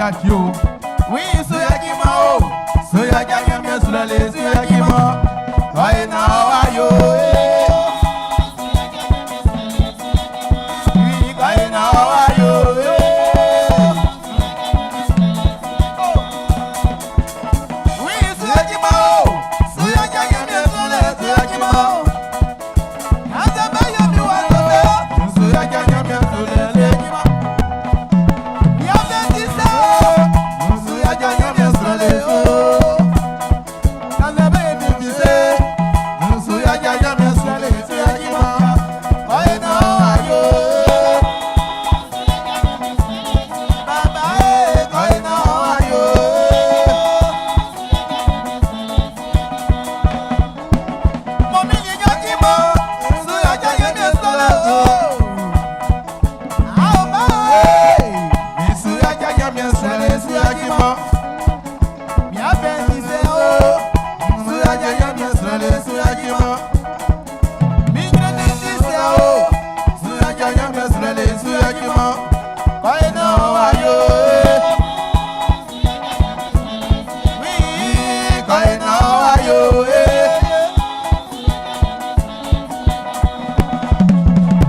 yaci o. Wi su yaci ma o. Su yaci Ɲanmiɛn sulɛ'n su yaci ma. Kɔe na wa yo e. Wi kɔe na wa yo e. Wi su yaci ma o. Su yaci Ɲanmiɛn sulɛ'n su yaci ma. Azɛbɛ yɛ mi wa lɔ. Su yaci Ɲanmiɛn sulɛ'n su yaci ma. Yabɛ ti sɛ o. Su yaci Ɲanmiɛn sulɛ'n o. Azɛbɛ yɛ mi fi sɛ. Su yaci Ɲanmiɛn sulɛ'n su yaci ma. Kɔe na wa yo. Baba e kɔe na wa yo. Mɔmi ni ɲɔti mɔ, su yaci Ɲanmiɛn sulɛ'n o. Awo ba e, mi su yaci Ɲanmiɛn sulɛ'n su yaci ma. Mi abɛ ti sɛ o, su yaci Ɲanmiɛn sulɛ'n su yaci ma. Mi ɲrɛnɛ ti sɛ o, su yaci Ɲanmiɛn sulɛ'n su yaci ma. Kɔe na wa yo e. Wi kɔe na wa yo e.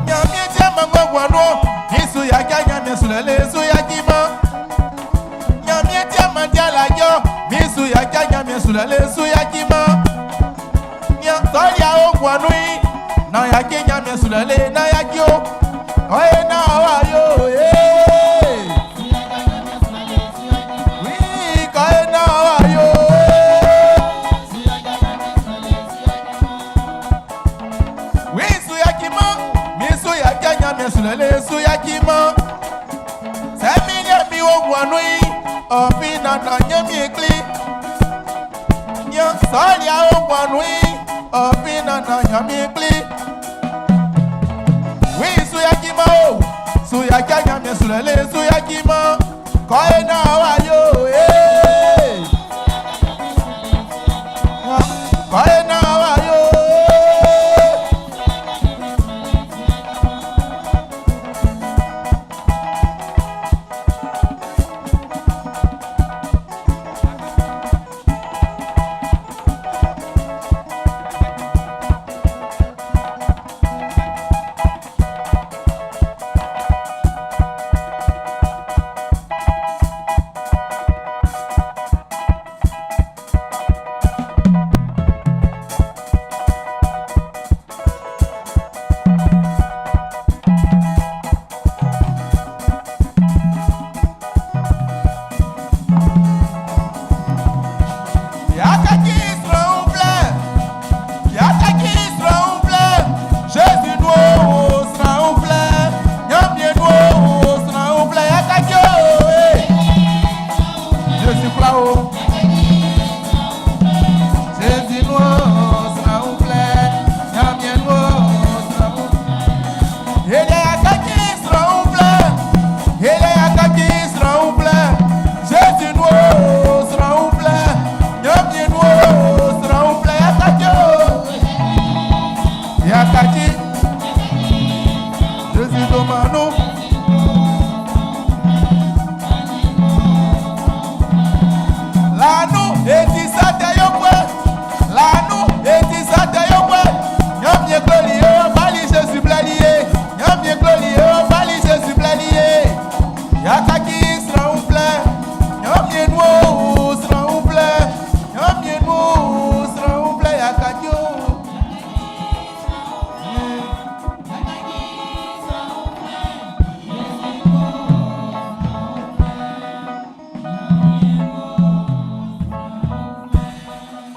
Ɲanmiɛn ti amangbɔ no, Yesu yaci Ɲanmiɛn sulɛ'n su yaci ma. Ɲanmiɛn ti amandia la yɔ, Yesu yaci Ɲanmiɛn sulɛ'n su yaci ma. Nya sɔlia o gbɔnu yi, na yaci Ɲanmiɛn sulɛ'n na yaci o. Kɔe na wa yo e. Wi kɔe na wa yo e. Wi su yaci ma, mi su yaci Ɲanmiɛn sulɛ'n su yaci ma. Sɛmi nye mi wo gbɔnu yi, ɔfi nana nye mi kli. Nya sɔlia o gbɔnu yi, ɔfi nana nye mi kli. Wi su yaci ma o, su yaci Ɲanmiɛn sulɛ'n su yaci ma. Kɔe na wa yo e. Kɔe na wa yo e. Yataki sran uflɛ, yataki sran uflɛ, Jésus nu o sran uflɛ, Ɲanmiɛn nu o sran uflɛ, yataki o eh. Jésus kla o. Jésus nu o sran uflɛ, Ɲanmiɛn nu o sran uflɛ. Ele yataki sran uflɛ, ele yataki sran uflɛ, Jésus nu o sran uflɛ, Ɲanmiɛn nu o sran uflɛ, yataki o. Yataki. Jésus domanu. Lanu eti sate yokwe. Lanu eti sate yokwe. Ɲanmiɛn kloli ye, bali Jésus blɛli ye. Ɲanmiɛn kloli ye, bali Jésus blɛli ye. Yataki sran uflɛ. Ɲanmiɛn nu o sran uflɛ. Ɲanmiɛn nu o sran uflɛ yataki o.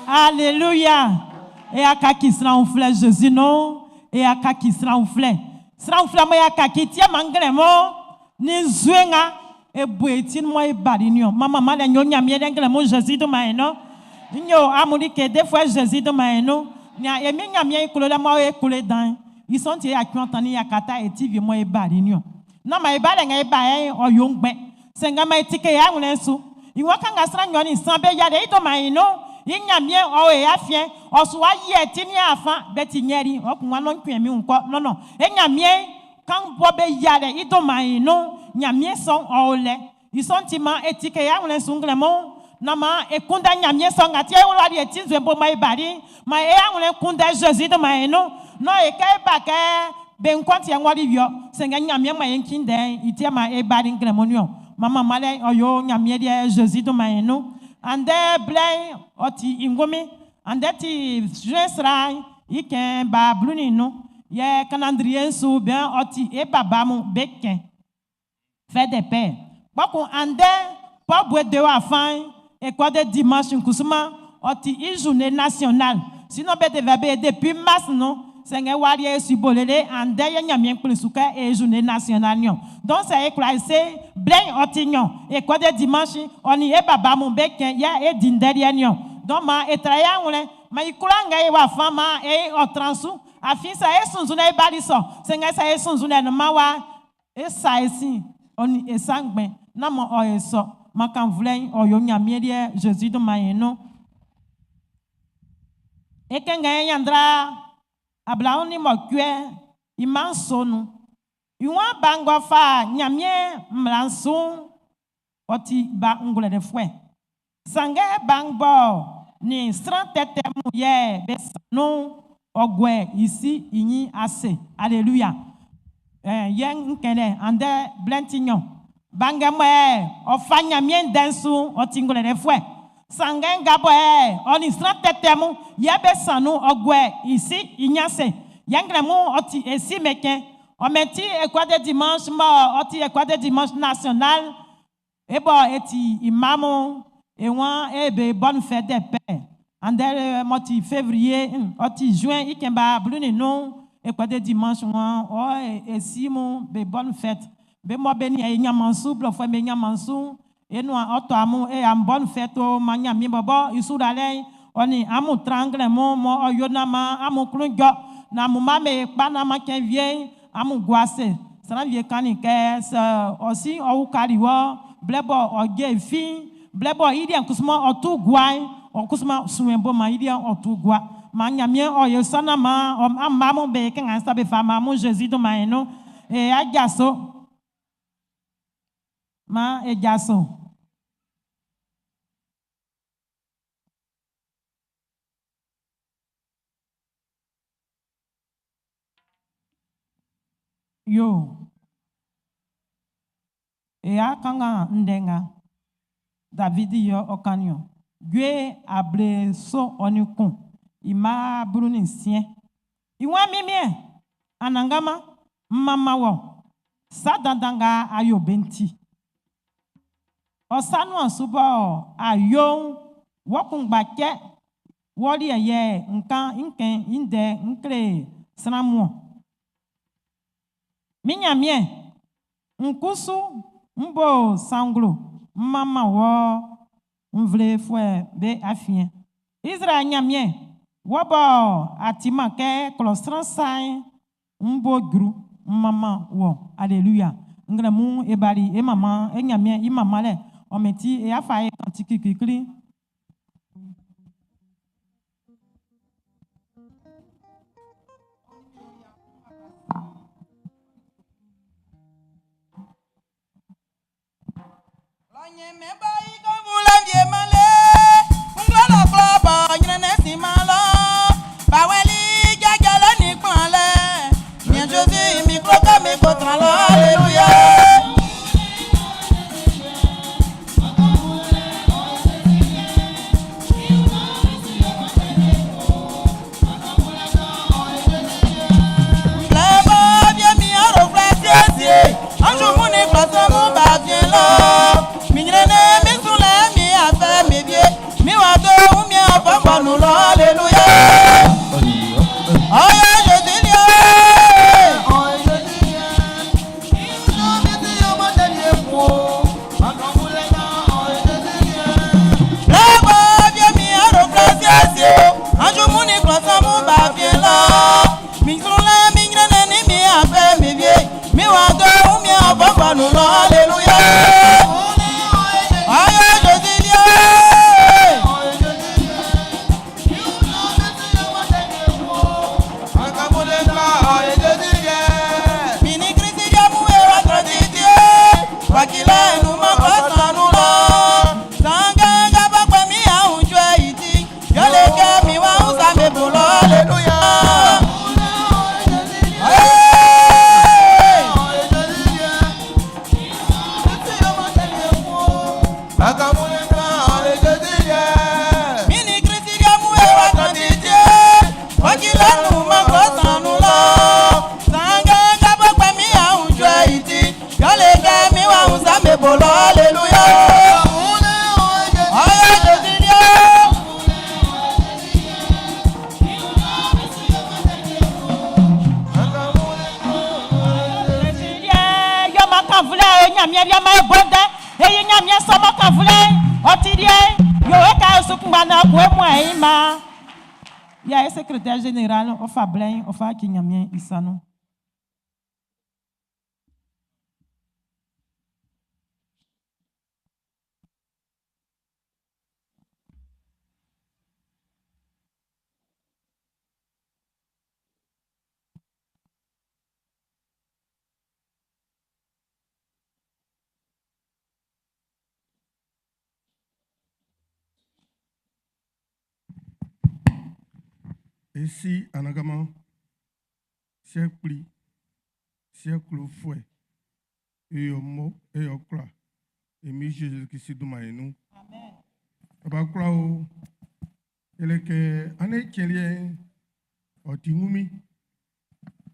Alléluia. E akaki sran uflɛ Jésus no. E akaki sran uflɛ. Sran uflɛ mo e akaki tie mangle mo. Ni nzue nga e bu eti mo e bari ni o. Mama ma le nyo nyamie de ngle mo Jésus do ma e no. Nyo amuri ke des fois Jésus do ma e no. Nya e mi nyamie e kule le mo e kule dan. Ils sont tie akyon tani yakata e ti vi mo e bari ni o. Na ma e ba le nga e ba e o yo ngbe. Senga ma e tike ya ngule su. Iwon kan ga sran nyo ni san be ya de i do ma e no. I nyamie o e afien o su wa ye ti ni afa be ti nyeri o kun wa no nkwen mi nko no no. E nyamie kan bo be ya de i do ma e no. Nyamie son o le. I sɔ'n ti maan e tike e awlɛn su nglɛmun, naan maan e kunndɛ Ɲanmiɛn sɔ nga ti yɛ e wlali e ti nzue bo mɔ e bali'n. Maan e awlɛn kunndɛ Zezi dunman e nun. Nán e kɛ e ba kɛ be nguan ti yɛ n wɔli wie-ɔ, sanngɛ Ɲanmiɛn mɔ e kunndɛ'n i ti yɛ maan e bali nglɛmun'n niɔn. Maan manmanlɛ'n ɔ yo Ɲanmiɛn liɛ Zezi dunman e nun. Andɛ blɛ'n ɔ ti i ngunmin. Andɛ ti Zuɛn sran'n i cɛn ba 15. Yɛ kananndrie'n su bian'n ɔ ti e baba mun be cɛn. Fête des pères. Kpɔkun andɛ Paul Boué de Wafa'n, École de dimanche kusuman, ɔ ti i journée nationale. Sinon be devait be depuis mars nun, sanngɛ w'a liɛ e su bo lele andɛ yɛ Ɲanmiɛn kplin su kɛ e journée nationale niɔn. Donc sɛ e kwla e se blɛ'n ɔ ti nɲɔn, École de dimanche ɔ nin e baba mun be cɛn yɛ e di ndɛ liɛ'n niɔn. Donc maan e tra e awlɛn, maan i kwlaa nga e wafa maan e ɔ tran su. Afin sɛ e sunnzun e bali sɔ, sanngɛ sɛ e sunnzun e nunman wa e sa e sin ɔ nin e sa ngbɛn, nán man ɔ e sɔ. Man kannvulɛ'n ɔ yo Ɲanmiɛn liɛ Zezi dunman e nun. E kɛnngɛn ɲanndra 28 i mma 7 nun. I waan ba ng'ɔ fa Ɲanmiɛn mmla'n su'n, ɔ ti ba ngwlɛlɛfuɛ. Sanngɛ ba ng'ɔ nin sran tɛtɛ mun yɛ be san nun'n, ɔ guɛ i si i ɲin ase. Alléluia. Yɛ n kɛnlɛ andɛ blɛ'n ti nɲɔn. Ba nga mɔ ɔ fa Ɲanmiɛn ndɛ'n su'n, ɔ ti ngwlɛlɛfuɛ. Sanngɛ nga bɔ ɔ nin sran tɛtɛ mun yɛ be san nun'n, ɔ guɛ i si i ɲin ase. Yɛ nglɛmun'n ɔ ti e si mɛkɛn. Ɔ mɛn ti École de dimanche mɔ ɔ ti École de dimanche nationale. E bɔ e ti imam e wan e be bonne fête des pères. Andɛ mɔ ti février, ɔ ti juin i cɛn ba 15 École de dimanche wan ɔ e si mun be bonne fête. Be mɔ be ni e ɲanman su blɔfuɛ be ɲanman su e nuan ɔ tɔ amun e am bonne fête o ma Ɲanmiɛn bɔbɔ i su lalɛ'n ɔ nin amun tran nglɛmun mɔ ɔ yo naan man amun klun jɔ na amun ma me kpa naan man cɛn wie amun gua ase. Sran wie kannin kɛ sɛ ɔ si ɔ ukali wɔ blɛ bɔ ɔ je fi blɛ bɔ i liɛ'n kusuman ɔ tu gua'n ɔ kusuman suen bo man i liɛ'n ɔ tu gua. Man Ɲanmiɛn ɔ yo sɔ naan man ɔ amma mun be kɛ nga sa be fa man amun Zezi dunman e nun. E ajaso. Man e jaso. Yo. E a kanngan ndɛ nga Davidi yɛ ɔ kannin ɔ. Jue 71 i mma 16. I waan min Miɛn, Anannganman, m manman wɔ, sa dandan nga a yo be'n ti. Ɔ sa nuan su bɔ a yo'n, wɔ kunngba cɛ, wɔ liɛ yɛ n kan n kɛn i ndɛ n kle sran mun. Min Ɲanmiɛn, n kusu n bo sanglo n manman wɔ nvlefuɛ be afiɛn. Israɛl Ɲanmiɛn, wɔ bɔ a timan kɛ klɔ sran sa'n, n bo jru n manman wɔ. Alléluia. Nglɛmun e bali e manman e Ɲanmiɛn i manmanlɛ. Ɔ mɛn ti e afa e kanti kikli. Alléluia. Alléluia. Alléluia. Aïe, Jésus. Ɲanmiɛn liɛ man e bo ndɛ. E yi Ɲanmiɛn sɔ mɔ kan vlɛ'n, ɔ ti liɛ'n, yo e ka e su kunngba naan kun e muae i mma. Yɛ e secrétaire général ɔ fa blɛ'n ɔ fa ci Ɲanmiɛn i sa nun. E Si Anannganman, Siɛ Kpli, Siɛ Klofuɛ, e yo mo, e yo kwla, e Min Jésus Christ dunman e nun. Baba kwla o, yɛlɛ kɛ ane cɛn liɛ'n, ɔ ti ngunmin.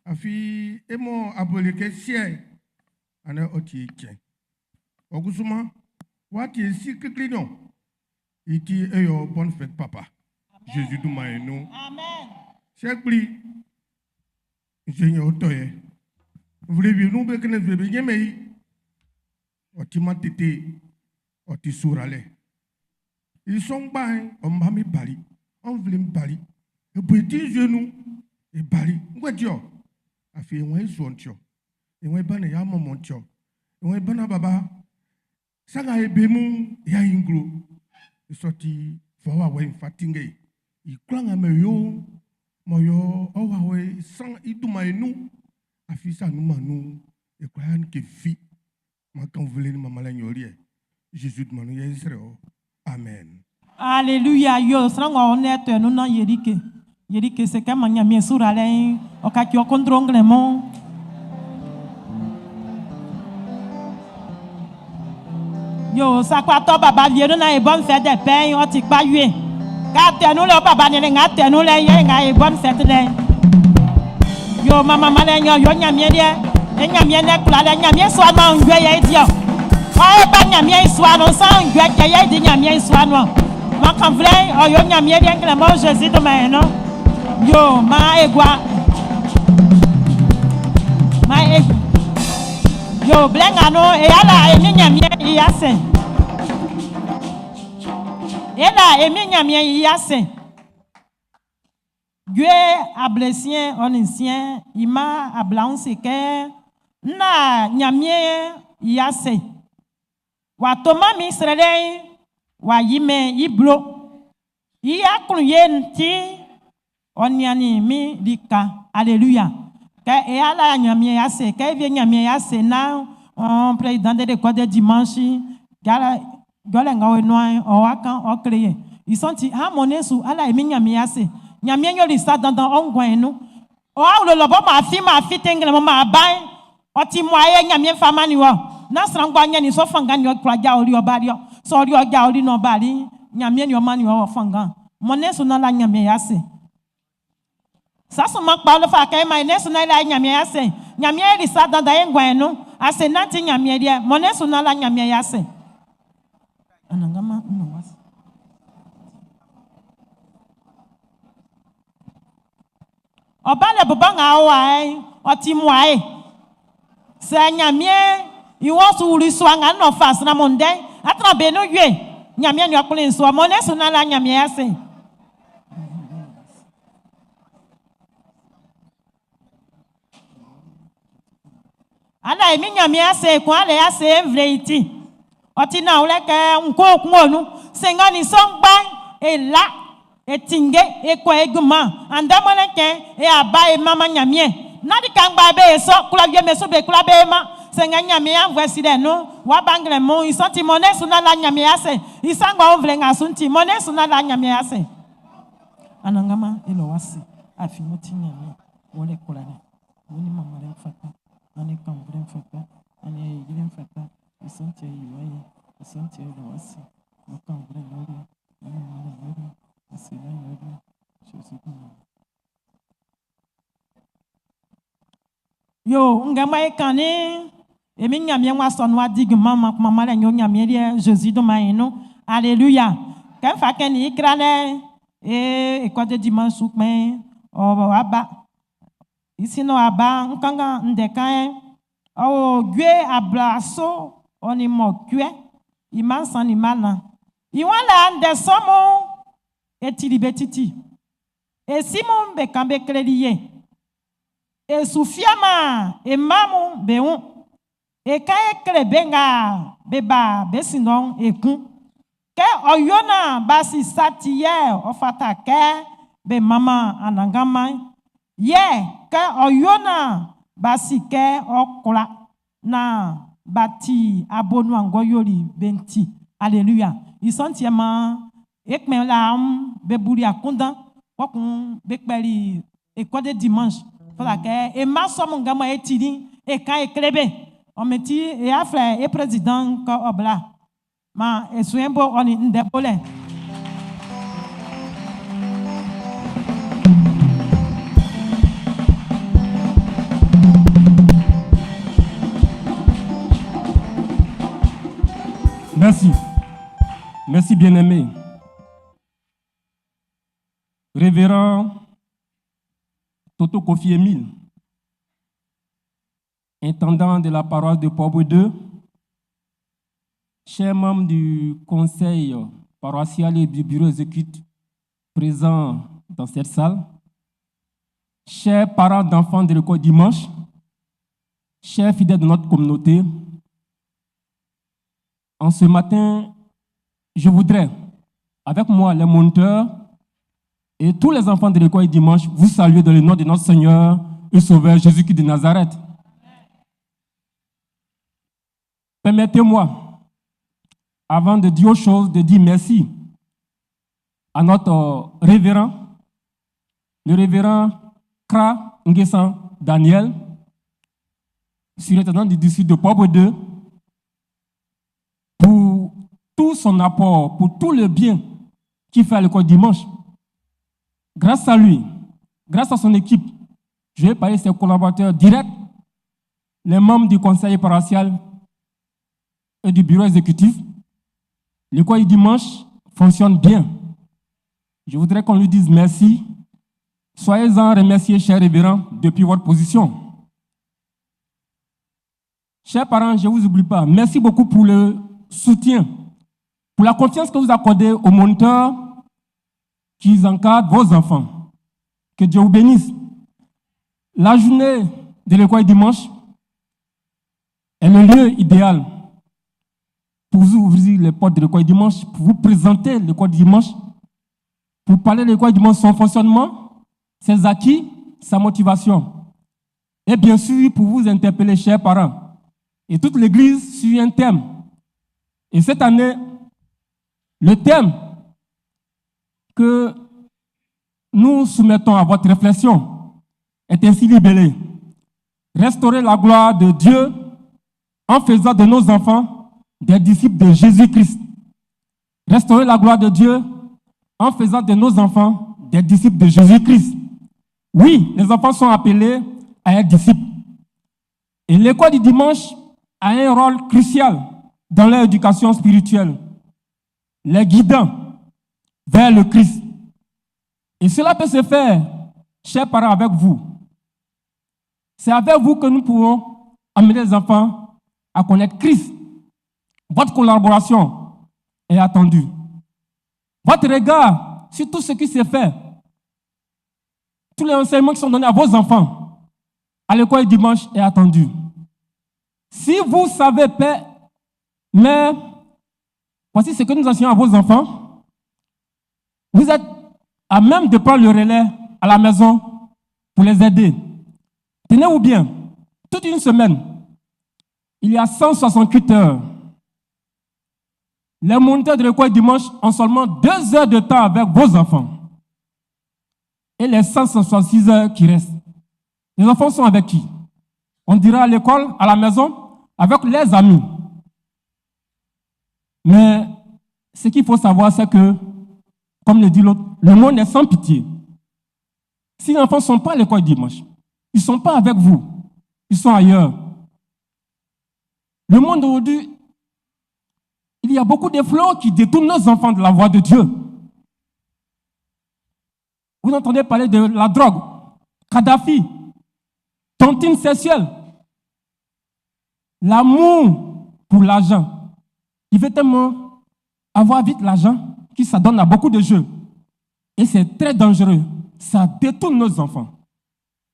Afin e mɔ aboli kɛ siɛ'n, ane ɔ ti e cɛn. Ɔ kusuman, w'a ti e si klikli nɔ. I ti e yo bonne fête papa. Jésus dunman e nun. Amen. Siɛ Kpli, nzue yɛ ɔ tɔ yɛ. Nvle wie nun be kene nzue be ɲɛnmɛn i. Ɔ timan tete, ɔ ti suralɛ. I sɔ ngba'n, ɔ mma'm be bali, ɔ nvle'n bali. E bu e ti nzue nun, e bali. Ngue ti ɔ? Afin e wun e suɔn ti ɔ. E wun e ba na y'a mɔnmɔn ti ɔ. E wun e ba na baba. Sa nga e be mun y'a yi nglo. I sɔ ti fa wawɛ'n fa tinngɛ i. I kwlaa nga mɛ yo'n, m'ɔ yo ɔ wawɛ san i dunman e nun. Afin sa nunman nun, e kwla ya like fi. Man kan nvle ni manmanlɛ nyoliɛ. Jésus dunman nun yɛ e srɛ ɔ. Amen. Aleluya yo sran ng'ɔ o nɛ tɛ nun nan yerike yerike se kɛ man Ɲanmiɛn su ralɛ'n ɔ kaci ɔ kondro nglɛmun. Yo sakpa tɔ baba wie nun nan e bɔ nfɛ dɛ pɛ'n ɔ ti kpa wie. Ka tɛ nun lɛ o baba nɛnɛ nga tɛ nun lɛ yɛ nga e bɔ nfɛ lɛ. Yo mama malɛ nyɔ yo Ɲanmiɛn liɛ e Ɲanmiɛn nɛ kwla lɛ Ɲanmiɛn sua nun ngue yɛ e di ɔ. Ɔ e ba Ɲanmiɛn i sua nun san ngue cɛ yɛ e di Ɲanmiɛn i sua nun ɔ. Man kan vlɛ'n ɔ yo Ɲanmiɛn liɛ nglɛmɔ Zezi dunman e nun. Yo man e gua man e yo blɛ nga nun e ala e min Ɲanmiɛn i ase. E la e min Ɲanmiɛn i ase. Jue ablesiɛn ɔ nin siɛn i mma ablaɔn se kɛ, N la Ɲanmiɛn i ase. W'a toman min srɛlɛ'n w'a yimɛn i blo. I aklunye'n ti, ɔ niannin min lika. Aleluya! Kɛ e ala Ɲanmiɛn i ase, kɛ e wie Ɲanmiɛn i ase naan ɔn président de l'école de dimanche, Jɔlɛ nga o e nuan'n, ɔ wa kan, ɔ kle ye. I sɔ'n ti, an mɔnnɛn su, ala e Min Nyanmiɛn i ase. Nyanmiɛn yoli sa dandan ɔ nguan'n nun. Ɔ awlo lɔ bɔ man a fin man a fite nglɛmun man a ba'n, ɔ ti muae yɛ Nyanmiɛn fa mannin wɔ. Nán sran ngba ɔ nyɛnnin i sɔ fanngan nin ɔ kwla jaoli ɔ bali-ɔ. Sɛ ɔ li ɔ jaoli nan ɔ bali'n, Nyanmiɛn nin ɔ mannin ɔ fanngan. Mɔnnɛn su nan la Nyanmiɛn i ase. Sa sunman kpa ɔ fa kɛ e man e nɛn'n su naan e la e Ɲanmiɛn i ase'n. Ɲanmiɛn yili sa dandan e nguan'n nun. Ase nanti Ɲanmiɛn liɛ, mɔ nɛn'n su naan la Ɲanmiɛn i ase. Anannganman n wá. Ɔ ba lɛ bɔbɔ nga ɔ wa'n, ɔ ti muae. Sɛ Ɲanmiɛn i wɔn su wuli sua nga nn ɔ fa sran mun ndɛ'n, a tran be nun wie. Ɲanmiɛn nin ɔ kplin su ɔ mɔnnɛn su naan la Ɲanmiɛn i ase. Ala e min Ɲanmiɛn ase ekun ala e ase e nvle i ti. Ɔ ti nanwlɛ kɛ n ko kun o nun. Senga nin sɔ ngba'n, e la, e tinnge, e kɔ e junman. Andɛ mɔnnɛn cɛn, e aba e manman Ɲanmiɛn. Nán lika ngba be e sɔ, klɔ wie'm be su be kwla be e man. Sanngɛ Ɲanmiɛn i aunnvuɛ silɛ nun'n, w'a ba nglɛmun. I sɔ'n ti, mɔnnɛn su nán la Ɲanmiɛn i ase. I sa ng'ɔ o nvle nga su'n ti, mɔnnɛn su nán la Ɲanmiɛn i ase. Anannganman e lɔ wá se, afin ɔ ti Ɲanmiɛn, wɔ lɛ kwlalɛ. Wɔ nin manmanlɛ'n fata, a nin kannvunlɛ'n fata, a nin ayɛ yilɛ'n fata. I sɔ'n ti e yi wɔ ayɛ, i sɔ'n ti e lɔ wá se. Wɔ kannvunlɛ'n yɛ ɔ liɛ, wɔ manmanlɛ'n yɛ ɔ liɛ, wɔ sielɛ'n yɛ ɔ liɛ. Zezi dunman nun. Yo, ngue mɔ e kannin'n, e Min Ɲanmiɛn w'a sɔ nun w'a di junman man manmanlɛ yo Ɲanmiɛn liɛ Zezi dunman'n i nun. Aleluya! Kɛ n fa kɛnnin i tralɛ'n, e école de dimanche su kpɛn'n, ɔ wa ba. I sin ɔ wa ba, n kanngan ndɛ kan'n, ɔ o jue ablaso. ɔ nin 8, i mma 3 nin mma 4. I waan laa ndɛ sɔ mun e tili be titi. E si mun be kan be kleli ye. E su fiaman e mma mun be wun. E kan e kle be nga be ba be sin lɔ'n ekun. Kɛ ɔ yo naan b'a si sa ti yɛ ɔ fata kɛ be manman Anannganman'n, yɛ kɛ ɔ yo naan b'a si kɛ ɔ kwla naan b'a ti abonuan ng'ɔ yoli be'n ti. Alléluia. I sɔ'n ti yɛ maan e kpɛn laa'n be buli akunndan kpɔkun be kpɛli école de dimanche. Fɔla kɛ e mma sɔ mun nga mɔ e tili'n e kan e kle be. Ɔ mɛ ti e aflɛ e président kɛ ɔ bla. Ma e suen bo ɔ nin ndɛ bolɛ. Merci. Merci bien-aimé. Révérend Toto Kofi Emile, intendant de la paroisse de Port 2, chers membres du conseil paroissial et du bureau exécutif présents dans cette salle, chers parents d'enfants de l'école dimanche, chers fidèles de notre communauté, en ce matin, je voudrais, avec moi les moniteurs et tous les enfants de l'école dimanche, vous saluer dans le nom de notre Seigneur et Sauveur Jésus-Christ de Nazareth. Permettez-moi, avant de dire autre chose, de dire merci à notre révérend, le révérend Kra Nguessan Daniel, surintendant du district de Port 2, pour tout son apport, pour tout le bien qu'il fait à l'école dimanche. Grâce à lui, grâce à son équipe, je vais parler de ses collaborateurs directs, les membres du conseil paroissial et du bureau exécutif. L'école dimanche fonctionne bien. Je voudrais qu'on lui dise merci. Soyez-en remerciés, chers révérends, depuis votre position. Chers parents, je ne vous oublie pas. Merci beaucoup pour le soutien, pour la confiance que vous accordez aux moniteurs qui encadrent vos enfants. Que Dieu vous bénisse. La journée de l'école dimanche est le lieu idéal pour vous ouvrir les portes de l'école dimanche, pour vous présenter l'école dimanche, pour parler de l'école dimanche, son fonctionnement, ses acquis, sa motivation. Et bien sûr, pour vous interpeller, chers parents, et toute l'Église sur un thème. Et cette année, le thème que nous soumettons à votre réflexion est ainsi libellé. Restaurer la gloire de Dieu en faisant de nos enfants des disciples de Jésus-Christ. Restaurer la gloire de Dieu en faisant de nos enfants des disciples de Jésus-Christ. Oui, les enfants sont appelés à être disciples. Et l'école du dimanche a un rôle crucial dans leur éducation spirituelle, les guidant vers le Christ. Et cela peut se faire, chers parents, avec vous. C'est avec vous que nous pouvons amener les enfants à connaître Christ. Votre collaboration est attendue. Votre regard sur tout ce qui s'est fait, tous les enseignements qui sont donnés à vos enfants à l'école dimanche est attendu. Si vous savez, père, mais voici ce que nous enseignons à vos enfants, vous êtes à même de prendre le relais à la maison pour les aider. Tenez-vous bien, toute une semaine, il y a 168 heures. Les moniteurs de l'école dimanche ont seulement 2 heures de temps avec vos enfants. Et les 166 heures qui restent. Les enfants sont avec qui? On dira à l'école, à la maison, avec les amis. Mais ce qu'il faut savoir, c'est que, comme le dit l'autre, le monde est sans pitié. Si les enfants ne sont pas à l'école dimanche, ils ne sont pas avec vous, ils sont ailleurs. Le monde d'aujourd'hui, il y a beaucoup de flots qui détournent nos enfants de la voie de Dieu. Vous entendez parler de la drogue, Kadhafi, tontine sexuelle. L'amour pour l'argent. Il veut tellement avoir vite l'argent qu'il s'adonne à beaucoup de jeux. Et c'est très dangereux. Ça détourne nos enfants.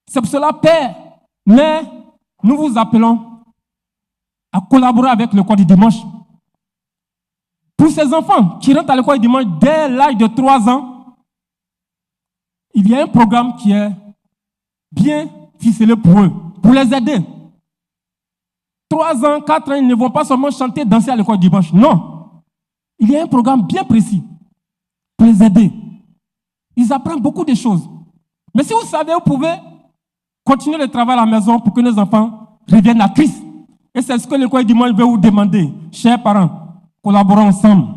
C'est pour cela, Père, mais nous vous appelons à collaborer avec l'école du dimanche. Pour ces enfants qui rentrent à l'école du dimanche dès l'âge de 3 ans, il y a un programme qui est bien ficelé pour eux, pour les aider. 3 ans, 4 ans, ils ne vont pas seulement chanter, danser à l'école du dimanche. Non. Il y a un programme bien précis pour les aider. Ils apprennent beaucoup de choses. Mais si vous savez, vous pouvez continuer le travail à la maison pour que nos enfants reviennent à Christ. Et c'est ce que l'école du dimanche veut vous demander, chers parents, collaborons ensemble.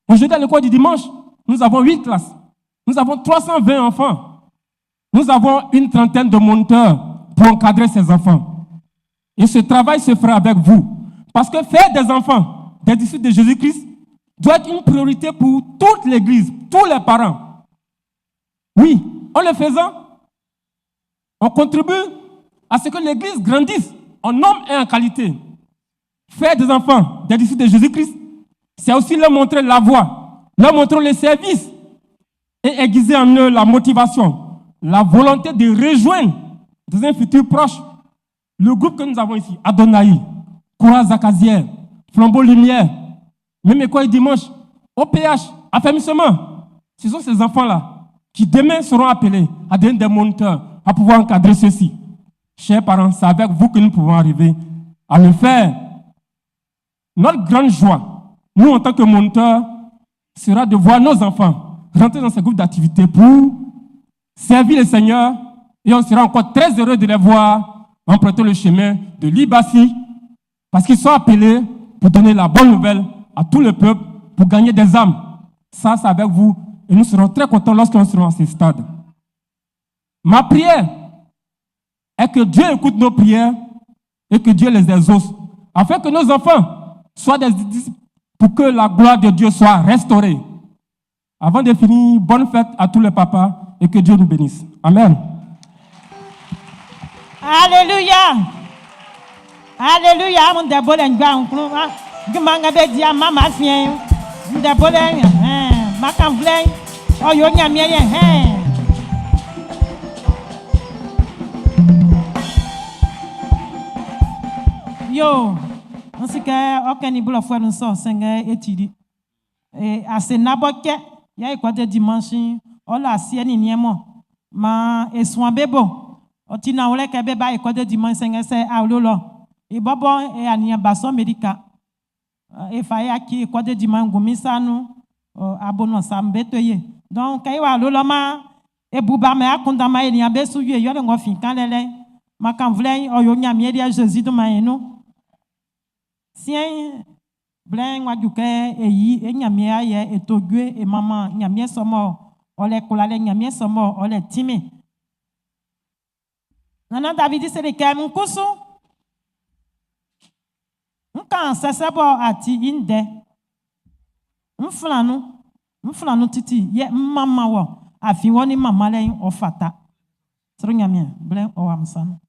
Aujourd'hui, à l'école du dimanche, nous avons 8 classes. Nous avons 320 enfants. Nous avons une trentaine de moniteurs pour encadrer ces enfants. Et ce travail se fera avec vous. Parce que faire des enfants, des disciples de Jésus-Christ, doit être une priorité pour toute l'Église, tous les parents. Oui, en le faisant, on contribue à ce que l'Église grandisse en nombre et en qualité. Faire des enfants, des disciples de Jésus-Christ, c'est aussi leur montrer la voie, leur montrer le service et aiguiser en eux la motivation, la volonté de rejoindre dans un futur proche le groupe que nous avons ici, Adonai, Courage Zakazière, Flambeau Lumière, même école dimanche, OPH, affermissement. Ce sont ces enfants-là qui demain seront appelés à devenir des moniteurs, à pouvoir encadrer ceux-ci. Chers parents, c'est avec vous que nous pouvons arriver à le faire. Notre grande joie, nous en tant que moniteurs, sera de voir nos enfants rentrer dans ces groupes d'activités pour servir le Seigneur et on sera encore très heureux de les voir emprunter le chemin de l'Ibassi parce qu'ils sont appelés pour donner la bonne nouvelle à tout le peuple, pour gagner des âmes. Ça, c'est avec vous et nous serons très contents lorsqu'on sera à ce stade. Ma prière est que Dieu écoute nos prières et que Dieu les exauce, afin que nos enfants soient des disciples pour que la gloire de Dieu soit restaurée. Avant de finir, bonne fête à tous les papas et que Dieu nous bénisse. Amen. Alléluia. Alléluia. Mon debole ngba nklu. Gimanga be dia mama fien. Ndebole hein. Makamvle. Oyo nyamie ye hein. Yo. Ainsi que okeni bulo fwe nous so senge etidi. E ase naboke ya ikwa de dimanche ola sie ni niemo. Ma esuan bebo. Oti na wole ke be ba ikwa de dimanche senge se awlo lo. Ibobo e aniyan baso medica. E fa ya ki ikwa de dimanche gumi sanu abono sambeto ye. Donc kay wa lo lo ma e buba me akunda ma eniyan be su ye yo le ngo fin kan lele. Ma kan vle oyo nyamie dia Jésus do ma enu. Sien blen wa juke e yi e nyamie aye e togwe e mama nyamie somo ole kulale nyamie somo ole timi. Nana David se le kem nkusu. Nkan sesebo ati inde. Mflanu, mflanu titi ye mama wo afi woni mama le ofata. Sro nyamie blen o amsanu.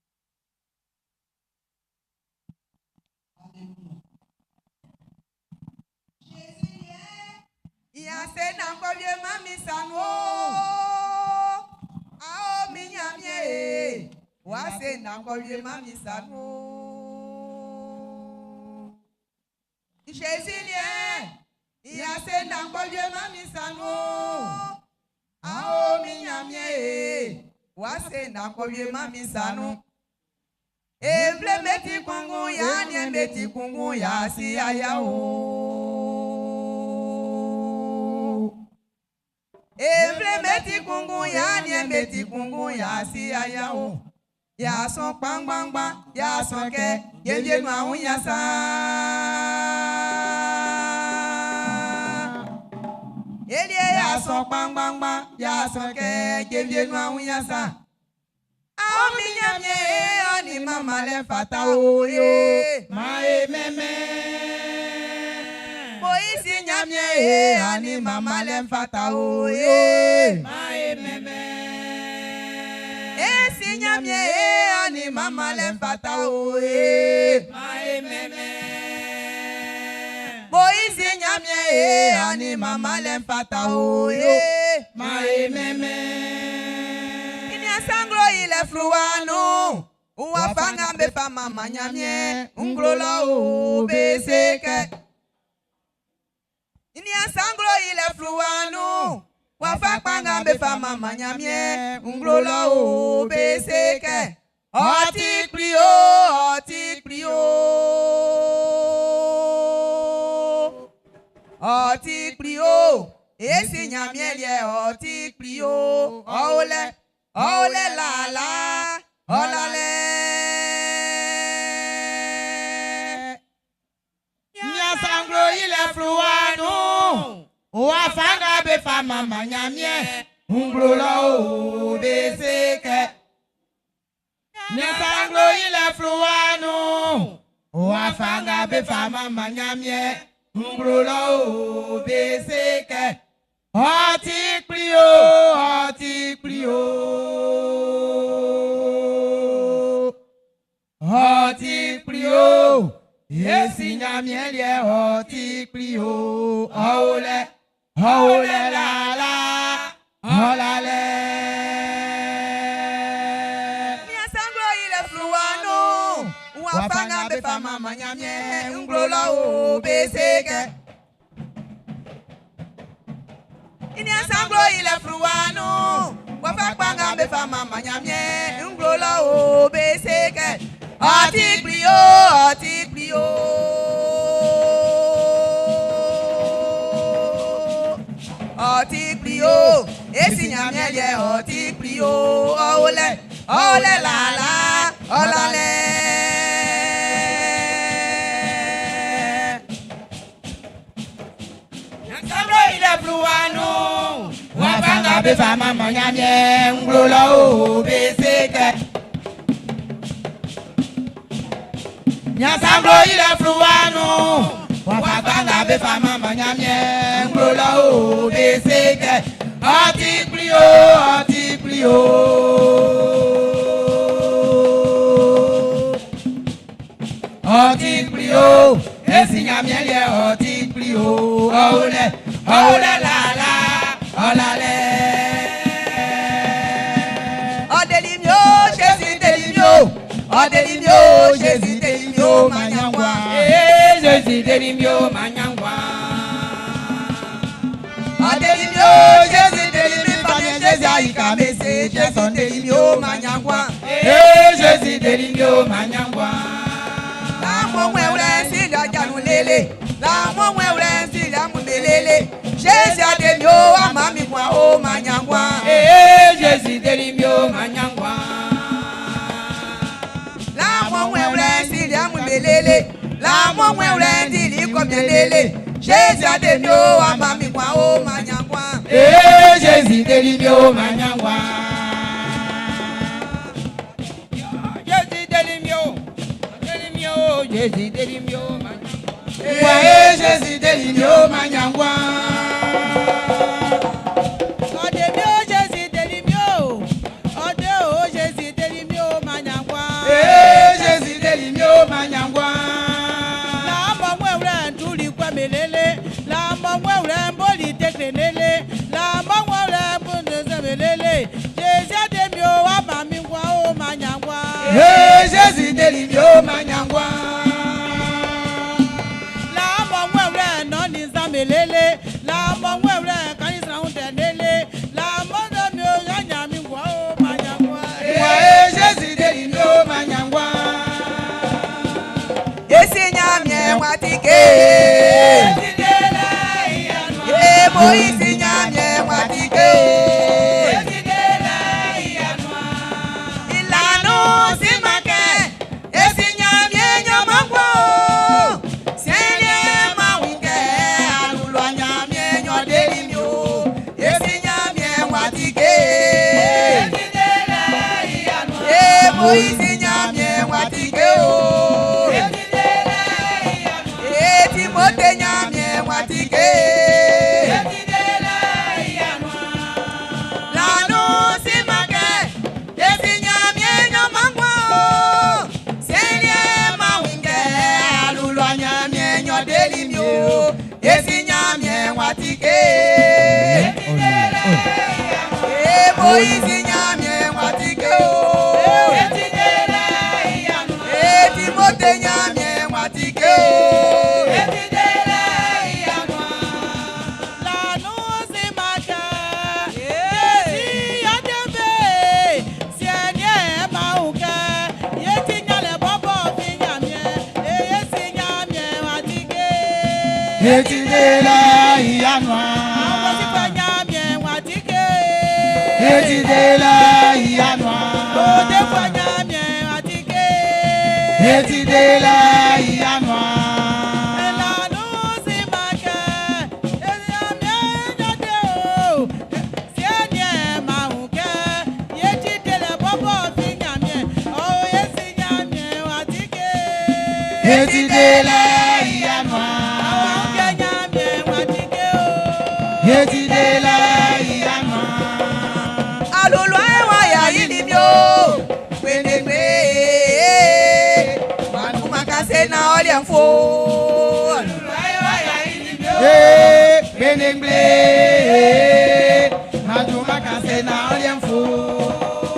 Ya son kpangbangba, ya son ke, yeye nu ahun ya sa. Elie ya son kpangbangba, ya son ke, yeye nu ahun ya sa. Ahun mi nyamie, ani mama le fata oye, ma e meme. Moisi nyamie, ani mama le fata oye, ma e meme. Esi nyamie, ani mama le fata oye, ma e meme. Ɲanmiɛn e, ɔ nin manmanlɛ'n fata o e, maan e mɛnmɛn. I nian Sa Nglo Yilɛ fluwa'n nun'n, wafa nga be fa manman Ɲanmiɛn nglo lɔ o, be se kɛ. I nian Sa Nglo Yilɛ fluwa'n nun'n, wafa kpa nga be fa manman Ɲanmiɛn nglo lɔ o, be se kɛ. Ɔ ti kpli o, ɔ ti kpli o. Ɔ ti kpli o, e Si Ɲanmiɛn liɛ ɔ ti kpli o. Ɔ o lɛ, ɔ o lɛ laalaa, ɔ la lɛ. Nian Sa Nglo Yilɛ fluwa'n nun, wafa nga be fa manman Ɲanmiɛn nglo lɔ o, be se kɛ. Nian Sa Nglo Yilɛ fluwa'n nun, wafa nga be fa manman Ɲanmiɛn nglo lɔ o, be se kɛ. Ɔ ti kpli o, ɔ ti kpli o. Ɔ ti kpli o, e Si Ɲanmiɛn liɛ ɔ ti kpli o. Ɔ o lɛ, ɔ o lɛ laalaa, ɔ la lɛ. Nian Sa Nglo Yilɛ fluwa'n nun, wafa nga be fa manman Ɲanmiɛn nglo lɔ o, be se kɛ. I nian Sa Nglo Yilɛ fluwa'n nun, wafa kpa nga be fa manman Ɲanmiɛn nglo lɔ o, be se kɛ. Ɔ ti kpli o, ɔ ti kpli o. Ɔ ti kpli o, e Si Ɲanmiɛn liɛ ɔ ti kpli o. Ɔ o lɛ, ɔ o lɛ laalaa, ɔ la lɛ. Sa Nglo Yilɛ fluwa'n nun, wafa nga be fa manman Ɲanmiɛn nglo lɔ o, be se kɛ. Nian Sa Nglo Yilɛ fluwa'n nun, wafa nga be fa manman Ɲanmiɛn nglo lɔ o, be se kɛ. Ɔ ti kpli o, ɔ ti kpli o. Ɔ ti kpli o, e Si Ɲanmiɛn liɛ ɔ ti kpli o. Ɔ o lɛ, ɔ o lɛ laalaa, ɔ la lɛ. Ɔ deli mi o, Jésus deli mi o. Ɔ deli mi o, Jésus deli mi o, ma ɲan nguan. Ee, Jésus deli mi o, ma ɲan nguan. Ɔ deli mi o, Jésus deli mi, famiɛn Jésus ayi ka me se, Jésus deli mi o, ma ɲan nguan. Ee, Jésus deli mi o, ma ɲan nguan. Làwọn wẹ̀wẹ̀ sí ìdájànú lélẹ̀, làwọn wẹ̀wẹ̀ sí ìdámúlé lélẹ̀. Jésus adé mi o, àmà mi nguan o, ma ɲan nguan. Ee, Jésus deli mi o, ma ɲan nguan. Làwọn wẹ̀wẹ̀ sí ìdámúlé lélẹ̀, làwọn wẹ̀wẹ̀ sí ìlíkọ̀mí lélẹ̀. Jésus adé mi o, àmà mi nguan o, ma ɲan nguan. Ee, Jésus deli mi o, ma ɲan nguan. Jésus deli mi o, deli mi o, Jésus deli mi o, ma ɲan nguan. Ouais, Jésus deli mi o, ma ɲan nguan. Ɔde mi o, Jésus deli mi o. Ɔde o, Jésus deli mi o, ma ɲan nguan. Ee, Jésus deli mi o, ma ɲan nguan. Làmɔ wɛwlɛ ntuli kɔmi lele. Làmɔ wɛwlɛ nboli tekle lele. Làmɔ wɛwlɛ nbondesɛmɛ lele. Jésus de mi o, ama mi nguan o, ma ɲan nguan. Ee, Jésus deli mi o, ma ɲan nguan. Làmɔ wɛwlɛ nɔni zanmɛ lele. Làmɔ wɛwlɛ kanyi sranw tɛ lele. Làmɔ de mi o, yanya mi nguan o, ma ɲan nguan. Ouais, Jésus deli mi o, ma ɲan nguan. E Si Ɲanmiɛn wa tike. E Moïse Ɲanmiɛn wa tike. Ìlànà sí máa kẹ́, e Si Ɲanmiɛn ɲanman gbọ́ o. Sẹ́lẹ̀ máa wí kẹ́, alùlọ Ɲanmiɛn ɲɔ deli mi o. E Si Ɲanmiɛn wa tike. E Moïse Ɲanmiɛn wa tike o. E Timothée Ɲanmiɛn wa tike. Lanu si ma kɛ, e Si Ɲanmiɛn ɲanman gbọ́ o. Sẹ́lẹ̀ máa wí kẹ́, alùlọ Ɲanmiɛn ɲɔ deli mi o. E Si Eti délé ìyanu a. Àwọn tí fẹ́ Ɲamien wá tike. Eti délé ìyanu a. Òde fẹ́ Ɲamien wá tike. Eti délé ìyanu a. Ìlànà sì máa kẹ́, èsì àmì ẹ̀yọ́dẹ o. Sí ẹni ẹ̀ máa hùn kẹ́, yé ti délẹ̀ bọ́bọ̀ fi Ɲamien, ọ̀ yé sì Ɲamien wá tike. Eti délé ìyanu a. Àwọn kẹ́ Ɲamien wá tike o. Eti délé ìyanu a. Alulu ẹwà yà yìí ni mi o, gbẹdẹgbẹ, màdùmákàsẹ́ náà ọ̀lẹ́ ń fò. Alulu ẹwà yà yìí ni mi o. Ee, Benengble, Madumakase na oliemfo.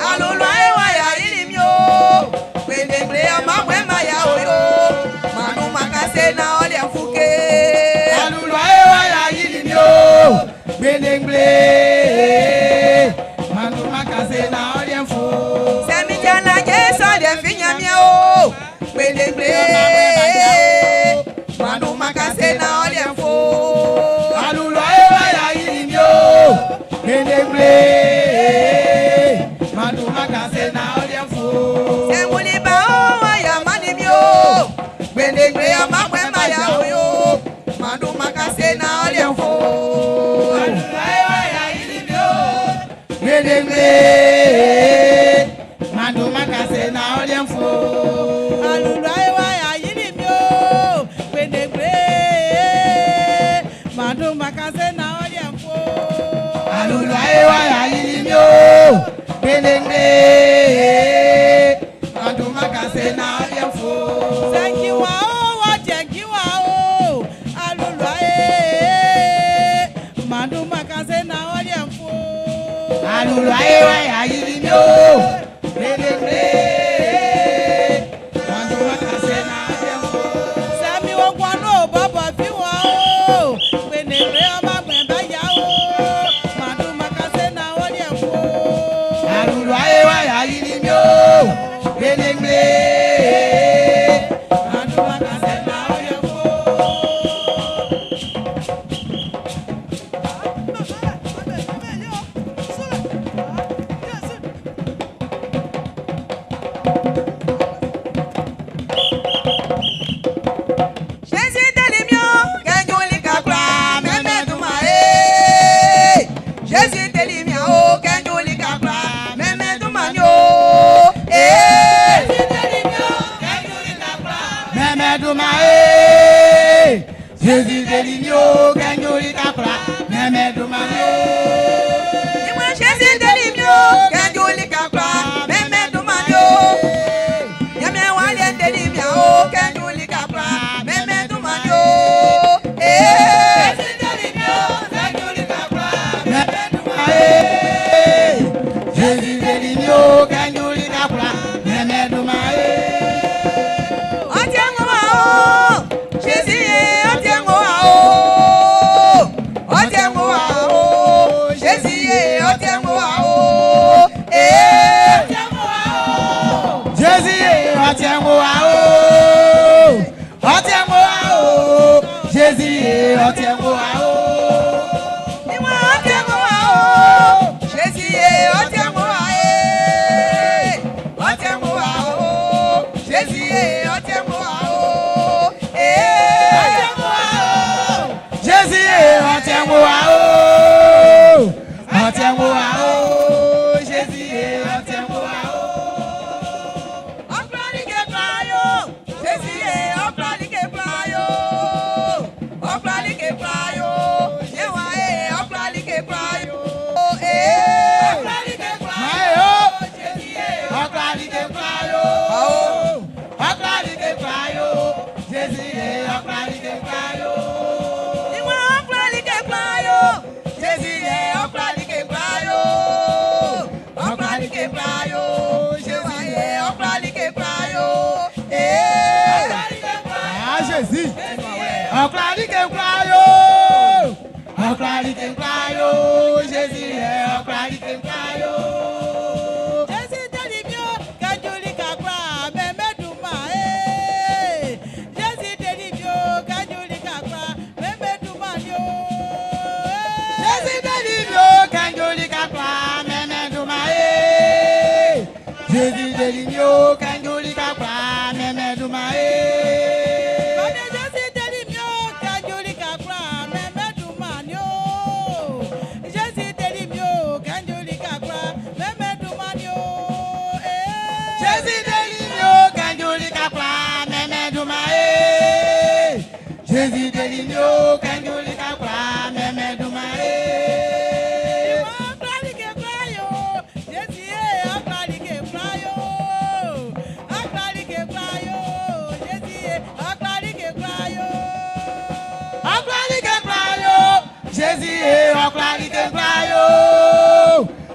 Alulu ẹwà yà yìí ni mi o, gbẹdẹgbẹ ọmọ ya oyo, màdùmákàsẹ́ náà ọ̀lẹ́ ń fúkẹ́. Alulu ayewa ya yili mi o. Benengble, Madumakase na oliemfo. Sẹ́mi jẹ́ sọ̀lẹ̀ fi yàn mí o, gbẹdẹgbẹ, màdùmákàsẹ́ náà ọ̀lẹ́ ń fò. Alulu ayewa ya yili mi o. Benengble, Madumakase na oliemfo. Sẹ́wùlì bá ó wáyà má ní mi o, gbèdégbè ọmọ pẹ́ má yà ó yó, màdùmákàsẹ́ náà ọ̀lẹ́ ń fò. Alulu ayewa ya yili mi o. Benengble, Madumakase na oliemfo. Alùlù àìwá àyíní mi o, gbèdégbè, màdùmákàsẹ́ náà ọ̀lẹ́ ń fò. Alulu ayewa ya yili mi o. Benengble, Madumakase na oliemfo. Sẹ́ńkì wá ó, wọ́n jẹ̀ǹkì wá ó, alùlù àyè, màdùmákàsẹ́ náà ọ̀lẹ́ ń fò. Alulu ayewa ya yili mi o. Benengble, Madumakase na oliemfo. Sẹ́mi ogun ọ̀nà bọ̀bọ̀ fi wọ́n o, gbèdégbè ọmọ gbẹ̀mbẹ̀ yá o, màdùmákàsẹ́ náà ọ̀lẹ́ ń fò. Alulu ayewa ya yili mi o. Benengble, Madumakase na oliemfo. Jésus tẹ̀lé mi o, kẹ́jú lè kakura mẹ́mẹ́ dùn mà é. Jésus tẹ̀lé mi o, kẹ́jú lè kakura mẹ́mẹ́ dùn mà ní o. Jésus tẹ̀lé mi o, kẹ́jú lè kakura. Mẹ́mẹ́dùnmá ee. Jésus deli mi o, kẹ́nyóri kakura. Mẹ́mẹ́dùnmá o. Ìwọ̀n Jésus tẹ̀lé mi o, kẹ́jú lè kakura mẹ́mẹ́ dùn mà ní o. Yẹ́mi wà lè tẹ̀lé mi o, kẹ́jú lè kakura mẹ́mẹ́ dùn mà ní o. Jésus tẹ̀lé mi o, kẹ́jú lè kakura Mẹ́mẹ́dùnmá ee. Jésus deli mi o, kẹ́nyóri kakura. Mẹ́mẹ́dùnmá ee. Ọtí ẹ̀ŋọ́ wa o, Jésù yé ọtí ẹ̀ŋọ́ wa o, ọtí ẹ̀ŋọ́ wa o, Jésù yé ọtí ẹ̀ŋọ́ wa o, ee. Ọtí ẹ̀ŋọ́ wa o. Jésus ye ọtí ẹ̀ŋọ́ wa o. Ọtí ẹ̀ŋọ́ wa o. Jésus ye ọtí ẹ̀ŋọ́ wa o. Ìwọ̀n ọtí ẹ̀ŋọ́ wa o, Jésù yé ọtí ẹ̀ŋọ́ wa ee. Ọtí ẹ̀ŋọ́ wa o, Jésù yé ọtí ẹ̀ŋọ́ wa o, ee. Ọtí ẹ̀ŋọ́ wa o. Jésus ye ọtí ẹ̀ŋọ́ wa o. Ọtí ẹ̀ŋọ́ wa o. Jésus ye ọtí ẹ̀ŋọ́ wa o. Jésus. Ọ̀kladìkẹ́ kúláyò. Ọ̀kladìkẹ́ kúláyò. Jésus yẹ ọ̀kladìkẹ́ kúláyò. Jésù tẹ̀lé mi ó kájúlì kàkúrà mẹ́mẹ́dùnmá ẹ́. Jésù tẹ̀lé mi ó kájúlì kàkúrà mẹ́mẹ́dùnmá. Jésus deli mi o, kɛ n juli ka kwlaa, mɛmɛ dunman ye. Famiɛn Jésus deli mi o, kɛ n juli ka kwlaa, mɛmɛ dunman ni o. Jésus deli mi o, kɛ n juli ka kwlaa, mɛmɛ dunman ni o. Eh. Jésus deli mi o, kɛ n juli ka kwlaa, mɛmɛ dunman ye. Jésus deli mi o, kɛ n juli ka kwlaa, mɛmɛ dunman ye. Ìwọ kwlaa like kwlaa yo, Jésus ye, ɔ kwlaa like kwlaa yo. Ɔ kwlaa like kwlaa yo, Jésus ye, ɔ kwlaa like kwlaa yo. Ɔ kwla like kwlaa yo, Jésus ye, ɔ kwla like kwlaa yo.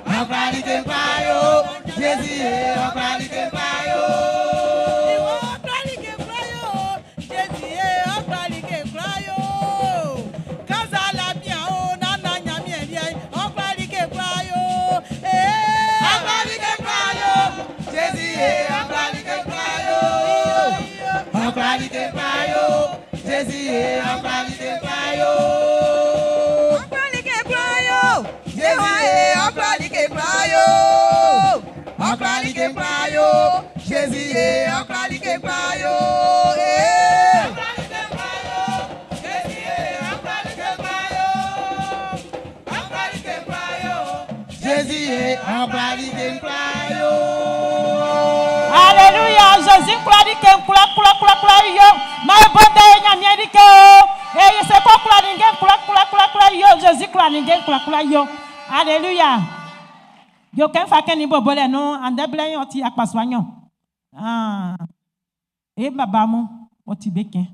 Ɔ kwla like kwlaa yo, Jésus ye, ɔ kwla like kwlaa yo. Ìwọ kwlaa like kwlaa yo, Jésus ye, ɔ kwlaa like kwlaa yo. Kanza la bia o, nana Ɲanmiɛn liɛ, ɔ kwlaa like kwlaa yo. Ee. Ɔ kwla like kwlaa yo, Jésus ye, ɔ kwla like kwlaa yo. Ɔ kwla like kwlaa yo, Jésus ye, ɔ kwla like kwlaa yo. Ɔ kwla like kwlaa yo, Jésus ye, ɔ kwla like kwlaa yo. Ɔ kwla like kwlaa yo, Jésus ye, ɔ kwla like kwlaa yo. Eh. Ɔ kwla like kwlaa yo, Jésus ye, ɔ kwla like kwlaa yo. Ɔ kwla like kwlaa yo, Jésus ye, ɔ kwla like kwlaa yo. Alléluia, Jésus kwla like kwla kwla kwla kwla yo. Ma e bonde Ɲanmiɛn like o. E se ko kwla like kwla kwla kwla kwla yo. Jésus kwla like kwla kwla yo. Alléluia. Yo ken fa ken ni bobo le no ande ble yon ti akpaswa yon. Ah. E baba mo o ti beken.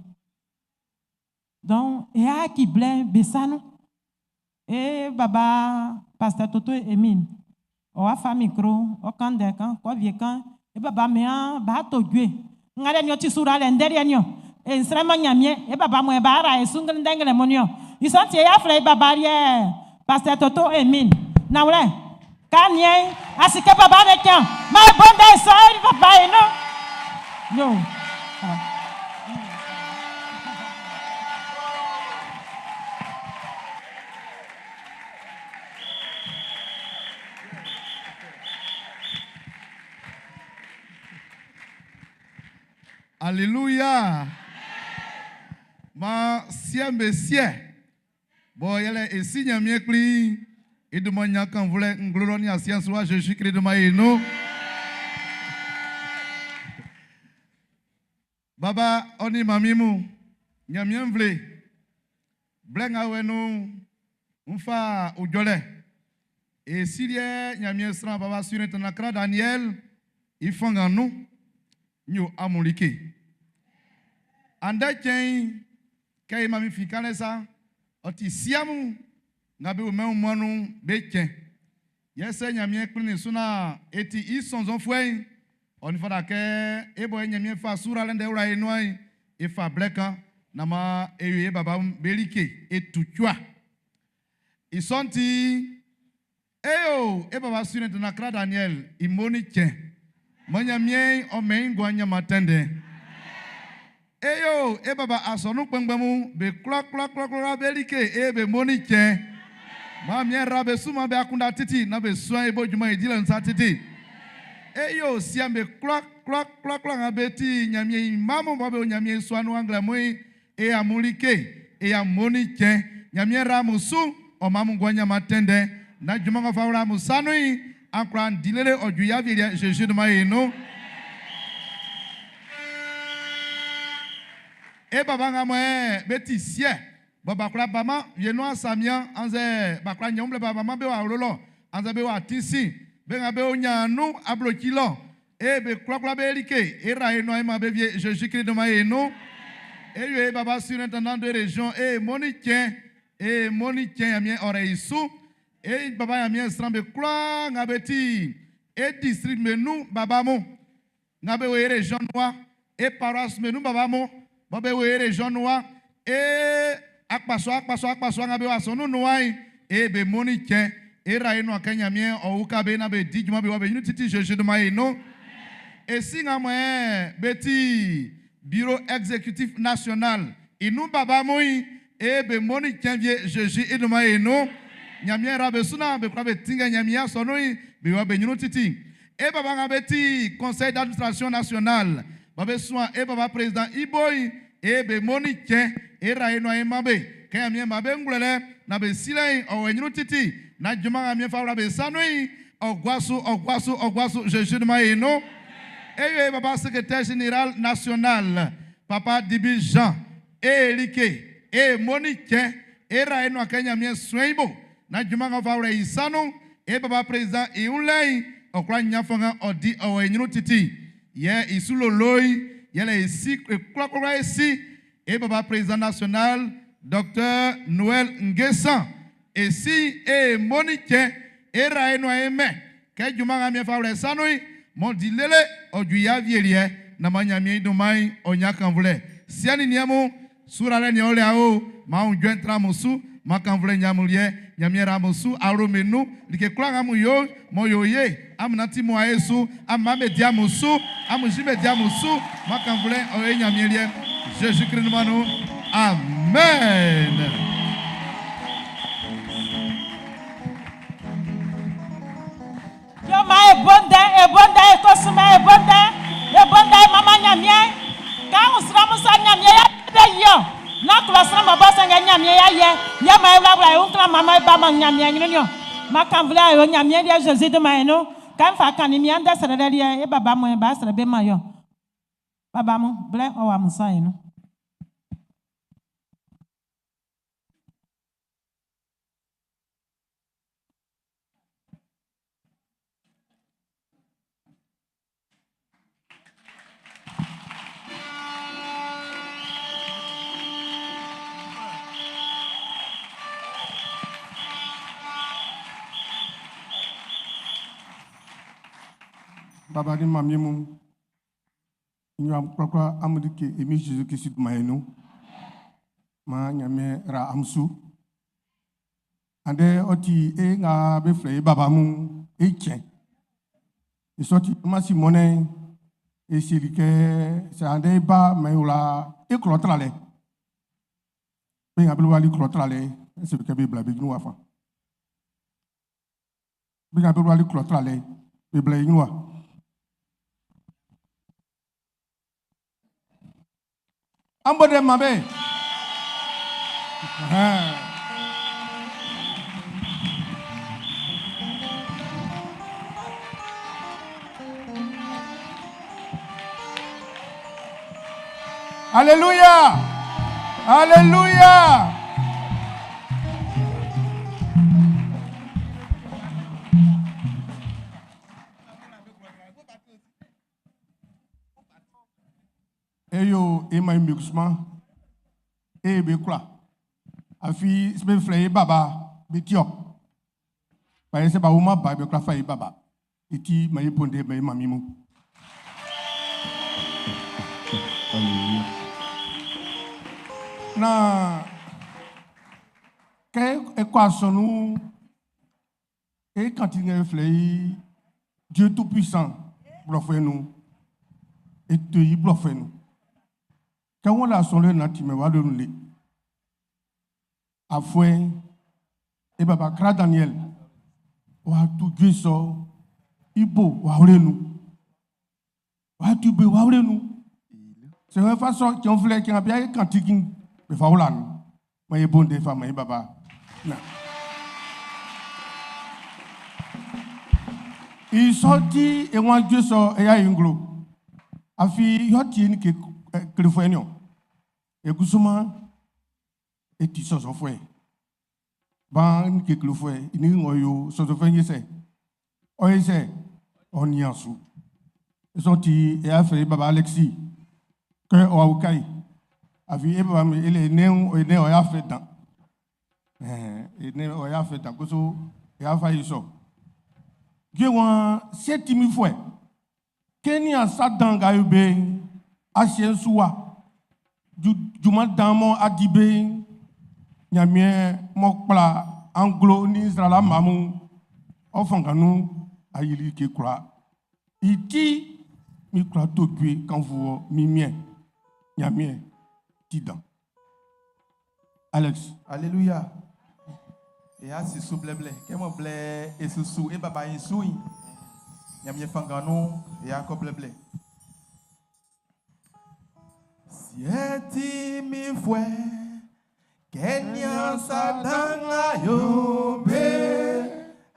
Donc e a ki ble besanu. E baba pasteur Toto Emile. O wa fa micro, o kan de kan, ko vie kan. E baba me an ba to dwe. Ngale ni o ti sura le nderi ni o. E nsre ma nyamie, e baba mo e ba ra e sungre ndengele mo ni o. Isanti e ya fle e baba rie. Pasteur Toto Emile. Na wle. Kanye, asike baba ne kyan. Ma e bonde so e baba e no. Yo. Ah. Alléluia. Ma sie me sie. Bo yele esi Ɲanmiɛn Kpli. I dunman'n ɲan kannvunlɛ nglo lɔ nin asiɛ'n su wa Jésus Christ dunman i nun. Baba ɔ nin mami mun, Ɲanmiɛn nvle. Blɛ nga wɛ nun'n, n fa ijɔlɛ. E si liɛ Ɲanmiɛn sran baba Surintendant Kra Daniel i fanngan nun, n yo amun like. Andɛ cɛn'n, kɛ i mami fin kanlɛ sa, ɔ ti siamu nga be o mɛn wunmuan'n nun'n be cɛn. Yɛ sɛ Ɲanmiɛn kplinnin su naan e ti i sɔnnzɔnfuɛ'n, ɔ nin fata kɛ e bɔ e Ɲanmiɛn fa suralɛ ndɛ wla e nuan'n, e fa blɛ kan naan maan e yo e baba'm be like e tu cua. I sɔ'n ti, e yo e baba Surintendant Kra Daniel i mo ni cɛn. Maan Ɲanmiɛn ɔ mɛn i nguan ɲanman tɛnndɛn. E yo e baba asɔnun kpɛnngbɛn mun be kwlakwlakwlakwla be like e be mo ni cɛn. Maan Ɲanmiɛn ra be su maan be akunndan titi naan be suan e bo junman i dilɛ'n sa titi. E yo siɛ'm be kwlakwlakwlakwla nga be ti Ɲanmiɛn i mma mun bɔ be o Ɲanmiɛn i sua nun anglɛmun'n e amun like e amun ni cɛn. Ɲanmiɛn ra amun su ɔ man amun nguan ɲanman tɛnndɛn. Naan junman ng'ɔ fa wla amun sa nun'n, an kwla di lele ɔ ju i awieliɛ Jésus dunman i nun. E baba nga mɔ be ti siɛ, bɔ b'a kwla baman wienun asamian annzɛ b'a kwla ɲan blɛ b'a baman be wɔ awlo lɔ annzɛ be wɔ atin sin, be nga be o ɲan nun abloki lɔ, e be kwlakwla be like e ra e nuan e man be wie Jésus Christ dunman i nun. E yo e baba surintendant de région e mo ni cɛn, e mo ni cɛn Ɲanmiɛn ɔ rɛ i su. E baba Ɲanmiɛn sran be kwlaa nga be ti e district be nun baba mun, nga be wo e région nun wa, e paroisse be nun baba mun, bɔ be wo e région nun wa, e akpasua akpasua akpasua nga be wo asɔnun nun wa yi, e be mo ni cɛn, e ra e nuan kɛ Ɲanmiɛn ɔ uka be na be di junman be wɔ be ɲrun titi Jésus dunman i nun. E si nga mɔ be ti bureau exécutif national i nun baba mun yi, e be mo ni cɛn vie Jésus i dunman i nun. Ɲanmiɛn ra be su na be kwla be tinngɛ Ɲanmiɛn asɔnun yi, be wɔ be ɲrun titi. E baba nga be ti conseil d'administration national bɔ be suan e baba président i bo'n, e be mo ni cɛn e ra e nuan e man be. Kɛ Ɲanmiɛn man be ngwlɛlɛ naan be silɛ'n ɔ wɔ e ɲrun titi, naan junman nga Ɲanmiɛn fa wla be sa nun'n ɔ gua su, ɔ gua su, ɔ gua su Zezi dunman i nun. E yo e baba secrétaire général national, Papa Dibi Jean, e like, e mo ni cɛn e ra e nuan kɛ Ɲanmiɛn suɛn i bo naan junman ng'ɔ fa wlɛ i sa nun'n, e baba président i wun lɛ'n, ɔ kwla ɲan fanngan ɔ di ɔ wɔ e ɲrun titi. Yɛ i su lolo'n, yɛle e si, e kwlakwla e si, e baba président national, Docteur Noël Nguessan. E si e mo ni cɛn, e ra e nuan e mɛn kɛ junman nga Ɲanmiɛn fa wlɛ i sa nun'n, m'ɔ di lele ɔ ju i awieliɛ, naan man Ɲanmiɛn i dunman'n ɔ ɲan kannvulɛ. Siɛ nin niɛn mun, Suralɛ nin ɔlɛ o, man aunjuɛ'n tran amun su, man kannvulɛ nyan amun liɛ, Nyanmiɛn ra amun su awlo'm be nun, like kwlaa nga amun yo'n, m'ɔ yo ye, amun nanti muae su, amun mma'm be di amun su, amun si'm be di amun su, man kannvulɛ'n ɔ yo e Nyanmiɛn liɛ, Jésus Krist dunman nun, amen. Yo maan e bo ndɛ, e bo ndɛ, e ko sunmɛn, e bo ndɛ, e bo ndɛ e manman Ɲanmiɛn. Kɛ an wun sran mun sa Ɲanmiɛn yɛ be yi ɔ. Nán klɔ sran bɔbɔ sanngɛ Ɲanmiɛn yɛ yɛ, yɛ maan e wlawla e wun klanman man e ba man Ɲanmiɛn ɲrun'n niɔn. Man kannvulɛ a yo Ɲanmiɛn liɛ Zezi dunman e nun. Kɛ n fa kannin min andɛ srɛlɛ liɛ'n, e baba mun e ba srɛ be man yɔ. Baba mun, blɛ ɔ wa mun sa e nun. Baba ni mamie mun, n kwlakwla amun like e Min Jésus Christ dunman e nun. Maan Ɲanmiɛn ra amun su. Andɛ ɔ ti e nga be flɛ e baba mun e cɛn. I sɔ ti ma si mɔnɛ'n e seli kɛ sɛ andɛ e ba mɛn wla e klɔ tralɛ. Be nga be wlali klɔ tralɛ e seli kɛ be bla be ɲrun wafa. Be nga be wlali klɔ tralɛ be bla e ɲrun wa. An bo de man be. Alléluia. Alléluia. E yo e man e kusuma e be kula. Afi be flɛ e baba be tiɔ. Ba yɛ sɛ ba wuma ba be kula fa e baba. E ti ma e ponde ma e mami mu. Na kɛ e kɔ asɔnu e kantine flɛ i Dieu tout puissant blɔfuɛ nun e to yi blɔfuɛ nun. Kɛ wɔn la sɔn le na ti mɛ wa le nu le. Afuɛ e baba Kra Daniel wa tu Dieu sɔ ibo wa wle nu. Wa tu be wa wle nu. Sɛ wọ́n fa sɔ kyɛn filɛ kyɛn abia ye kantiki bɛ fa wla nu. Ma ye bonde fa ma ye baba. Na. I sɔ ti e wan Dieu sɔ e ya inglo. Afi yɔ ti ni ke klefuɛ ni o. E kusuma e ti sɔsɔfuɛ. Ban ni ke klefuɛ ni ngɔ yo sɔsɔfuɛ nye sɛ. Ɔ ye sɛ ɔ nian su. I sɔ ti e ya fɛ baba Alexis kɛ ɔ awukai. Afi e baba mi ele ne e ne ɔ ya fɛ dan. E ne ɔ ya fɛ dan koso e ya fa yi sɔ. Dieu wan se ti mi fuɛ. Kenya sa dan ga yo be asiɛ'n su wa. Junman dan mɔ adi be Ɲanmiɛn mɔ kpla anglo ni Israɛl mamu ɔ fɔnganu ayili ke kura. I ti mi kura to due kanfu mi miɛ Ɲanmiɛn ti dan. Alex. Alléluia. E a susu bleble. Ke mo ble e susu e baba yin su yin. Ɲanmiɛn fanngan nun e y'a kɔ blɛblɛ. Siɛ ti min fuɛ, kɛ nian sa dan nga yo be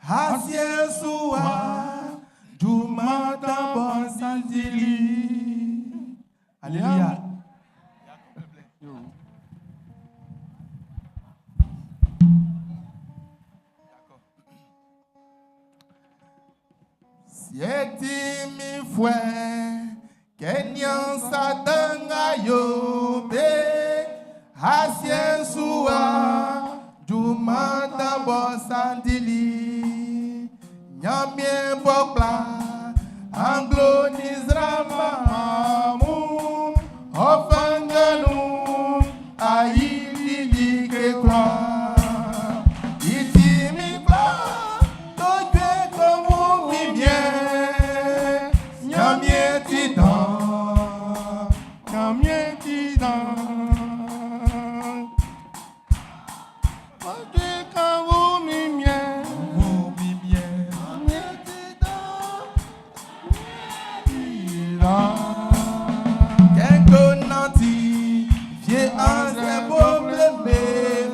asiɛ'n su wa, junman dan bɔ sanjili. Alléluia. Siɛ ti min fuɛ, kɛ nian sa dan nga yo be asiɛ'n su wa, junman dan bɔ sanndili. Ɲanmiɛn bɔ kpla anglo nin nzraama mun, ɔ fanngan nun a yili like kwlaa. I ti min kwla to jue ko wunmiɛn. Ɲanmiɛn ti dan, Ɲanmiɛn ti dan. Ɔ ti kan wunmiɛn. Wunmiɛn. Ɲanmiɛn ti dan. Ti dan. Kɛ n ko nanti fie annzɛ bo bleme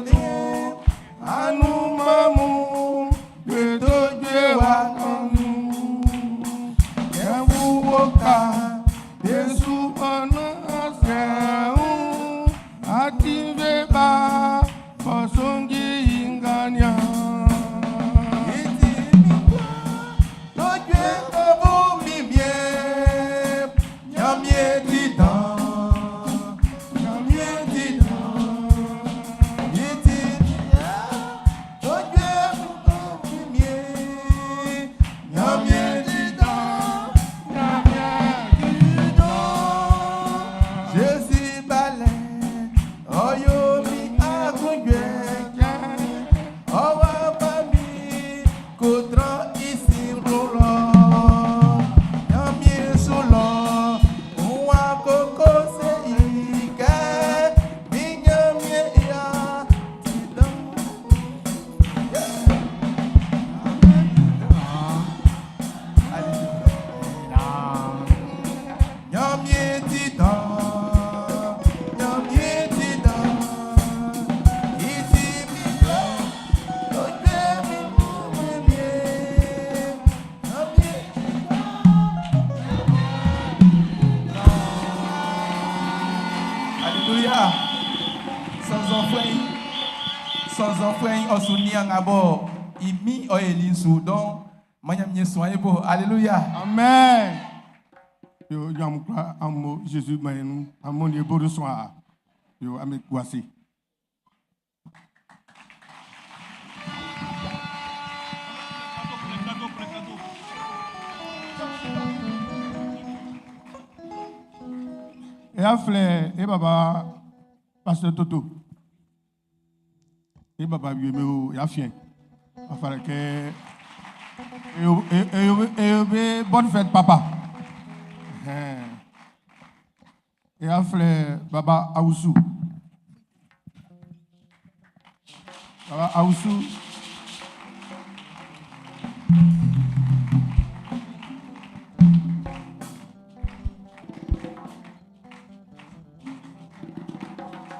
min, Anunman mun, be to jue waka nun. Kɛ n wu oka, be su ɔnà sɛ̀hún. Àti be ba, bọ̀sùnjì ìngànìyàn. I ti min kwla to jue ko wunmiɛn. Ɲanmiɛn ti dan, Ɲanmiɛn ti dan. I ti min kwla to jue ko wunmiɛn. Ɲanmiɛn ti dan, Ɲanmiɛn ti dan. Jésus balẹ̀, ó yo mi aklunjuɛ Ɔ wá bá mi kó tran i sin lɔ. Ɲanmiɛn su lɔ, n wa koko se i kɛ min Ɲanmiɛn a ti dan. Yeah. Alléluia. Ɲanmiɛn ti dan, Ɲanmiɛn ti dan. I ti min kwla to jue min wunmiɛn. Ɲanmiɛn ti dan. Alléluia. Sɔnnzɔnfuɛ'n, sɔnnzɔnfuɛ'n ɔ su nian nga bɔ i min ɔ yeli su donc ma Ɲanmiɛn suan e bo. Alléluia. Amen. Yo, ɲamu kura amo Jésus mayenu, amo ni ebodo sɔn a. Yo, ame guasi. E a filɛ e baba Pasteur Toto. E baba wie o ya fiɛ. A fara kɛ e e e e bonne fête papa. Ɛhɛn. E a filɛ baba Awusu. Baba Awusu.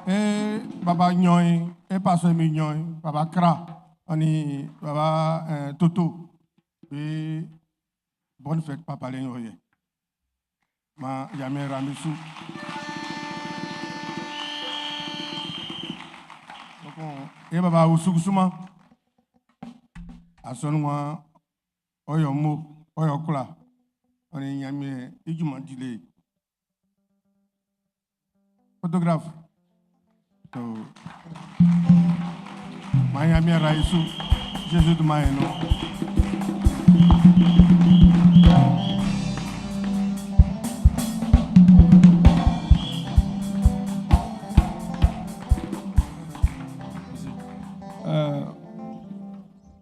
E baba Nyoy, e pasteur mi Nyoy, baba Kra, ani baba Toto. E bonne fête papa le yoye. Ma Yamé Ramisu. E baba Awusu kusuma. Asɔnwa ɔyɔ mo, ɔyɔ kula. Ani Yamé ijuma dile. Photographe. So, Miami Raisu, Jésus de Maïno.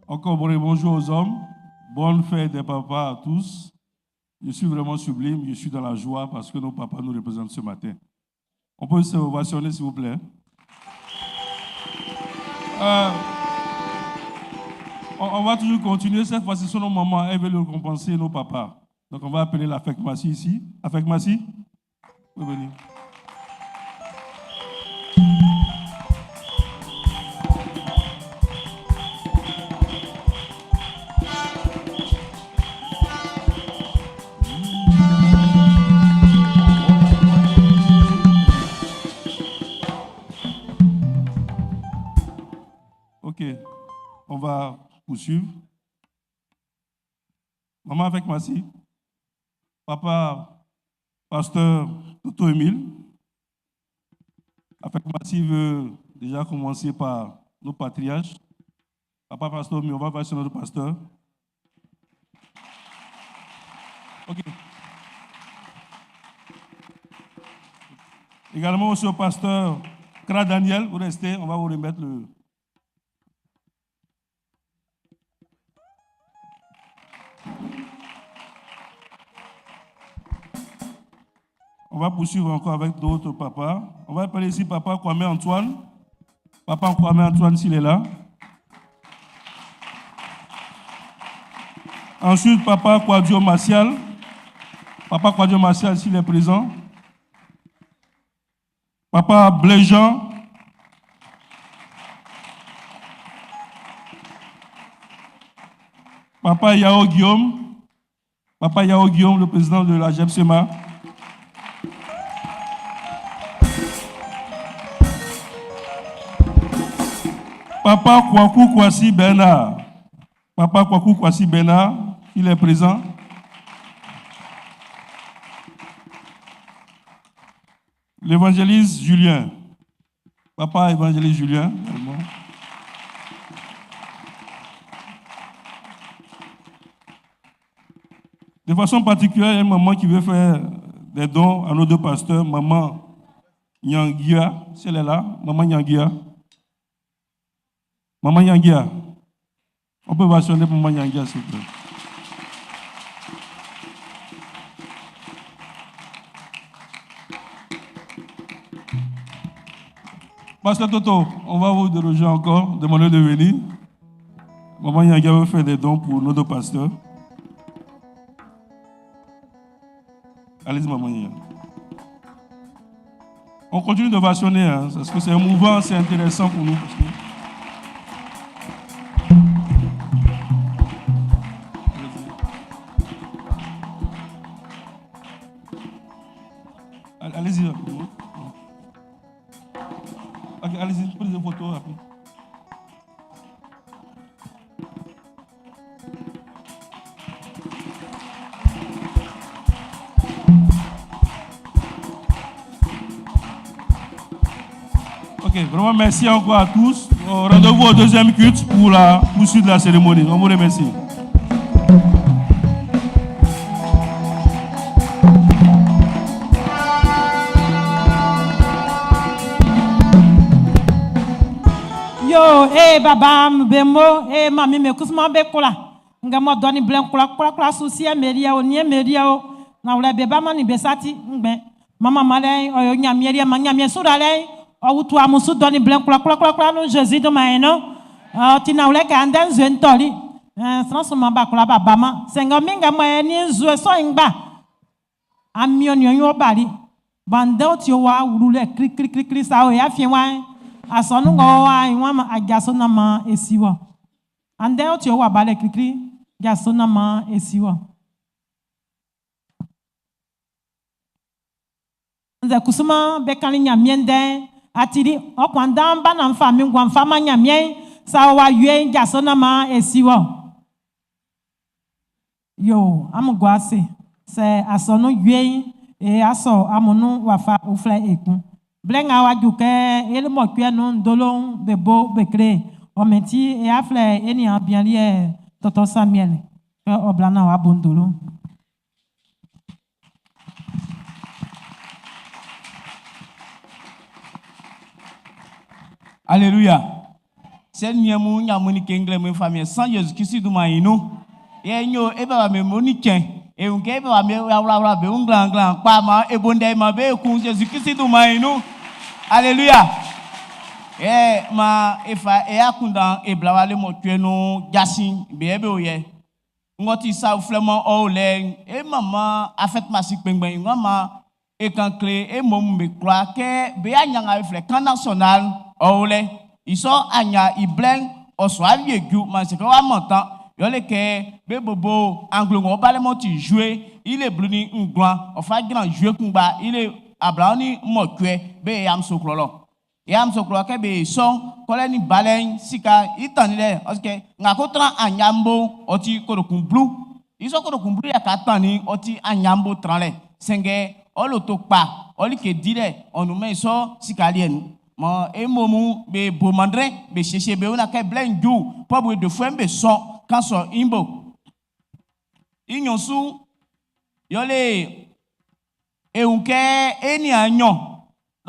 Encore bonjour aux hommes. Bonne fête des papas à tous. Je suis vraiment sublime, je suis dans la joie parce que nos papas nous représentent ce matin. On peut se ovationner s'il vous plaît. On va toujours continuer. Cette fois-ci, sur nos mamans, elles veulent récompenser nos papas. Donc, on va appeler la FECMASI ici. AFECMASI, vous pouvez venir. Ok, on va poursuivre. Maman avec Massi, papa, pasteur Toto Emile. Avec Massi veut déjà commencer par nos patriarches. Papa pasteur, mais on va passer notre pasteur. Ok. Également aussi au pasteur Kra Daniel, vous restez, on va vous remettre le. On va poursuivre encore avec d'autres papas. On va appeler ici papa Kwame Antoine. Papa Kwame Antoine, s'il est là. Ensuite, papa Kouadio Martial. Papa Kouadio Martial, s'il est présent. Papa Bléjean. Papa Yao Guillaume. Papa Yao Guillaume, le président de la GEPSEMA. Papa Kwaku Kwasi Bernard. Papa Kwaku Kwasi Bernard, il est présent. L'évangéliste Julien. Papa évangéliste Julien. De façon particulière, il y a une maman qui veut faire des dons à nos deux pasteurs, maman Nyangia, si elle est là, maman Nyangia. Maman Yangia. On peut vationner pour Maman Yangia, s'il vous plaît. Pasteur Toto, on va vous déloger encore, demander de venir. Maman Yangia veut faire des dons pour nos deux pasteurs. Allez-y, Maman Yangia. On continue de vationner, hein, parce que c'est émouvant, c'est intéressant pour nous. Parce que... Allez-y. Ok, allez-y, prenez des photos rapide. Ok, vraiment merci encore à tous. Rendez-vous au deuxième culte pour la poursuite de la cérémonie. On vous remercie. Yo, eh baba mbemo, eh mami me kusuma be kola. Nga mo doni blen kola kola kola susi e meria o nie meria o. Na wala be ba mani be sati ngbe. Mama male oyo nya mieria ma nya mie sura le. O wutu amusu doni blen kola kola kola kola no Jésus do ma eno. O ti na wala ka ndan zwe ntoli. Eh transforma ba kola ba ba ma. Senga minga mo e ni zwe so ngba. Ami oni onyo bari. Bande o ti wa wuru le kri kri kri kri sa o ya fi wa. Asɔnu ŋgɔ wa ìwọ̀n ma adzaso na ma esi wɔ. Ande o ti wa balẹ̀ kirikiri dzaso na ma esi wɔ. Nze kusuma bɛ kali nyamie ndɛ atiri ɔkwan ba na nfa mi ngwa nfa ma nyamie sa wa yue dzaso na ma esi wɔ. Yo amu gɔ ase sɛ asɔnu yue e asɔ amunu wafa oflɛ ekun. Blenga wa juke ele mo kwe no ndolo bebo bekre o menti e afle eni abian toto Samuel ke oblana wa bondolo. Alléluia. C'est nyemu nyamuni kengle me famille sans Jésus Christ du mainu. Ye nyo e ba me moni ken. E unke ba me wla wla be unglan nglan pa ma e bonde ma be kun Jésus Christ du mainu. Alléluia. E ma e fa e akundan e bla wa le mɔtsuɛ nu jasin be be o yɛ. Ngɔ ti sa uflɛ mɔ ɔ o lɛ e mama afɛt masi kpɛngbɛn ŋɔ ma e kan kle e mɔ mun be kura kɛ be anya be filɛ camp national ɔ o lɛ. Isɔ anya iblɛn ɔsɔ avie ju ma se ke wa mɔ tán yɔ le kɛ be bobo anglo ŋɔ ba lɛ mɔ ti jouer ile blu ni ŋgblan ɔfa dzran jouer kungba ile ablawo ni mɔtsuɛ be yam so klɔlɔ yam so klɔ kɛ be sɔn kɔlɛ ni balɛ sika itani lɛ ɔsikɛ ŋa ko tran anyambo ɔti korokun blu isɔ korokun blu yɛ ka tani ɔti anyambo tran lɛ sɛngɛ ɔlò kpa ɔli ke di lɛ ɔnumɛ sɔ sika liɛ nu mɔ emomu be bomandrɛ be sese be wona kɛ blɛ ŋdu pɔbu de fue be sɔn kan sɔ imbo inyɔsu yɔle ehun kɛ eni anyɔ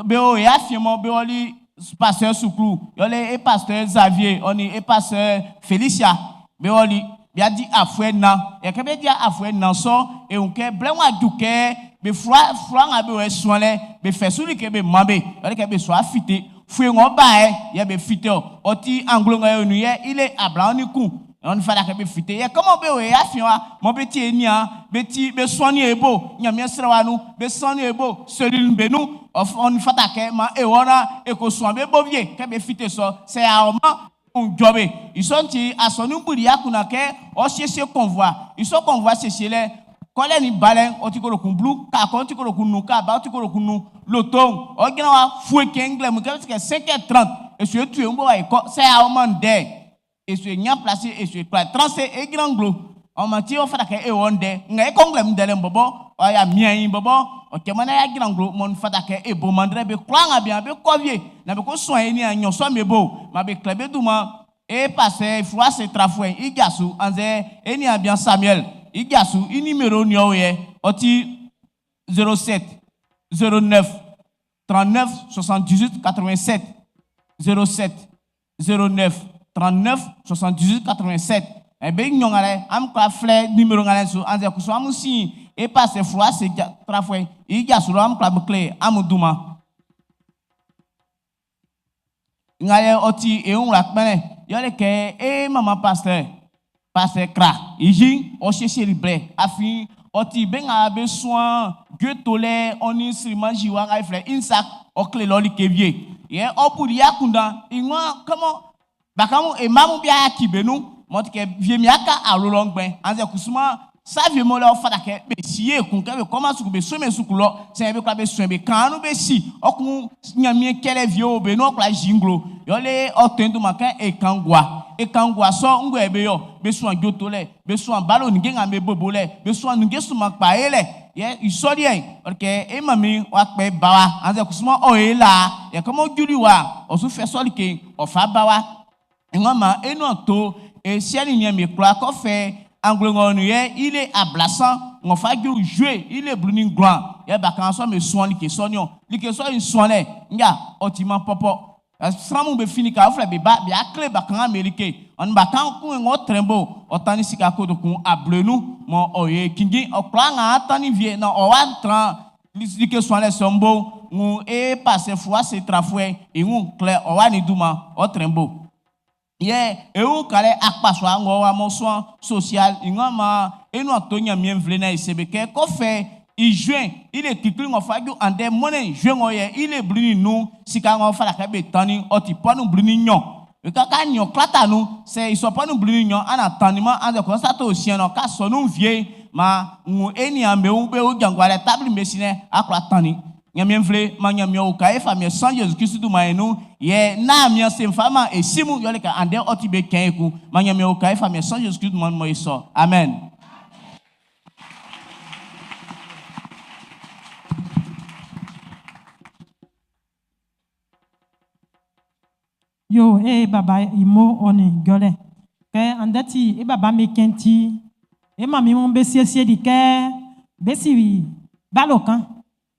be o ya fiɛmɔ be wɔli pasteur sukulu yɔle e pasteur Xavier ɔni e pasteur Felicia be wɔli bia di afɔɛ na yɛkɛ be di afɔɛ na sɔ ehun kɛ blɛ ŋua du kɛ be fura fura ŋa be wɔ sɔn lɛ be fɛ suli kɛ be ma be yɔle kɛ be sɔ afite fue ŋɔ ba yɛ yɛ be fite o ɔti anglo ŋa yɛ nu yɛ ile abla ni kun ɔni fada kɛ be fite yɛ kɔmɔ be wɔ ya fiɛ wa mɔ be ti enia be ti be sɔni ebo nyamiɛ srɛ wa nu be sɔni ebo selulu be nu ɔni fada kɛ ma ewɔna eko sɔn be bo vie kɛ be fite sɔ sɛ awɔ ma ŋdzɔbe isɔnti asɔnubuli akuna kɛ ɔsiesie convoi isɔ convoi siesie lɛ kɔlɛ ni balɛ ɔti korokun blu kakɔ ɔti korokun nu kaba ɔti korokun nu loto ɔgyina wa fue kɛ ŋglɛ mu kɛ kɛ 5h30 esu etu ŋgbɔ wa ekɔ sɛ awɔ ma ŋdɛ esu enya place esu ekpla transe egyina ŋglo ɔmɔ tí wọ́n fara kɛ ewɔ ŋdɛ ŋa ekɔ ŋglɛ mu dɛ lɛ bɔbɔ ɔya mia yi bɔbɔ ɔtɛmɔ na ya gyina ŋglo mɔ fata kɛ ebo mandrɛ be kura ŋa bia be kɔ vie na be ko sɔn ye ni anyɔ sɔ mi bo ma be klɛ be du ma e passe fura se trafoe igasu anze eni abian Samuel igasu i numéro niɔ yɛ ɔti 07 09 39 78 87 07 09 39 78 87 ebe nyɔŋa lɛ am kura filɛ numéro ŋa lɛ so anze kusu amu si e passe fura se trafoe igasu lɔ am kura be kle amu du ma ŋa lɛ ɔti eŋu la kpɛnɛ yɔle kɛ e mama pasteur pasteur kra iji ɔsiesie blɛ afi ɔti be ŋa be sɔn Dieu tolɛ ɔni sirimanzi wa ŋa filɛ insak ɔkle lɔli kevie yɛ ɔbuli yakunda iŋɔ kɔmɔ bakamu emamu bi aya kibenu mɔti kɛ vie miaka alo lɔ ŋgbɛ anze kusuma savie mo lɛ ɔfada kɛ be si ye kun kɛ be kɔma suku be sɔme suku lɔ sɛ be kura be sɔe be kanu be si ɔkun nyamie kɛlɛ vie o be n'ɔkura zinglo yɔle ɔtɔn do ma kɛ ekangua ekangua sɔ ŋgɔ be yɔ be sɔn dzoto lɛ be sɔn balo nige ŋa be bobo lɛ be sɔn nige suma kpa ye lɛ yɛ isɔliɛ ɔkɛ emami wa kpɛ bawa anze kusuma ɔye la yɛ kɔmɔ dzuli wa ɔsu fɛ sɔli ke ɔfa bawa ŋɔ ma enua to esiani miami kura kɔfɛ anglo yɛ ile ablasan ŋɔfa dzo jouer ile bluni glan yɛ bakan sɔ mi sɔn like sɔniɔ like sɔ yi sɔn lɛ nga ɔti ma pɔpɔ sramu be fini ka ɔflɛ be ba be akle bakan amerike ɔni bakan kun ŋɔ trɛnbo ɔtani sika kodo kun ablenu mɔ ɔye kingi ɔkplɔ ŋa atani vie na ɔwa tran like sɔn lɛ sɔnbo ŋu e passe fua se trafoe iŋu klɛ ɔwa ni duma ɔtrɛnbo yɛ ewu kalɛ akpaso aŋɔ wa mɔ sɔn social iŋɔ ma enu ato nyamie vle na esebe kɛ kɔfɛ ijuin ile kikili ŋɔ fa dzo andɛ mɔnɛ juin ŋɔ yɛ ile bluni nu sika ŋɔ fa la kɛ be tani ɔti pɔnu bluni nyɔ kaka nyɔ klata nu sɛ isɔpɔnu bluni nyɔ ana tani ma anzɛ kɔsa to sien nɔ ka sɔnu vie ma ŋu eni amewo be wo dzangua lɛ tabli me si nɛ akplɔ tani nyamie vle ma nyamie wo ka efa mie sɔn Yesu Kristu du ma ye nu yɛ na mie se nfa ma esimu yɔle ka andɛ ɔti be kɛn eku ma nyamie wo ka efa mie sɔn Yesu Kristu du ma nu ma ye sɔ amen. Yo, e baba imo oni gole. Ke andeti e baba me kenti. E mami mon be siesie di ke be si balokan.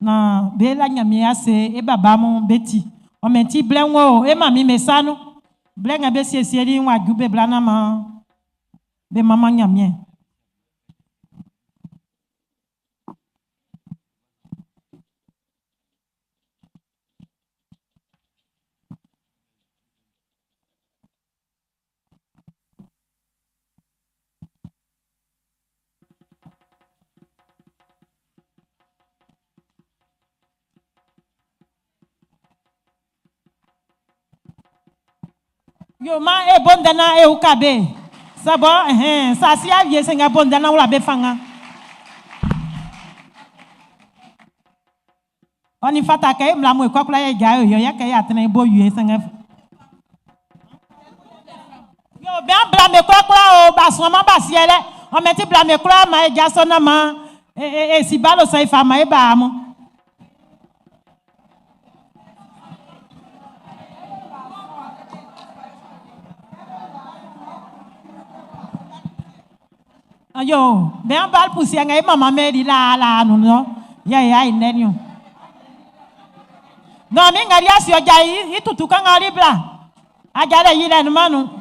Na be la nyame ase e baba mon beti. O menti blenwo e mami me sanu. Blenga be siesie di nwa gube blana ma. Be mama nyame. Yo ma e bonda na e ukabe. Sabo eh sa si avie senga bonda na wala be fanga. Oni fata ke mla mo kwa kula ye ga yo ya ke ya tene bo yue senga. Yo be an bla me kwa kula o ba so ma ba si ele. O me ti bla me kula ma e ja so na ma e e e si ba lo so ifa ma e ba mo. Ayo, be an bal pusi nga e mama me di la la no no. Ya ya ine ni. No mi ngari asi ọjà yìí itutu kan ngari bla. Ajale yi lẹ́nu mọ́nu.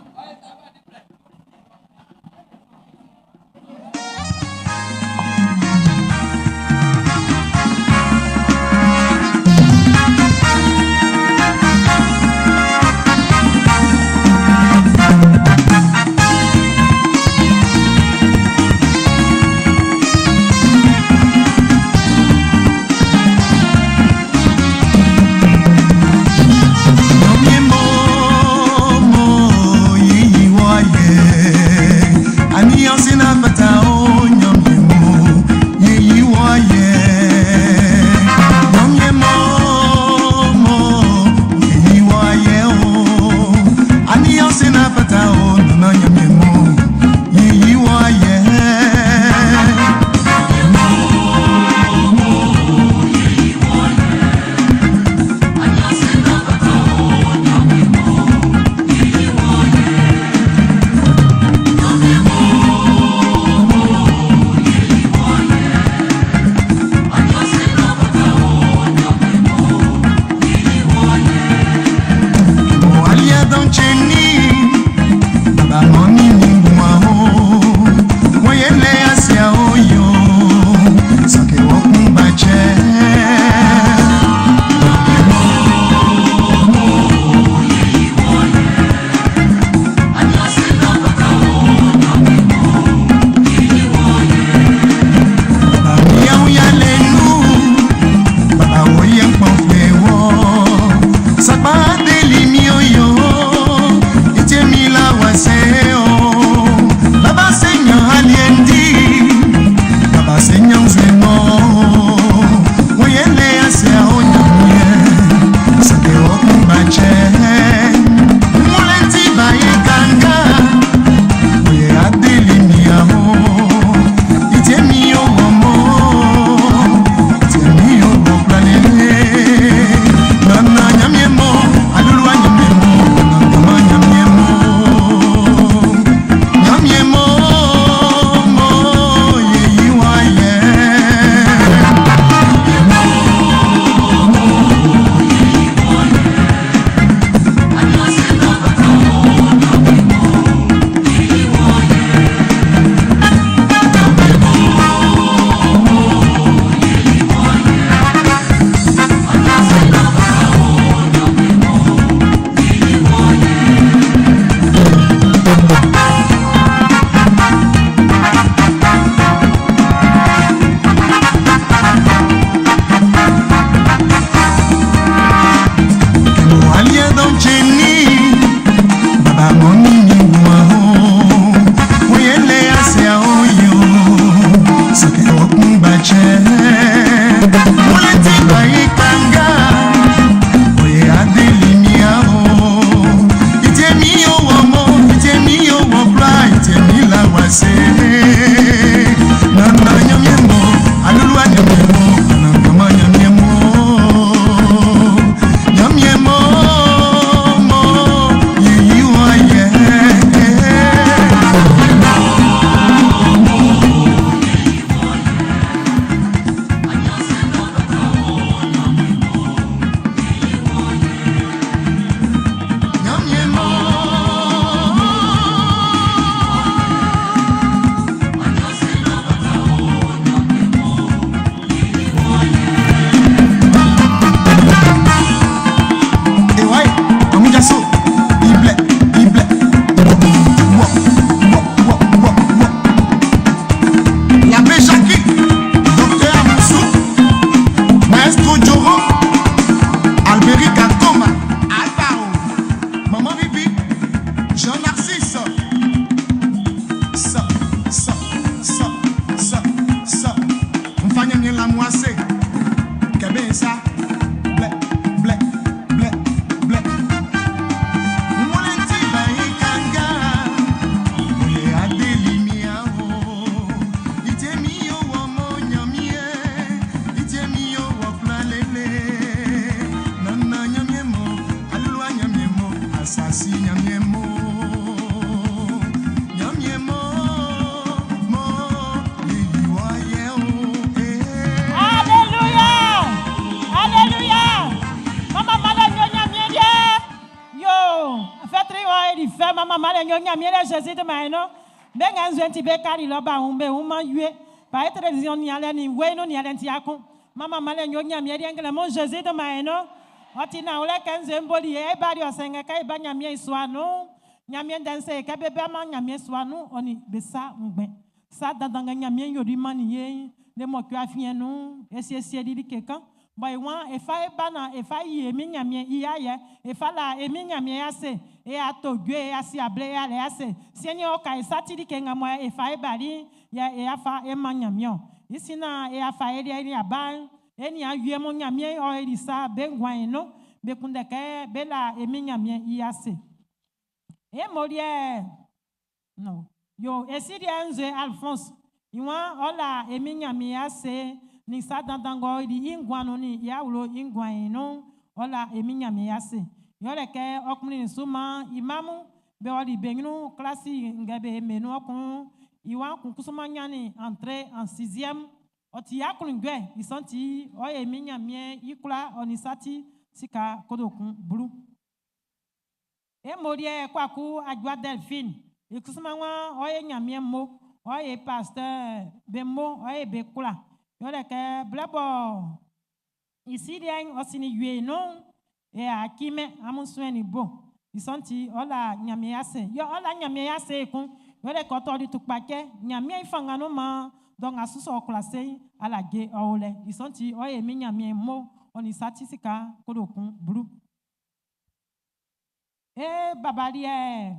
Mama le nyo nyamie le Jésus de ma no. Be nga nzue ti be kari lo ba un be un ma yue. Pa e télévision ni ale ni we no ni ale ti akun. Mama ma le nyo nyamie di ngle mo Jésus de ma no. Oti na ole ke nzue mboli e ba ri osenga ka e ba nyamie iswa no. Nyamie danse ke be be ma nyamie swa no oni be sa ngbe. Sa dandanga nyamie yori ma ni ye. Ne mo kwa fien no esiesie di kekan. Boy wan efa e bana efa yi emi nyamie iya ye efa la emi nyamie ya se e ato gwe e asi able e ale ase sieni o ka esati di kenga mo efa e bari ya e afa e ma nyamie o isi na e afa e ri aba e ni awie mo nyamie o e risa be ngwan no be kunde ke be la emi nyamie iya se e mori e no yo esi di enze Alphonse iwan ola emi nyamie ya se ni sa dandango di ingwanu ni ya wulo ingwan no ola emi nyame ya se yole ke okunrin suma imamu be ori beninu klasi ngebe menu okun iwan kun kusuma nyani entrée en 6e oti ya kunngbe isanti o emi nyame ikula onisati sika kodokun blu e mori e kwaku adwa Delphine ikusuma wa o ye nyame mo o ye pasteur be mo o ye be kula yole ke blebo isi dien osini yue no e akime amusuen ni bo isanti ola nyame ase yo ola nyame ase kun yole ko to di tupake nyame ifanga no ma don asuso oklase ala ge owole isanti o ye mi nyame mo oni satisika kodokun blu e babali e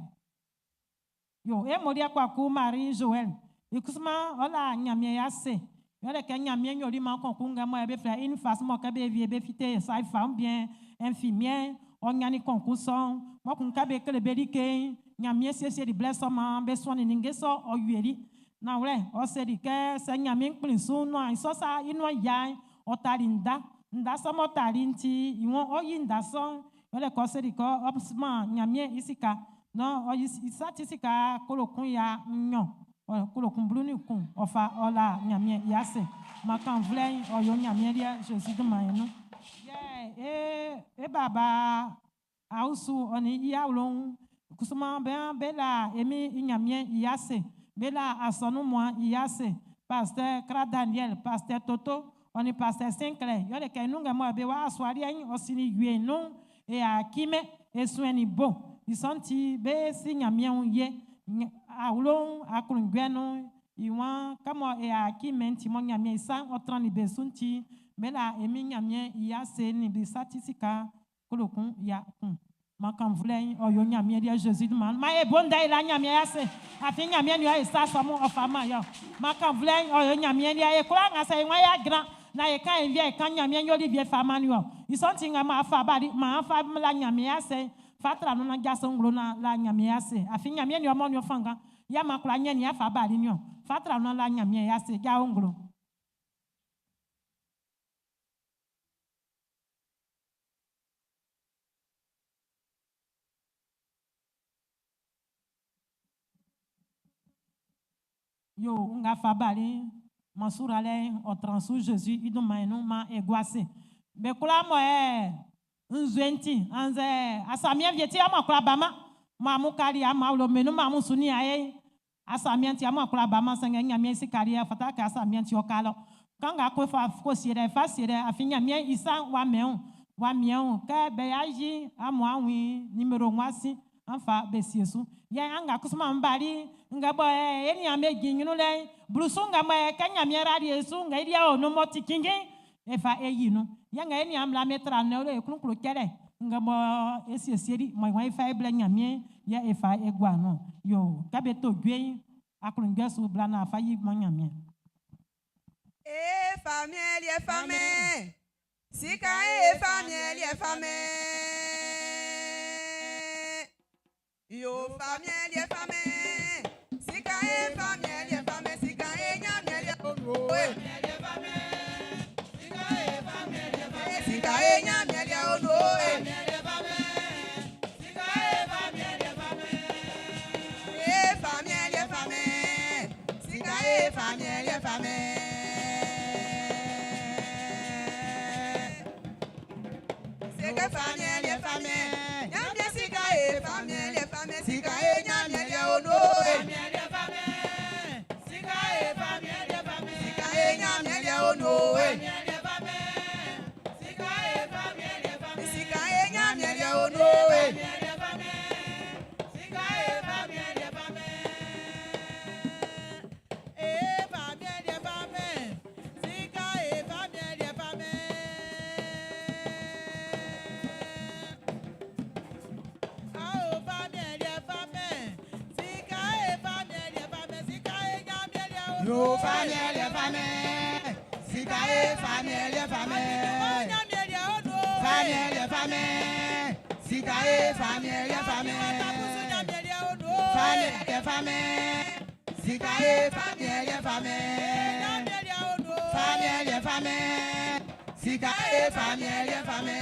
yo e mori akwa Marie Joël ikusuma ola nyame ase yole ke nyamie nyori ma konkun nga mo e be fra une face mo ka be vie be fite sa femme bien infirmière on nyani konkun son mo kun ka be kele be like nyamie siesie di bless ma be so ni nge so o wieri na wle o se di ke se nyamie nplin su no an so sa inu ya o tari nda nda so mo tari nti iwon o yi nda so yole ko se di ko ma nyamie isika no o isa tisika kolokun ya nyon kolokun blu ni kun ofa ola nyamie yase makan vle oyo nyamie dia Jésus de mayenu ye e baba ausu oni iya ulon kusuma be bela emi nyamie yase bela asonu moi yase pasteur Kra Daniel pasteur Toto oni pasteur Sinclair yo le ke nunga mo be wa aswari en osini yue nu e akime e sueni bo isanti be si nyamie un ye awulon akulungwenu iwan kamo e aki menti mo nyamie isa otran ni besunti mela emi nyamie iya se ni bisatisika kolokun ya kun makan vule oyo nyamie dia Jésus man ma e bonda ila nyamie ya se afi nyamie ni o isa so mo ofa ma yo makan vule oyo nyamie dia e kula ngasa iwan ya gran na e kan envie e kan nyamie nyoli vie fa ma ni o isonti nga ma fa ba di ma fa la nyamie ya se fatra no na jaso nglo na la nyamie ase afi nyamie ni omo ni ofanga ya makula nye ni afa ba ni o fatra no la nyamie ase ja nglo yo nga fa ba ni Mansour ale o transu Jésus idun ma enu ma eguase be kula mo e nzwenti anze asamia vieti amakula bama mamu kali amawlo menu mamu suni aye asamia nti amakula bama sanga nyamia sikali afata ka asamia nti okalo kanga ko fa ko sire fa sire afi nyamia isa wa meun wa mieun ka be yaji amu anwi numero nwasi anfa be siesu ya anga kusuma mbali nga bo e ni ame ginyunu le blusu nga ma ka nyamia ra yesu nga idia onu mo tikingi efa eyinu yanga eni amla metra ne ole kunkuru kele nga mo esiesieri mo iwan ifa eble nyamie ya efa egwa no yo kabe to gwe akurungwe su bla na afa yi mo nyamie e famie e famie sika e famie e famie yo famie e famie sika e famie e famie sika e nyamie e onu e sika e nyamie e onu e e famie e famie sika e famie e famie sika famie e famie nyamie sika e famie e famie sika e Yo famiɛn liɛ famɛ, sika ye famiɛn liɛ famɛ. Famiɛn liɛ famɛ, sika ye famiɛn liɛ famɛ. Famiɛn liɛ famɛ, sika ye famiɛn liɛ famɛ. Famiɛn liɛ famɛ, sika ye famiɛn liɛ famɛ.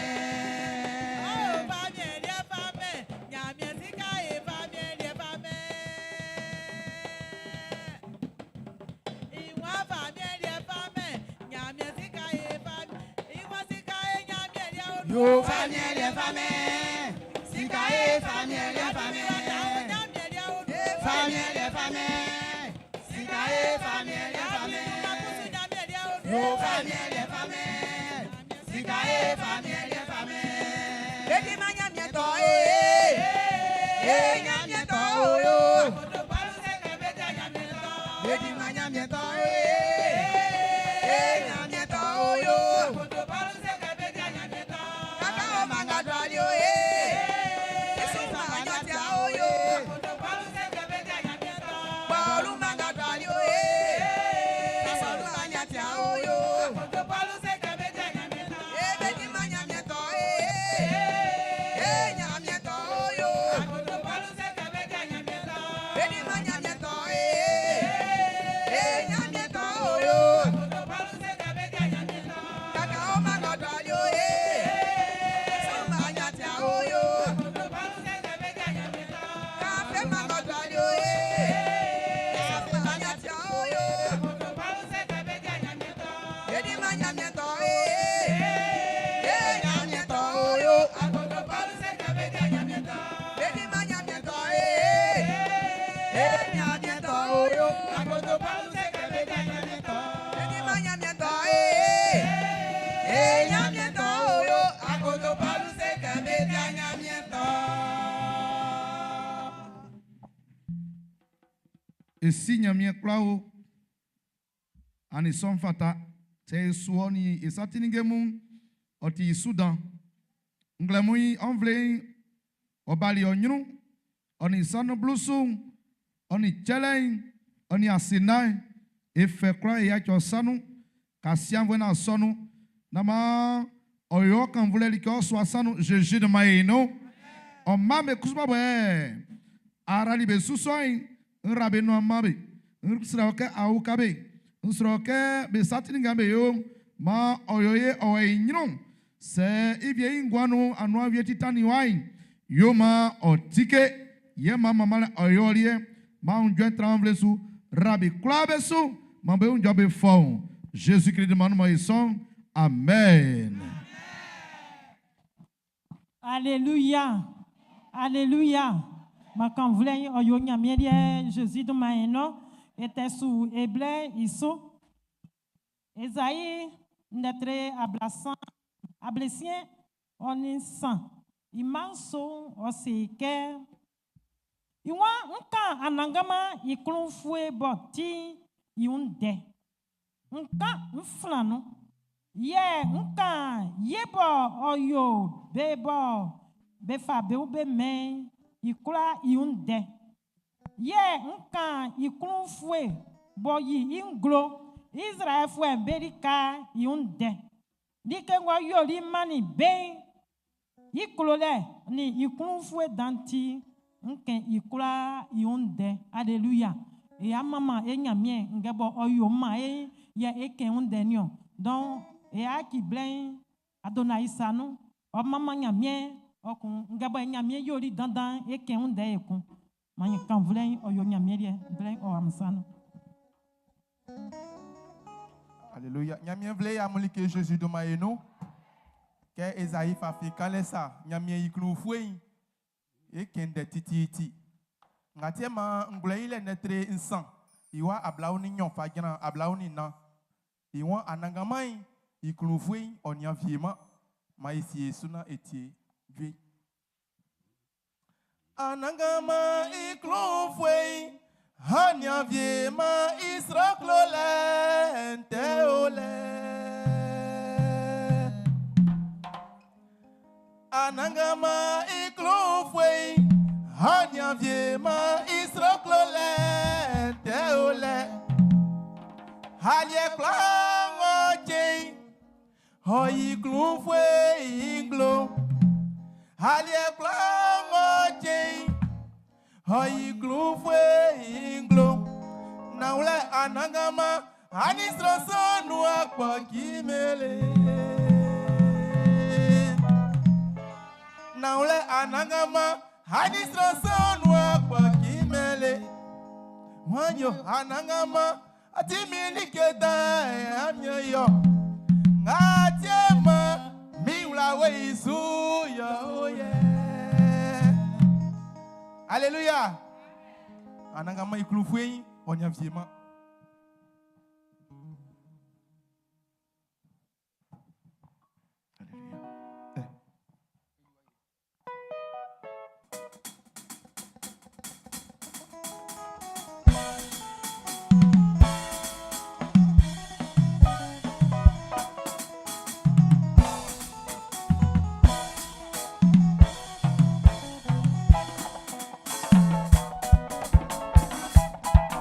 Yo famiɛn liɛ famɛ, sika ye famiɛn liɛ famɛ. Famiɛn liɛ famɛ, sika ye famiɛn liɛ famɛ. Yo famiɛn liɛ famɛ, sika ye famiɛn liɛ famɛ. Edi ma Ɲanmiɛn tɔ ye, e Ɲanmiɛn tɔ o yo. Edi ma Ɲanmiɛn tɔ ye, e Ɲanmiɛn tɔ o yo. Kaka o manga dɔ ali o ye, Yesu manga nyatia o yo. Bɔọlu manga dɔ ali o ye, Yesu manga nyatia o yo. Ebedi ma Ɲanmiɛn tɔ ye, e Ɲanmiɛn tɔ o yo. Edi ma Ɲanmiɛn tɔ ye, e Ɲanmiɛn tɔ o yo. Kaka o manga dɔ ali o ye, Yesu manga nyatia o yo. Kafe manga dɔ ali o ye, Yesu manga nyatia o yo. Edi ma Ɲanmiɛn tɔ ye, e Ɲanmiɛn tɔ o yo. Edi ma Ɲanmiɛn tɔ ye, e Ɲanmiɛn tɔ o yo. Edi ma Ɲanmiɛn tɔ ye, e Ɲanmiɛn tɔ o yo. Akoto Palu se kɛ be dia Ɲanmiɛn tɔ. Esi Ɲanmiɛn kwla o ani sɔn fata sɛ esu ni esatinige mu ɔti Sudan nglɛmu yi ɔnvle ɔbali ɔnyru ɔni sanu blusu ɔni tsɛlɛyi ɔni asinayi efe kura eya tsɔ sanu kasianvue na sɔnu nama ɔyɔ kanvlɛ li ke ɔsɔ asanu Jésus de ma yi no ɔma me kusuma bɛ arali be susɔyi nra be nu ama be nsrɔ ke awu ka be nsrɔ ke be satini be yo ma ɔyɔ ye ɔwɔ yi nyru sɛ ivie yi ŋguanu anu avie titani wayi yo ma ɔtike ye ma mama le ɔyɔ lie ma ŋdzɔ tranvle su rabi kura be su ma be ŋdzɔ be fɔ Jésus Christ de ma nu ma yi sɔn amen. Alléluia. Alléluia. Ma kan vle oyo nyamie die Jésus de ma eno était sous eble iso. Esaïe netre ablasan ablesien oni san. Imanso oseke. Iwa nka anangama iklun fue boti iunde. Nka nflanu. Ye nka yebo oyo bebo befa be ube me ikura iunde. Ye nka iklun fue bo yi inglo Israel fue berika iunde. Dike ngwa yoli mani be iklole ni iklun fue danti nke ikura iunde. Alléluia. E ya mama e nyamie ngebo oyo ma e ye eke unde nyo. Donc e a ki blen Adonai sanu o mama nyamie okun ngebo nyamie yori dandan eke unde ekun. Manyi kan vlen oyo nyamie die blen o amsanu. Alléluia. Nyamie vle ya mulike Jésus de maeno. Ke Esaïe fa fi kalesa nyamie iklu fue e kende titi. Ngatie ma ngle ile netre nsan. Iwa ablawo ni nyon fa gran ablawo ni na. Iwa anangamai iklu fue onya viema ma isi Yesu na etie dwe. Anangama iklu fue hanya viema isra klole nte ole. Anangama iklu fue hanya viema isra klole nte ole. Aliɛ kwlaa ng'ɔ cɛn'n, ɔ yi klunfue i nglo. Aliɛ kwlaa ng'ɔ cɛn'n, ɔ yi klunfue i nglo. Nanwlɛ Anannganman, a nin sran sɔ'n nun a kpɔciman le. Nanwlɛ Anannganman, a nin sran sɔ'n nun a kpɔciman le. Wan yo Anannganman, a ti min like dan amiɛn yɔ. Nga tie man min wla wo i su yɔ o yɛ. Alléluia. Anannganman i klunfue'n ɔ ɲan fieman. Alléluia.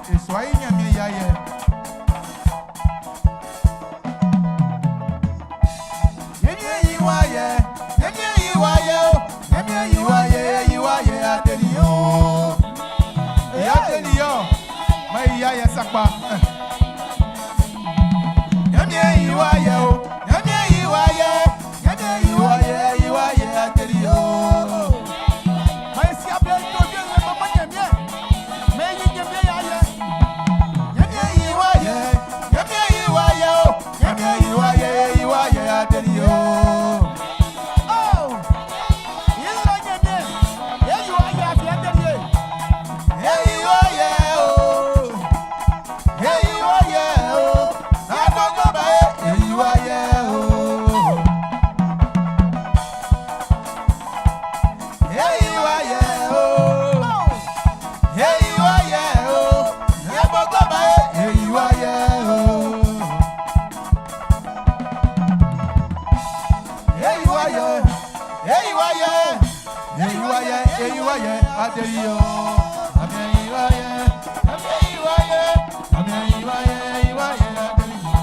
Esua yi Ɲanmiɛn i ayɛ. Ɲanmiɛn yi wɔ ayɛ, Ɲanmiɛn yi wɔ ayɛ o, Ɲanmiɛn yi wɔ ayɛ, yi wɔ ayɛ ateli o. E ateli o, ma yi ayɛ sakpa. Ɲanmiɛn yi wɔ ayɛ o, Ɲanmiɛn yi wɔ ayɛ, Ɲanmiɛn yi wɔ ayɛ, yi wɔ ayɛ ateli o. Ma yi si abe to bi le mama Ɲanmiɛn, ma yi Ɲanmiɛn ya ayɛ. Ɲanmiɛn yi wɔ ayɛ, Ɲanmiɛn yi wɔ ayɛ o, Ɲanmiɛn yi wɔ ayɛ, yi wɔ ayɛ ateli o. Oh, Israel Ɲanmiɛn, e yi wɔ ayɛ afi ateli ye. Eyi wɔ ayɛ o, eyi wɔ ayɛ o, agbɔgbɔba ye, eyi wɔ ayɛ o. Eyi wɔ ayɛ o, eyi wɔ ayɛ o, agbɔgbɔba ye, eyi wɔ ayɛ o. Eyi wɔ ayɛ, eyi wɔ ayɛ, eyi wɔ ayɛ, eyi wɔ ayɛ, adeli o. Ame yi wɔ ayɛ, ame yi wɔ ayɛ, ame yi wɔ ayɛ, yi wɔ ayɛ, adeli o.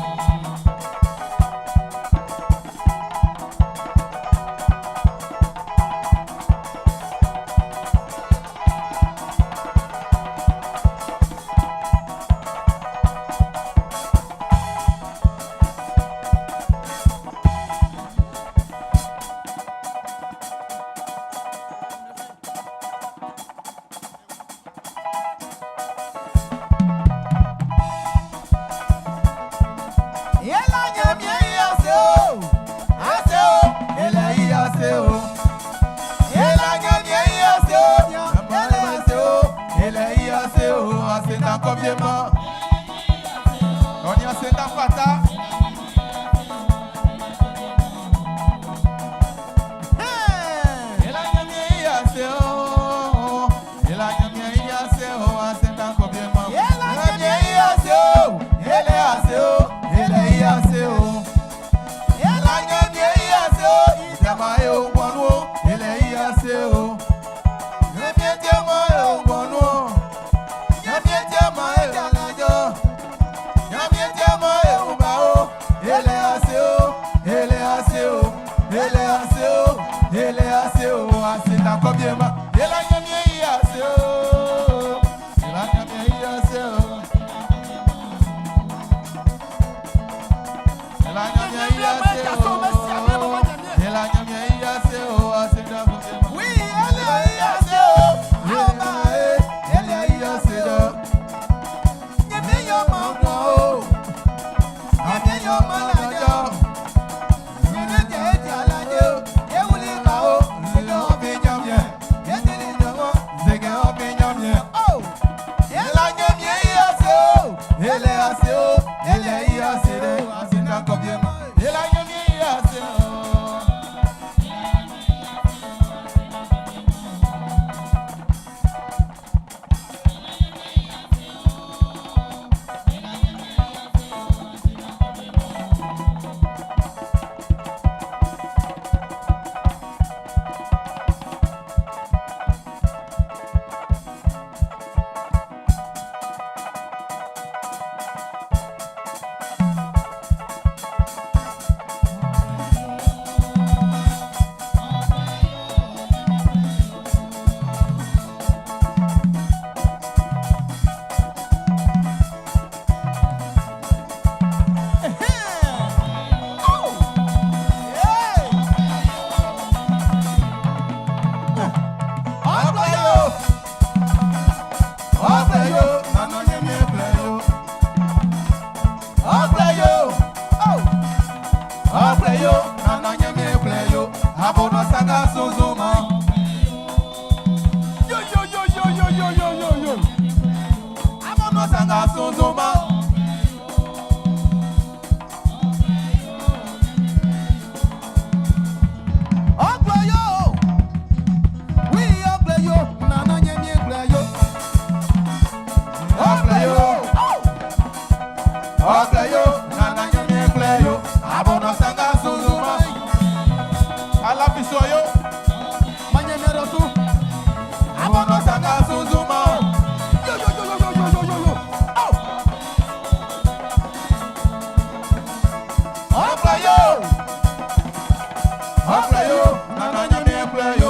Ɔ kwla yo, nana Ɲanmiɛn kwla yo.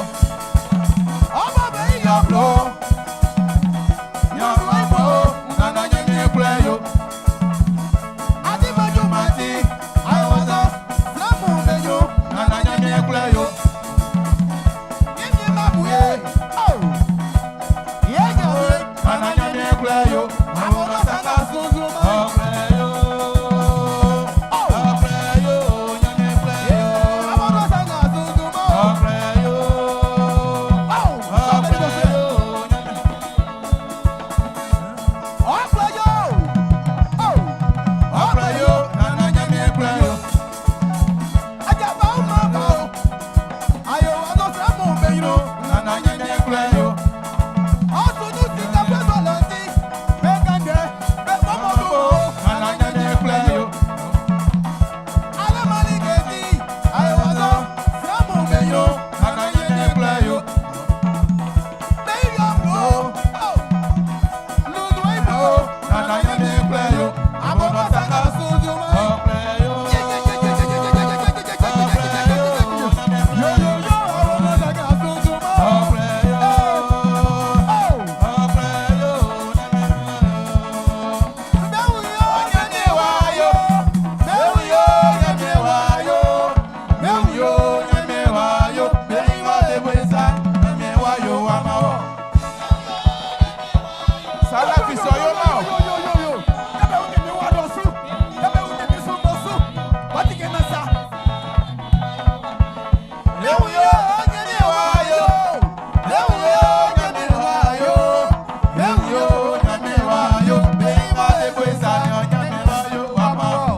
Ɔmɔ bɛ yi yɔ blo. Ɲanmiɛn bɔ, nana Ɲanmiɛn kwla yo. Adi ma ju ma ti, ayiwa sramu bɛ yo, nana Ɲanmiɛn kwla yo. Yeye ma bu ye, oh, ye ɲa nana Ɲanmiɛn kwla yo. Àwọn sanga sunsun ma. Ɔ kwla yo, ɔ kwla yo, Ɲanmiɛn kwla yo. Àwọn sanga sunsun ma. Ɔ kwla yo, oh, ɔ kwla yo, Ɲanmiɛn. Ɔ kwla yo, oh, ɔ kwla yo, nana Ɲanmiɛn kwla yo. Ajaba o ma ba o, ayo wa sramu bɛ yo, nana Ɲanmiɛn kwla yo. Ọ̀túnú ti ta fẹ́ sọ̀lọ̀ sí, bẹ́ẹ̀ kàndé, bẹ́ẹ̀ fọ́mọ́dún o, nana Ɲanmiɛn kwla yo. Alamali keti, ayo wa sramu bɛ yo, nana Ɲanmiɛn kwla yo. Bẹ́ẹ̀ yọ blo, oh, lulu ibo, nana Ɲanmiɛn kwla yo. Àbọ̀dọ̀ sanga sunsun ma. Ɔ kwla yo. Yo yo yo, àbọ̀dọ̀ sanga sunsun ma. Ɔ kwla yo. Oh. Ɔ kwla yo, Ɲanmiɛn wa yo, bẹ́ẹ̀ yo, Ɲanmiɛn wa yo, bẹ́ẹ̀ yo, Ɲanmiɛn wa yo, bẹ́ẹ̀ wa le bó sa, Ɲanmiɛn wa yo wa ma wọ̀. Sálá fi sọ yóò ma o. Léwu yo, Ɲanmiɛn wa yo, léwu yo, Ɲanmiɛn wa yo, léwu yo, Ɲanmiɛn wa yo, bẹ́ẹ̀ wa le bó sa, Ɲanmiɛn wa yo wa ma wọ̀.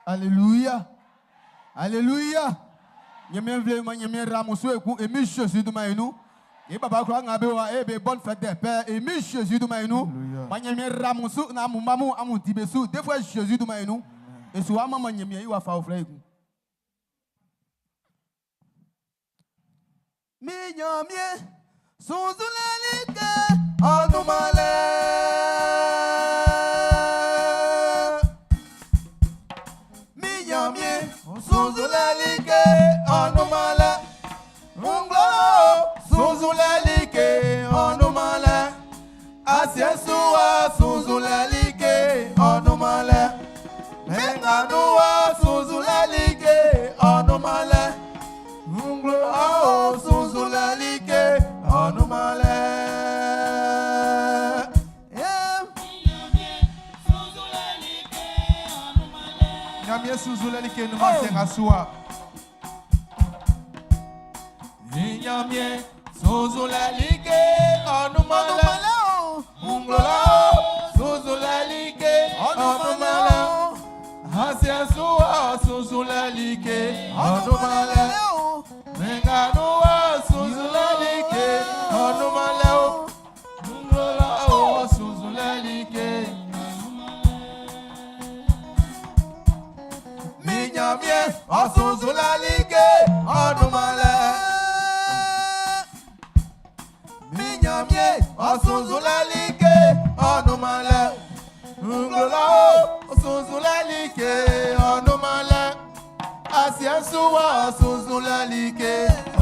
Alléluia. Alléluia. Nyemien vle ma nyemien ramoso eku emi Jésus de ma inu. Et papa croit ngabe wa e be bonne fête des pères emi Jésus de ma inu. Ma nyemien ramoso na mu mamu amu tibesu deux fois Jésus de ma inu. Et so maman nyemien i wa fa ofle eku. Mi nyamie sunzulelike onumale. Mi nyamie sunzulelike onumale. Nglo sunzulelike onumale. Asiesuwa sunzulelike onumale. Menganuwa sunzulelike onumale. Nglo ao sunzulelike onumale. Yeah. Nyamie sunzulelike numa senga suwa. Nyamie sunzulelike onumale. Nglo sunzulelike onumale. Asiesuwa sunzulelike onumale. Menganuwa Osunzunlẹ like ọ̀nùmọ̀lẹ́. Nglola o, osunzunlẹ like ọ̀nùmọ̀lẹ́. Asiẹnsuwa osunzunlẹ like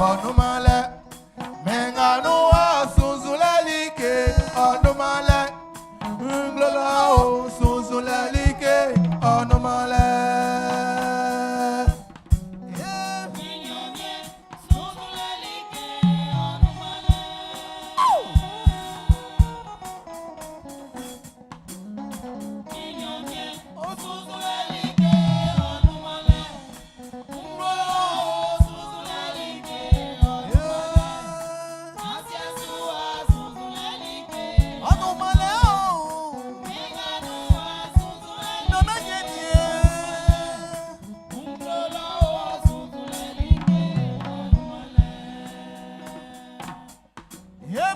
ọ̀nùmọ̀lẹ́. Mẹ̀ngànúwa osunzunlẹ like ọ̀nùmọ̀lẹ́. Nglola o, osunzunlẹ like ọ̀nùmọ̀lẹ́.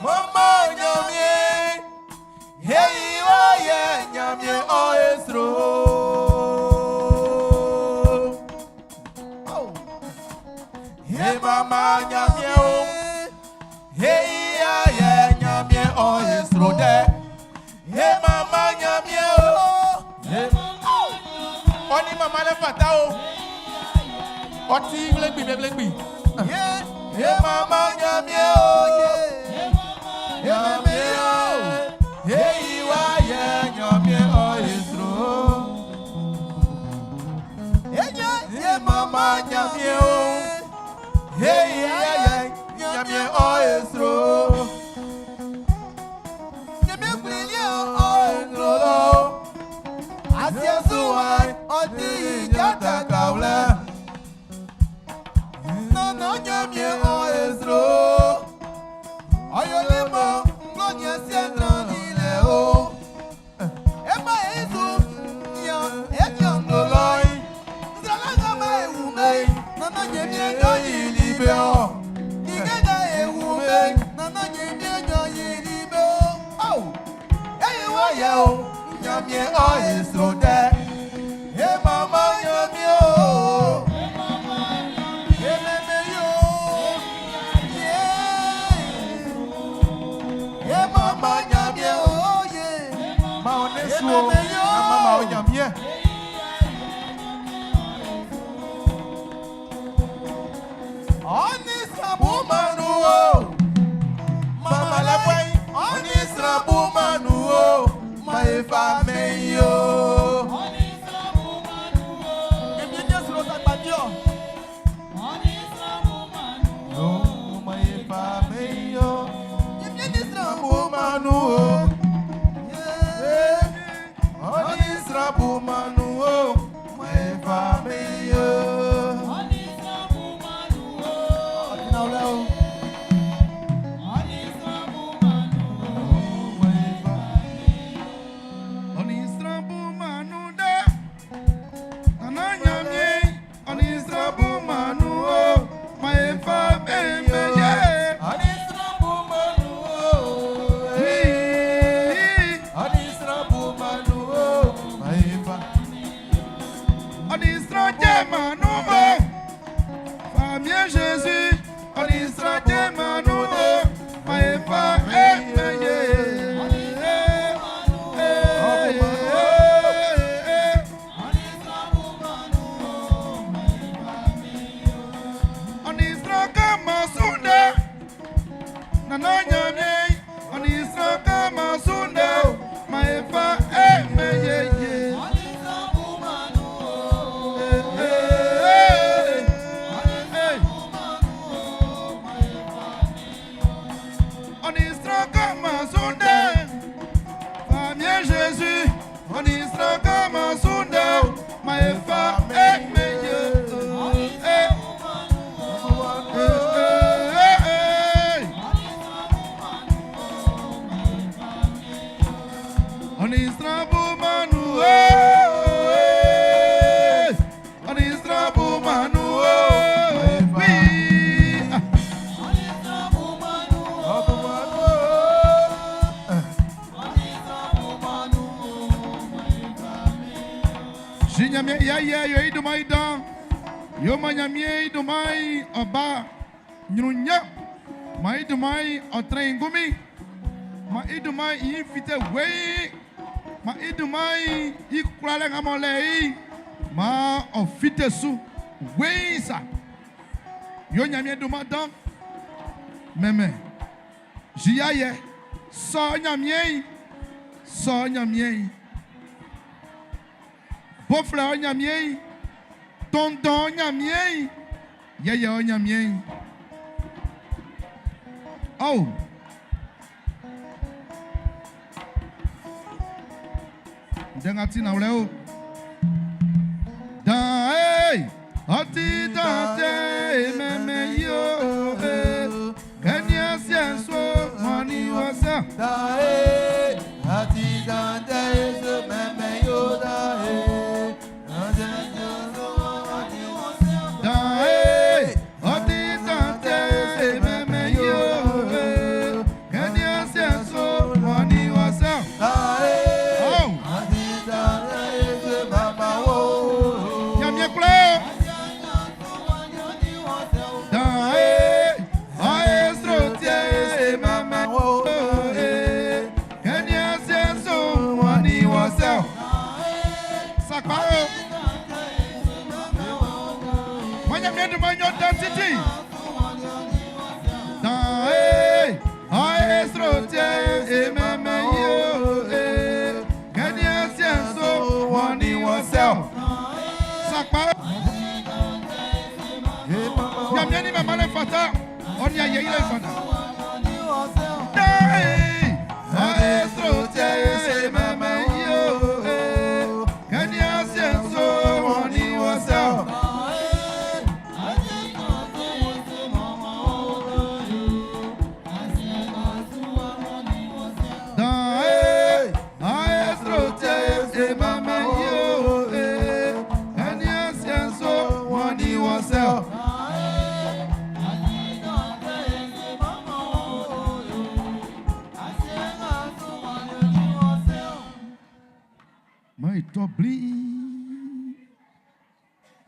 Mama nyamie, hey wa ye nyamie o esro. Hey mama nyamie o, hey ya ye nyamie o esro de. Hey mama nyamie o, hey. Oni mama le fata o. Oti glegbi glegbi. Hey mama nyamie o, nyamie o. Hey wa ye nyamie o esro. Hey mama nyamie o. Hey ya ye nyamie o esro. Nyamie kulilie o nglolo. Asiasuwa oti ijata kawle. Nana nyamie o esro. Ayolemo nglonya sientra ile o. Ema ezu ya ejo ngloloi. Ndralaga ma ewu me. Nana nyamie nyo yilibe o. Igega ewu me. Nana nyamie nyo yilibe o. Oh. Eyi wa ye o. Nyamie o esro de. Hey mama nyamie o. Hey meme yo. Yeah. Hey mama nyamie o yeah. Ma onesu o. Na mama o nyamie. Oni sabu manu o. Mama la boy. Oni sabu manu o. Ma efa me yo. Èmi ní èsì ló sàgbàdì ọ̀. Yo, ma efa me yo. Èmi ní sabu manu o. Oni sabu manu o. Ma efa me yo. Ọ̀dínàwó o. Jésus, on y sera ma Ya ya yo idumai dan yo manyamie idumai oba nyunya ma idumai otren gumi Ma i dunman'n i ɲin fite weiin. Ma i dunman'n i kwlalɛ nga m'ɔ lɛ i'n, maan ɔ fite su weiin sa. Yo Ɲanmiɛn dunman dan. Mɛnmɛn. Yi ayɛ. Sɔ Ɲanmiɛn'n. Sɔ Ɲanmiɛn'n. Bo flɛ ɔ Ɲanmiɛn'n. Tɔnndɔn ɔ Ɲanmiɛn'n. Yɛyɛ ɔ Ɲanmiɛn'n. Oh! Ndɛ nga ti nanwlɛ o. Dan ee, ɔ ti dan tɛ e mɛnmɛn i o ee. Kɛ n nian asiɛ'n su o, ɔ nin wɔ sa. Dan ee, ɔ ti dan tɛ e su mɛnmɛn i o dan ee. Dan ee, ɔ ti dan tɛ e mɛnmɛn i o ee. Kɛ n nian asiɛ'n su o, ɔ nin wɔ sa. Oh! Ɲanmiɛn kwla o. Dan ee, ɔ e sro tie e mɛnmɛn i o ee. Kɛ n nian asiɛ'n su o, ɔ nin wɔ sa. Sakpa o. Ma Ɲanmiɛn dunman'n yo dan titi. Dan ee, ɔ e sro tie e mɛnmɛn i o ee. Kɛ n nian asiɛ'n su o, ɔ nin wɔ sa. Sakpa o. Ɲanmiɛn nin manmanlɛ'n fata, ɔ nin ayɛ yilɛ'n fata. Dan ee, ɔ e sro tie e mɛnmɛn i o ee. Kɛ n nian asiɛ'n su o, ɔ nin wɔ sa. Dan ee, ɔ e sro tie e mɛnmɛn i o ee. Kɛ n nian asiɛ'n su o, ɔ nin wɔ sa. Maan e tɔ bliin.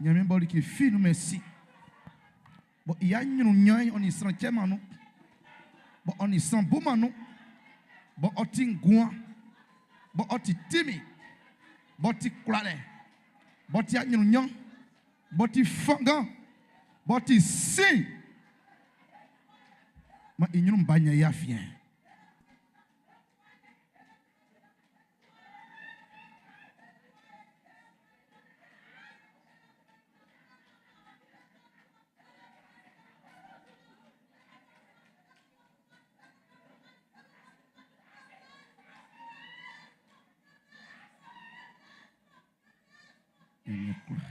Ɲanmiɛn bɔ like fi nunmɛn sin. Bɔ i aɲrunɲan'n ɔ nin sran cɛman nun. Bɔ ɔ nin sran buman nun. Bɔ ɔ ti nguan. Bɔ ɔ ti tinmin. B'ɔ ti kwlalɛ. B'ɔ ti aɲrunɲan. B'ɔ ti fanngan. B'ɔ ti sin. Maan i ɲrun'n ba ɲan i afiɛn. Ɲanmiɛn kwla.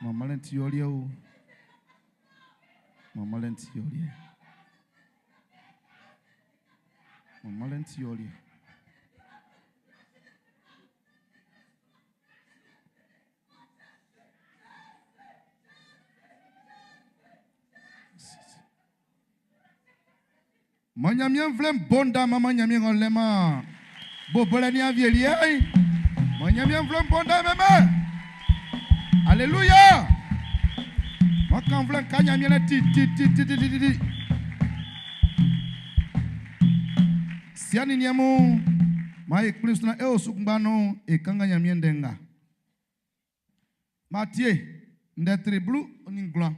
Manmanlɛ'n ti ɔ liɛ o. Manmanlɛ'n ti ɔ liɛ. Manmanlɛ'n ti ɔ liɛ. Man Ɲanmiɛn nvle'n bo nda manman Ɲanmiɛn ng'ɔ lɛman bo bolɛ nin awieliɛ'n. Man Ɲanmiɛn nvle'n bo nda mɛnmɛn. Aleluya! Man kan nvle'n ka Ɲanmiɛn lɛ titititititi. Siɛ nin niɛn mun, maan e kplin su naan e osu kunngba nun e kanngan Ɲanmiɛn ndɛ nga. Matie, ndɛ tre 19,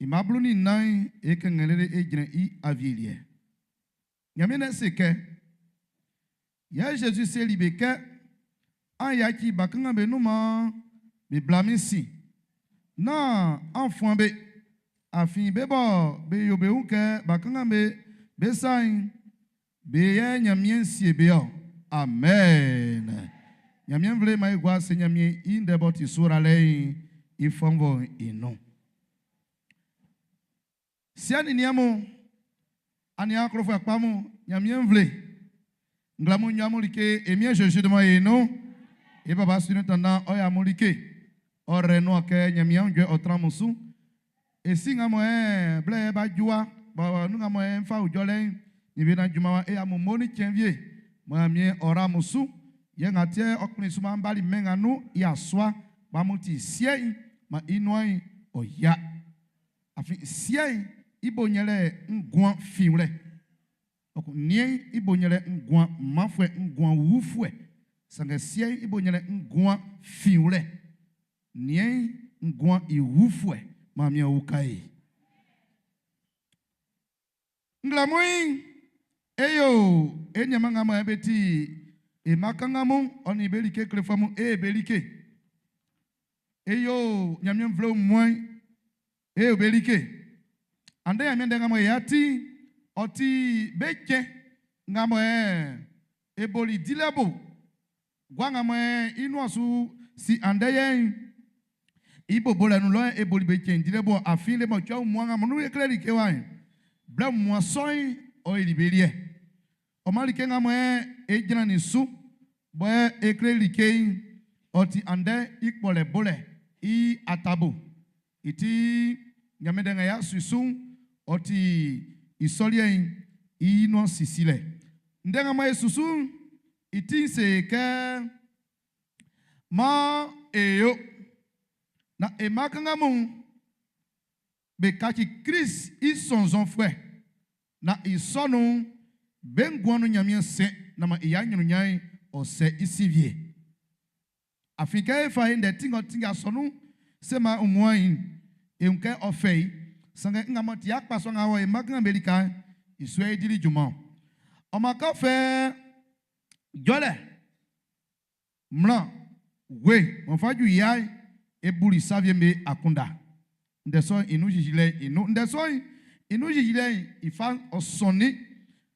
i mma 14 e kɛnngɛn lele e jrɛn i awieliɛ. Ɲanmiɛn Ndɛ'n se kɛ, Yɛ Zezi seli be kɛ, An yaci ba kanngan be nun maan be bla min sin. Nán an fuan be, afin be bɔ be yo be wun kɛ ba kanngan be sa'n, Be yɛ Ɲanmiɛn sie be ɔ. Amen. Ɲanmiɛn nvle'n man e gua ase Ɲanmiɛn i ndɛ b'ɔ ti su ralɛ'n i fɔnvɔ'n i nun. Siɛ nin niɛn mun, aniaan klofuɛ kpa mun, Ɲanmiɛn nvle, nglɛmun nyo amun like e Miɛn Zezi dunman i nun. E baba su nun tanndan ɔ yɛ amun like. Ɔ rɛ nuan kɛ Ɲanmiɛn aunjuɛ ɔ tran amun su. E si nga mɔ e blɛ yɛ b'a ju wa, bɔ nun nga mɔ e fa ujɔlɛ'n nin be na junman wa e amun mo ni cɛn wie mɔ Ɲanmiɛn ɔ ra amun su, yɛ nga tiɛ ɔ kplin su man bali mɛn nga nun i asua kpa amun ti siɛ'n man i nuan'n ɔ yia. Afin siɛ'n i bo nyɛlɛ nguan finwlɛ. Ɔ niɛn i bo yɛlɛ nguan manfuɛ nguan wufuɛ. Sanngɛ siɛ'n i bo yɛlɛ nguan finwlɛ. Niɛn nguan i wufuɛ. Maame uka e. Nglamui eyo e nyama nga e be ti e makanga mu oni be like klefa mu e be like. Eyo nyame mvle mwan e be like. Ande nyame ndenga mo ya ti oti be che nga mo e eboli dilebo gwa nga mo e inu asu si ande yen ibo bola nu lo eboli be che dilebo afin le mo twa mu nga mo nu e kle like wa bla mu asoin o ilibelie o malike nga mo e e jina ni su bo e kle like oti ande ikpole bole i atabo iti nyame nga ya susu oti isolien i no sisile ndenga ma susu iti se ke ma eyo na emakanga mu be kachi Christ i sonzon frère na isonu be ngwanu nyame se na ma iya nyunu nyan o se isivie afika e fa inde tingo tinga sonu se ma umwan e nke ofei sange nga mo ti akpa so nga wo e makanga amerika isu e dili juma o ma ka fe jole mlan we mo fa ju ya e buri savie me akunda ndeso inu jijile inu ndeso inu jijile ifa osoni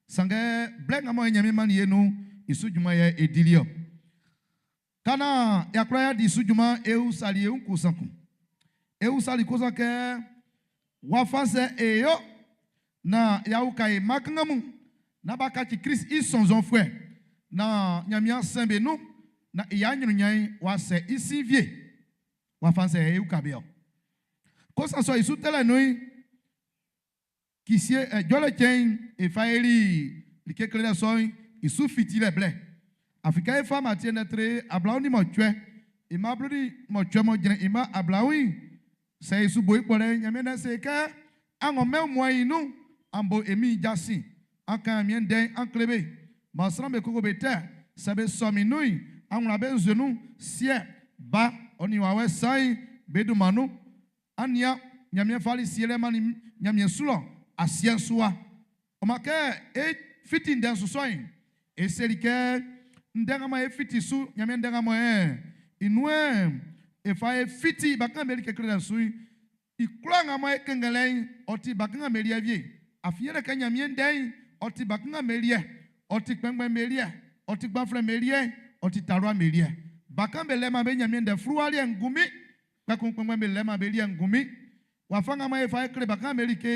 sange blenga mo nyame man yenu isu juma ye edilio kana yakra ya di sujuma eu sali eu kusanku eu sali kusan ke wafase eyo na yauka e makangamu na bakati Christ i sonzon frère na nyamia sembe nu na iya nyunu nyan wase isi vie wafase eu kabeo kosan so isu tele nui kisie jole chen e faeli like kle so isu fitile ble Afrika e fama tie netre ablawo ni mo twe e ma blodi mo twe mo jene e ma ablawo se isu bo ipole nyame na se ke ango me mo inu ambo emi jasi ankan mi den anklebe ma sran be koko be te se be so mi nui anwura be nzenu sie ba oni wa we sai be du manu ania nyame fali siele mani nyame sulo asie suwa o ma ke e fitin den so soin e selike ndenga ma e fiti su nyame ndenga mo e inu e fa e fiti bakan meri ke kre su i kula nga ma e kengele oti bakan meri avie afiere ka nyame nden oti bakan meri e oti kpengben meri e oti gbafre meri e oti tarwa meri e bakan be le ma be nyame nde fruali ngumi kpekun kpengben be le ma be ri ngumi wa fa nga ma e fa e kre bakan meri ke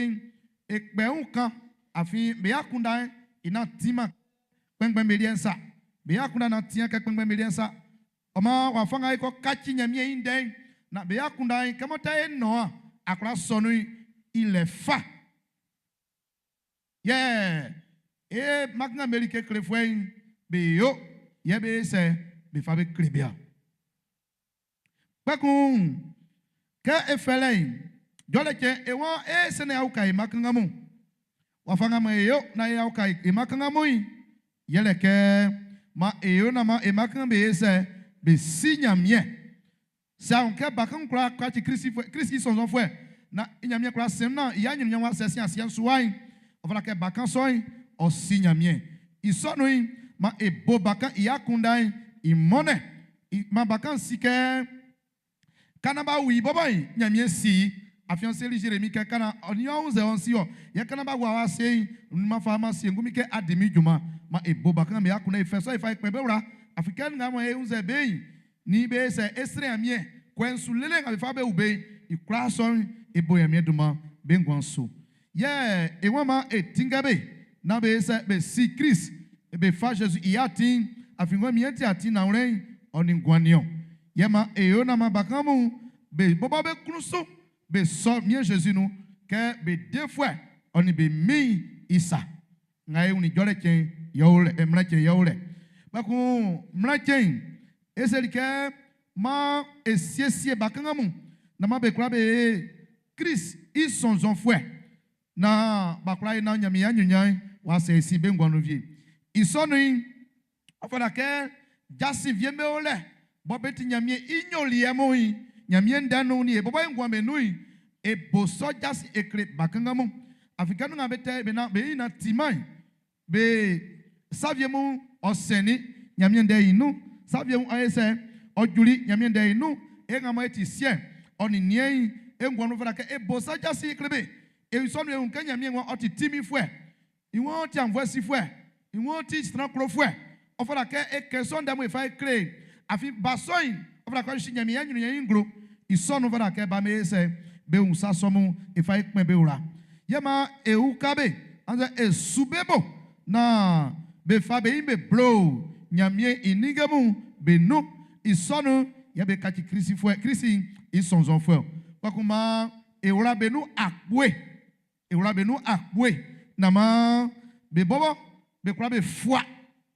e kpe kan afin be akunda ina tima kpengben meri ensa be akunda na tia ke kpengben meri ensa oma wa fa nga ko kachi nyame inden na be akunda kemota e no akra sonu ile fa yeah e makna meri ke krefwen be yo ye be se be fa be krebia kpekun ke efele jole ke e won e se na auka e makna mu wa fa nga ma yo na e auka e makna mu yele ke ma e yo na ma e makna be se be si nyamie sa on ke bakan kura kachi Christ Christ son frère na nyamie kura sem na ya nyum nyanwa se si asia suai ofala ke bakan soin o si nyamie iso no ma e bo bakan iya kundai i mone ma bakan si ke kana ba wi bobo nyamie si afiance li Jérémie ke kana oni 11 on si o ye kana ba wa wa se ma fa ma si ngumi ke ademi juma ma e bo bakan me akuna e fe so e fa e pe be wura africaine nga mo e 11 be ni be se esre amie kwensu lele nga be fa be ube i kura so e bo yamie duma be ngwan so ye e won ma e tingabe na be se be si Christ e be fa Jésus i atin afingo mi enti atin na ren oni ngwan ye ma e yo na ma bakamu be bobo be kruso be so mi Jésus nu ke be deux fois oni be mi isa nga e uni jole chen yole e mla chen yole bakun mla chen e seli ke ma e siesie bakangamu na ma be kura be Christ i sonzon fwe na bakura na nyami ya nyunyan W'a sɛ i sin be nguan nun wie. I sɔ nun'n, ɔ fata kɛ jasin wie'm be o lɛ bɔ be ti Ɲanmiɛn i ɲoliɛ mun'n, Ɲanmiɛn ndɛ nun'n nin e bɔbɔ e nguan be nun'n, e bo sɔ jasin e kle bakanngan mun. Afin kɛ nun nga be tɛ be na be ɲin na timan'n, be sa wie mun ɔ sɛnnin Ɲanmiɛn ndɛ'n i nun. Sa wie mun ɔ ye sɛ ɔ juli Ɲanmiɛn ndɛ'n i nun. E nga mɔ e ti siɛ ɔ nin niɛn'n, e nguan nun fata kɛ e bo sa jasin e kle be. E sɔ nun e wun kɛ Ɲanmiɛn waan ɔ ti tinminfuɛ, i waan ɔ ti aunnvuɛ sifuɛ, i waan ɔ ti sran klofuɛ. Ɔ fata kɛ e kɛn sɔ ndɛ mun e fa e kle e. Afin ba sɔ'n, ɔ fata kɛ ɔ si Ɲanmiɛn i aɲrunɲan'n i nglo. I sɔ'n nun fata kɛ ba'm be sɛ be wun sa sɔ mun e fa e kpɛn be wla. Yɛ maan e uka be annzɛ e su be bo naan be fa be ɲin be blo Ɲanmiɛn i ninnge mun be nun. I sɔ nun yɛ be kaci Klisifuɛ, Klisi i sɔnnzɔnfuɛ-ɔ. Kpɛkun maan e wla be nun akpue. E wla be nun akpue naan maan be bɔbɔ be kwla be fua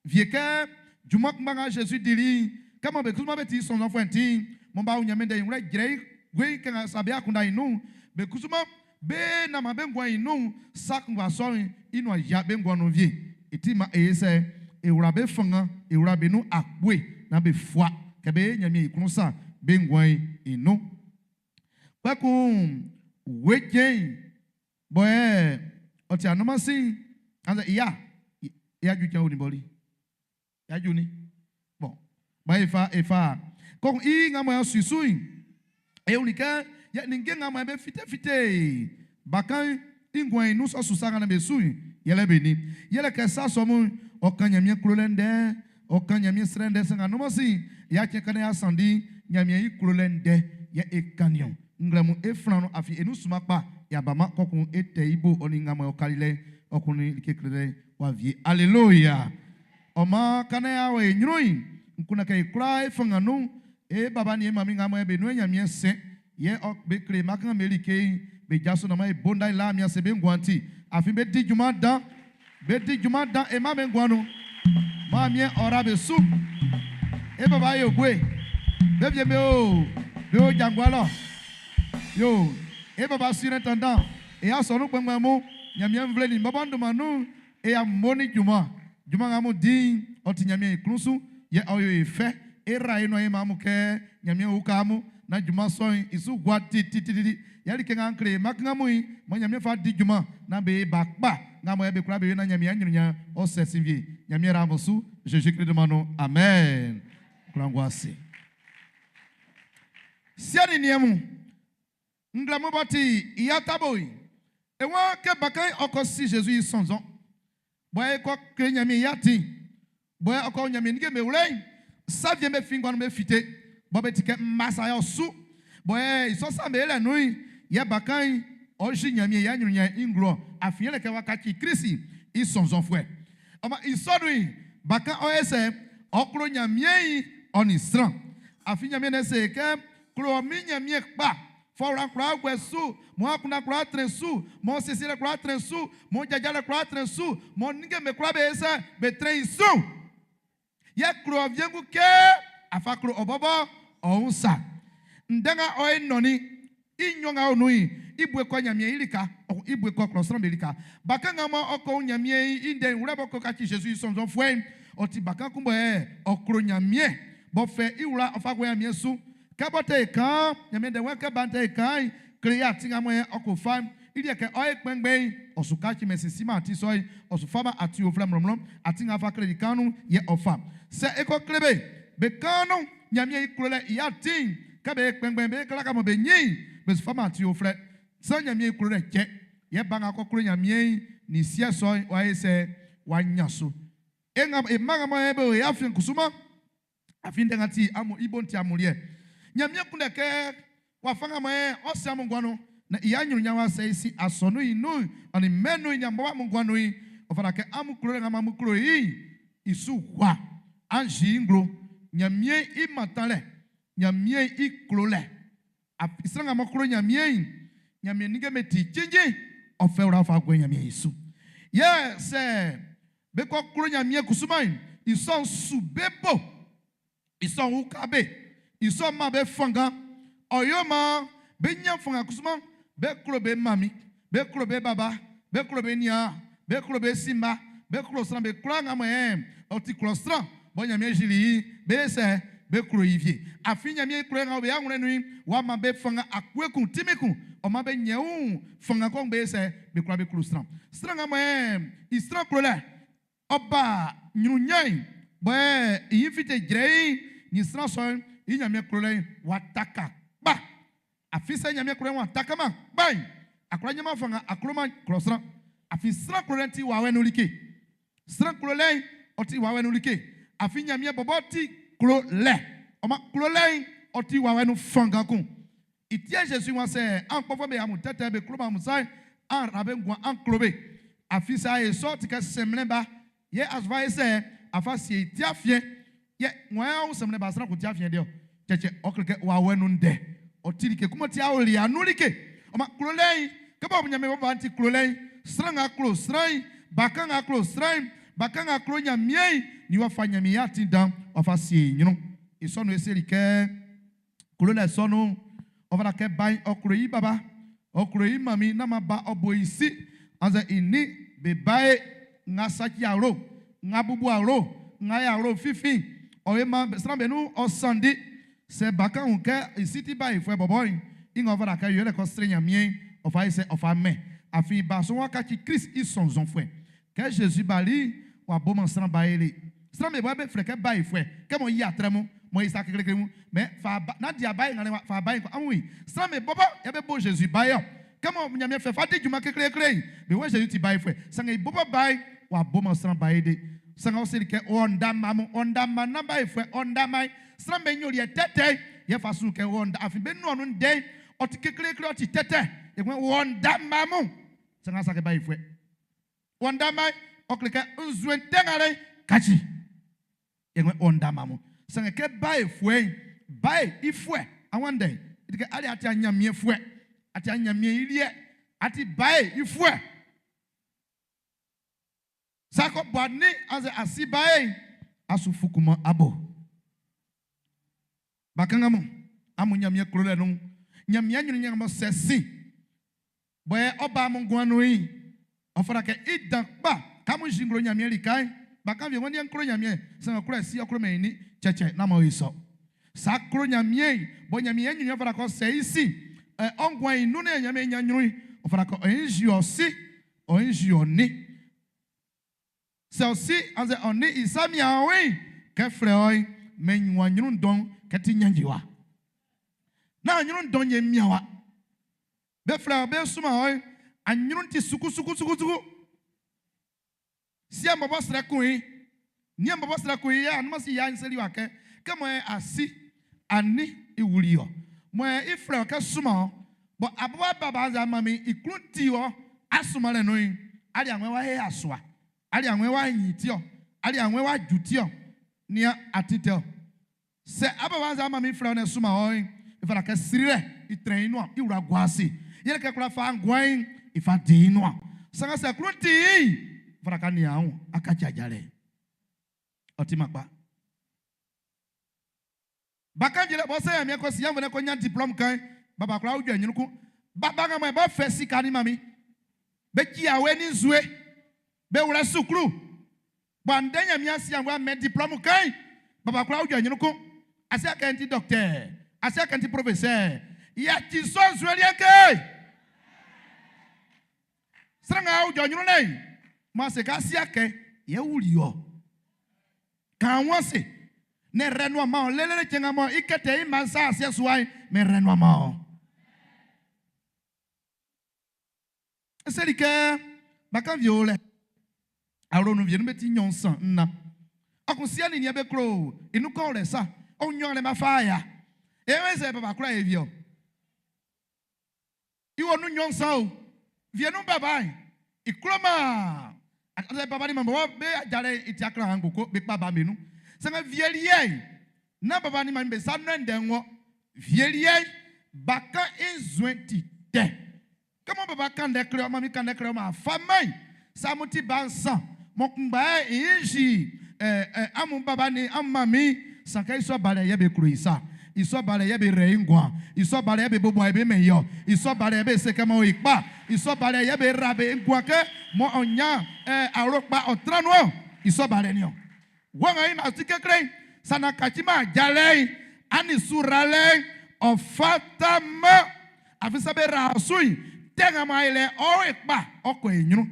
wie kɛ junman kunngba nga Zezi dili'n, kɛ mɔ be kusuman be ti i sɔnnzɔnfuɛ'n ti'n, mɔ b'a wun Ɲanmiɛn ndɛ'n i wlɛ jrɛiin weiin kɛ nga sa be akunndan'n i nun'n, be kusuman be naan maan be nguan'n i nun sa kunngba sɔ'n i nuan yia be nguan'n nun wie. I ti maan e ye sɛ e wla be fanngan, e wla be nun akpue naan be fua kɛ bé yó Ɲanmiɛn i klun sa'n be nguan'n i nun. Kpɛkun wue cɛn'n bɔ yɛ ɔ ti anunman sin'n, annzɛ i ya, i aju cɛn o nin bɔli, i aju ni. Bɔn, ba e fa e fa. Kɔkun i nga mɔ y'a su su'n, e wuli kɛ yɛ ninnge nga mɔ be fitefite bakan'n i nguan'n i nun sɔ su sa nga be su'n, yɛlɛ be nin. Yɛlɛ kɛ sa sɔ mun'n, ɔ kan Ɲanmiɛn klolɛ ndɛ, ɔ kan Ɲanmiɛn srɛ ndɛ sa nga anunman sin'n, y'a cɛn kan y'a sanndi Ɲanmiɛn i klolɛ ndɛ yɛ e kannin ɔn. Nglɛmun e flan nun afin e nun sunman kpa y'a baman kɔkun e tɛ i bo ɔ nin nga mɔ ɔ kali lɛ'n ɔ kunnin like klelɛ'n w'a wie. Aleluya! Ɔ maan ka naan y'a wɔ e ɲrun'n, n kunndɛ kɛ e kwlaa e fanngan nun, e baba nin e manmin nga mɔ be nun e Ɲanmiɛn sɛn yɛ ɔ be kle e mma be like'n, be jaso naan man e bo nda e la min ase be nguan'n ti. Afin be di junman dan. Be di junman dan e mma be nguan nun. Maan miɛn ɔ ra be su. E baba yo bue. Be wie be o be o ja ngua lɔ. Yo, e baba surintendant, e asɔnun kpɛnngbɛn mun, Ɲanmiɛn nvle nin bɔbɔ n dunman nun'n, e ya mo nin junman. Junman nga amun di'n, ɔ ti Ɲanmiɛn i klun su, yɛ ɔ yo e fɛ. E ra e nuan e man amun kɛ Ɲanmiɛn uka amun naan junman sɔ'n i su gua titititi. Yɛ like nga an kle e mma kanngan mun'n, mɔ Ɲanmiɛn fa di junman naan be ba kpa nga mɔ yɛ be kwla be yo naan Ɲanmiɛn aɲrunɲan'n ɔ sɛ sin wie'n, Ɲanmiɛn ra amun su Zezi Klist dunman nun. Amen. Kwla ngua ase. Siɛ nin niɛn mun, nglɛmun b'ɔ ti i atabo'n, e waan kɛ bakan'n ɔ kɔ si Zezi i sɔnnzɔn, bɔ e kɔ kle Nyanmiɛn i atin'n, bɔ ɔ kɔ Nyanmiɛn ninnge'm be wlɛ'n, sa wie'm be fin nguan nun be fite, bɔ be ti kɛ mma sa yɛ ɔ su, bɔ i sɔ sa'm be lɛ nun'n, yɛ bakan'n ɔ si Nyanmiɛn i anyrunnyan'n i nglo-ɔ, afin yɛlɛ kɛ w'a kaci Krist i sɔnnzɔnfuɛ. Ɔ man i sɔ nun'n, bakan'n ɔ ye sɛ? Ɔ klo Nyanmiɛn'n ɔ nin sran. Afin Nyanmiɛn ndɛ'n se kɛ, Klo ɔ Min Nyanmiɛn kpa, fa ɔ wla'n kwlaa guɛ su, mɔ akunndan kwlaa trɛn su, mɔ siesielɛ kwlaa trɛn su, mɔ jajalɛ kwlaa trɛn su, mɔ ninnge'm be kwlaa be sɛ be trɛn i su. Yɛ klo ɔ wiengu kɛ a fa klo ɔ bɔbɔ ɔ wun sa. Ndɛ nga ɔ e nɔnnin i nɲɔn nga o nun'n, i bue kɔ Ɲanmiɛn i lika, ɔ i bue kɔ klɔ sran'm be lika. Bakan nga mɔ ɔ ko wun Ɲanmiɛn i ndɛ'n wlɛ b'ɔ ko kaci Zezi i sɔnnzɔnfuɛ'n, ɔ ti bakan kun bɔ yɛ ɔ klo Ɲanmiɛn, b'ɔ fɛ i wla ɔ fa guɛ Ɲanmiɛn su. Kɛ bɔ tɛ e kaan, Ɲanmiɛn ndɛ'n waan kɛ ba'n tɛ e kaan'n, kle i atin nga mɔ yɛ ɔ ko fa'n. I liɛ kɛ ɔ ye kpɛnngbɛn'n, ɔ su kacimɛn sin siman atin sɔ'n, ɔ su faman atin uflɛ mlɔnmlɔn. Atin nga fa kleli kaan nun'n, yɛ ɔ fa. Sɛ e ko kle be be kaan nun Ɲanmiɛn i klolɛ i atin'n, kɛ be ye kpɛnngbɛn'n, be klaka mɔ be ɲin'n, be su faman atin uflɛ. Saan Ɲanmiɛn i klolɛ cɛ, yɛ ba nga kɔ klo Ɲanmiɛn'n nin siɛ sɔ'n w'a ye sɛ w'a ɲan su. E nga e mma nga mɔ yɛ be o e afiɛn kusuman. Afin ndɛ nga ti amun i bo'n ti amun liɛ. Ɲanmiɛn kunndɛ kɛ wafa nga mɔ ɔ sɛ amun nguan nun'n, na i aɲrunɲan'n w'a sɛ i sin asɔnun'n i nun'n, ɔ nin mɛn'n nun'n, nin amun bɔbɔ amun nguan nun'n. Ɔ fata kɛ amun klolɛ nga amun klo i'n i su gua. An yi i nglo. Ɲanmiɛn i mantanlɛ, Ɲanmiɛn i klolɛ. Afin sran nga m'ɔ klo Ɲanmiɛn'n, Ɲanmiɛn ninnge'm be ti cinnjin, ɔ fɛ wla fa guɛ Ɲanmiɛn i su. Yɛ sɛ be kɔ klo Ɲanmiɛn kusuman'n, i sɔ'n su be bo, i sɔ'n uka be, i sɔ'n man be fanngan. Ɔ yo maan be ɲan fanngan kusuman, be klo be manmin, be klo be baba, be klo be niaan. Be klo be si mma. Be klo sran be kwlaa nga mɔ ɛ ɔ ti klɔ sran bɔ Ɲanmiɛn yili i'n, be sɛ be klo i wie. Afin Ɲanmiɛn i klolɛ nga o be awlɛn nun'n, w'a man be fanngan akpue kun, tinmin kun, ɔ man be ɲɛnwun fanngan kɔ be sɛ be kwlaa be klo sran. Sran nga mɔ ɛ i sran klolɛ ɔ ba ɲrun ɲan'n, bɔ ɛ i ɲin fite jrɛiin nin sran sɔ'n i Ɲanmiɛn klolɛ'n w'a taka kpa. Afin sɛ Ɲanmiɛn klolɛ'n w'a takaman kpa'n, a kwlá ɲanman fanngan a kloman klɔ sran. Afin sran klolɛ'n ti wawɛ nun like. Sran klolɛ'n, ɔ ti wawɛ nun like. Afin Ɲanmiɛn bɔbɔ ti klolɛ. Ɔ maan klolɛ'n, ɔ ti wawɛ nun fanngan kun. I ti yɛ Zezi waan sɛ an kpɔfuɛ'm be amun tɛtɛ be kloman amun sa'n, an ra be nguan, an klo be. Afin sɛ a ye sɔ ti kɛ sɛnmlɛn ba yɛ a su fa ye sɛ a fa sie i ti afiɛn. Yɛ wan yɛ ɔ wun sɛnmlɛn ba sran kun ti afiɛn de ɔ? Cɛcɛ, ɔ kle kɛ wawɛ nun ndɛ. Ɔ ti like kun m'ɔ ti aolia nun like. Ɔ maan klolɛ'n, kɛ bɔ Ɲanmiɛn bɔbɔ ti klolɛ'n, sran nga klo sran'n, bakan nga klo sran'n, bakan nga klo Ɲanmiɛn'n, nin w'a fa Ɲanmiɛn i atin dan'n w'a fa sie i ɲrun. I sɔ nun e seli kɛ klolɛ sɔ nun'n, ɔ fata kɛ ba'n ɔ klo i baba, ɔ klo i manmin naan man ba ɔ bo i si annzɛ i nin be bae nga saci awlo, nga bubu awlo, nga i awlo finfin, ɔ yo man sran be nun ɔ sanndi. Sɛ bakan wun kɛ i si ti baefuɛ bɔbɔ'n, i ng'ɔ fata kɛ yo yɛlɛ kɛ ɔ srɛ Nyanmiɛn, ɔ fa ye sɛ ɔ fa mɛn. Afin ba sɔ'n w'a kaci Krist i sɔnnzɔnfuɛ. Kɛ Zezi bali'n, w'a boman sran bae le. Sran'm be bɔbɔ be flɛ kɛ baefuɛ, kɛ m'ɔ yi atrɛ mun, m'ɔ yi sa kekleekle mun, mɛ fa ba, nán di abae ngalɛ'n wa, fa abae'n kɔ. Amun wun i? Sran'm be bɔbɔ yɛ be bo Zezi bae-ɔ. Kɛ mɔ Ɲanmiɛn fɛ fa di junman kekleekle'n, be waan Zezi ti baefuɛ. Sanngɛ i bɔbɔ bae'n, w'a boman sran bae de. Sanngɛ ɔ seli kɛ, Ɔ nda mma mun, ɔ nda mma, nán baefuɛ, ɔ nda mma'n. Sran'm be ɲoliɛ tɛtɛ'n yɛ fa su kɛ ɔ nda, afin be nuan nun ndɛ'n, ɔ ti kekleekle, ɔ ti tɛtɛ. Yɛ ɔ nda mma mun. Sanngɛ asa kɛ baefuɛ. Ɔ ndama ɔ kle kɛ nzuɛn tɛ ngalɛ'n kaci. Yɛ ngue ɔ ndama mun. Sanngɛ kɛ bae fuɛ'n, bae i fuɛ, awan ndɛ'n, i ti kɛ ali a ti a Ɲanmiɛn fuɛ, a ti a Ɲanmiɛn i liɛ, a ti bae i fuɛ. Sa kɔ bɔ a ni annzɛ a si bae'n, a su fukuman abo. Bakanngan mun, amun Ɲanmiɛn klolɛ nun'n, Ɲanmiɛn ɲrun ɲanman sɛ sin bɔ yɛ ɔ ba amun nguan nun'n, ɔ fata kɛ i dan kpa kɛ amun si nglo Ɲanmiɛn lika'n. Bakan wie wɔ nian klo Ɲanmiɛn, sanngɛ ɔ kwla si ɔ klomɛn i nin. Cɛcɛ, nán man ɔ yo sɔ. Sa klo Ɲanmiɛn'n, bɔ Ɲanmiɛn ɲrun ɔ fata kɛ ɔ sɛ i sin ɔ nguan'n i nun yɛ Ɲanmiɛn ɲan ɲrun'n, ɔ fata kɛ ɔ nzi ɔ si, ɔ nzi ɔ nin. Sɛ ɔ si annzɛ ɔ nin i sa mian ɔ'n, kɛ flɛ ɔ'n, mɛn nyuan ɲrun dɔn kɛ ti ɲanjiwa. Nán ɲrun dɔn ɲe mianwa. Be flɛ ɔ be suma ɔ'n, a ɲrun ti sukusukusukusuku. Siɛ'n bɔbɔ srɛ kun i, niɛn bɔbɔ srɛ kun i yɛ anunman si ya'n seli wa kɛ, kɛ mɔ ɛ a si, a nin i wuli ɔ. Mɔ ɛ i flɛ ɔ kɛ suma ɔ, bɔ aboa baba annzɛ a manmin i klun ti ɔ a sunmanlɛ nun'n, ali aŋwɛ wa he asua, ali aŋwɛ wa nyin ti ɔ, ali aŋwɛ wa ju ti ɔ, nian atin tɛ ɔ. Sɛ ababa annzɛ a manmin flɛ ɔ nɛ sunman ɔ'n, i fata kɛ srilɛ i trɛn i nuan, i wla gua ase, yɛlɛ kɛ kwla fa nguan'n i fa di i nuan. Sanngɛ sɛ klun ti i'n, i fata kɛ a nian wun a kaci ajalɛ. Ɔ timan kpa. Bakan jilɛ bɔ sɛ Ɲanmiɛn kɔ si yanvlɛ kɔ ɲan diplɔm kan'n, baba kwla ujɔ ɲrun kun. Baba nga mɔ bɔ fɛ sika ni mami. Be ci awe ni nzue. Be wlɛ suklu. Bɔ andɛ Ɲanmiɛn si yanvlɛ mɛn diplɔm kan'n, baba kwla ujɔ ɲrun kun. Asiɛ kɛ n ti dɔktɛɛ, asiɛ kɛ n ti profesɛɛ. Yaci sɔ nzue liɛ'n ke! Sran nga ujɔ ɲrun lɛ'n, mɔ ase ka asiɛ kɛ yɛ wuli ɔ. Kan wɔn se, ne rɛ nuan ma ɔ lelele cɛn nga mɔ i kɛtɛ i mma nsa asiɛ sua'n, me rɛ nuan ma ɔ. E seli kɛ, bakan wie o lɛ, awlo nun wie nun be ti nɲɔn nsan nnan. Ɔ kun siɛ nin niɛn be klo i nun kɔ lɛ sa, ɔ nɲɔn lɛ ma fa ya. E wɛn sɛ baba kura e wie ɔ. I wo nun nɲɔn nsan o, wie nun baba'n i kloman annzɛ baba nin manman be ajalɛ'n i ti aklan ngboko be kpa ba'n be nun. Sanngɛ wie liɛ'n, nán baba nin manmin be sa nuan ndɛ ng'ɔ. Wie liɛ'n, bakan i nzuɛn ti tɛ. Kɛ mɔ baba kan ndɛ kle ɔ, manmin kan ndɛ kle ɔ, man a faman sa amun ti ba nsan mɔ kunngba yɛ i nzi amun baba nin amun manmin, sanngɛ i sɔ balɛ'n yɛ be klo i sa. I sɔ balɛ yɛ be rɛ i nguan. I sɔ balɛ yɛ be bo muae be mɛn i ɔ. I sɔ balɛ yɛ be se kɛ man o i kpa. I sɔ balɛ yɛ be ra be nguan kɛ mɔ ɔ ɲan ɛ awlo kpa ɔ tran nun ɔn. I sɔ balɛ niɔn. Wɔ nga i ma ti kekle'n, sa na kaciman ajalɛ'n, ani su ralɛ'n, ɔ fataman. Afin sɛ be ra ɔ su'n, tɛ nga mɔ a yi lɛ'n, ɔ o i kpa, ɔ kɔ i ɲrun.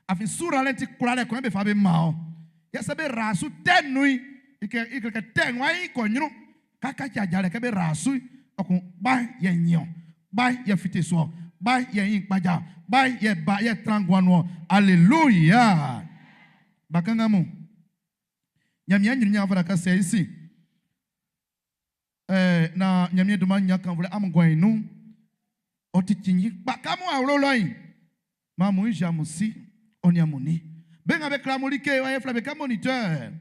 Afin su ralɛ'n ti kwlalɛ kun yɛ be fa be man ɔ. Yɛ sɛ be ra su tɛ'n nun'n, i kɛ i kɛ tɛ'n wá yí kɔ ɲrun. Kakaci ajalɛ kɛ be ra su'n, ɔ kun kpa yɛ nyin ɔ, kpa yɛ fite su ɔ, kpa yɛ ɲin kpaja ɔ, kpa yɛ ba yɛ tran nguan nun ɔ. Aleluya! Bakanngan mun, Ɲanmiɛn ɲrun ɲan fata kɛ sɛ i sin ɛɛ na Ɲanmiɛn dunman ɲan kanvlɛ amun guan'n i nun. Ɔ ti cinnjin kpa kɛ amun awlo lɔ'n, maan amun si amun si ɔ nin amun nin. Be nga be kle amun like, yɛ flɛ be kɛ moniteur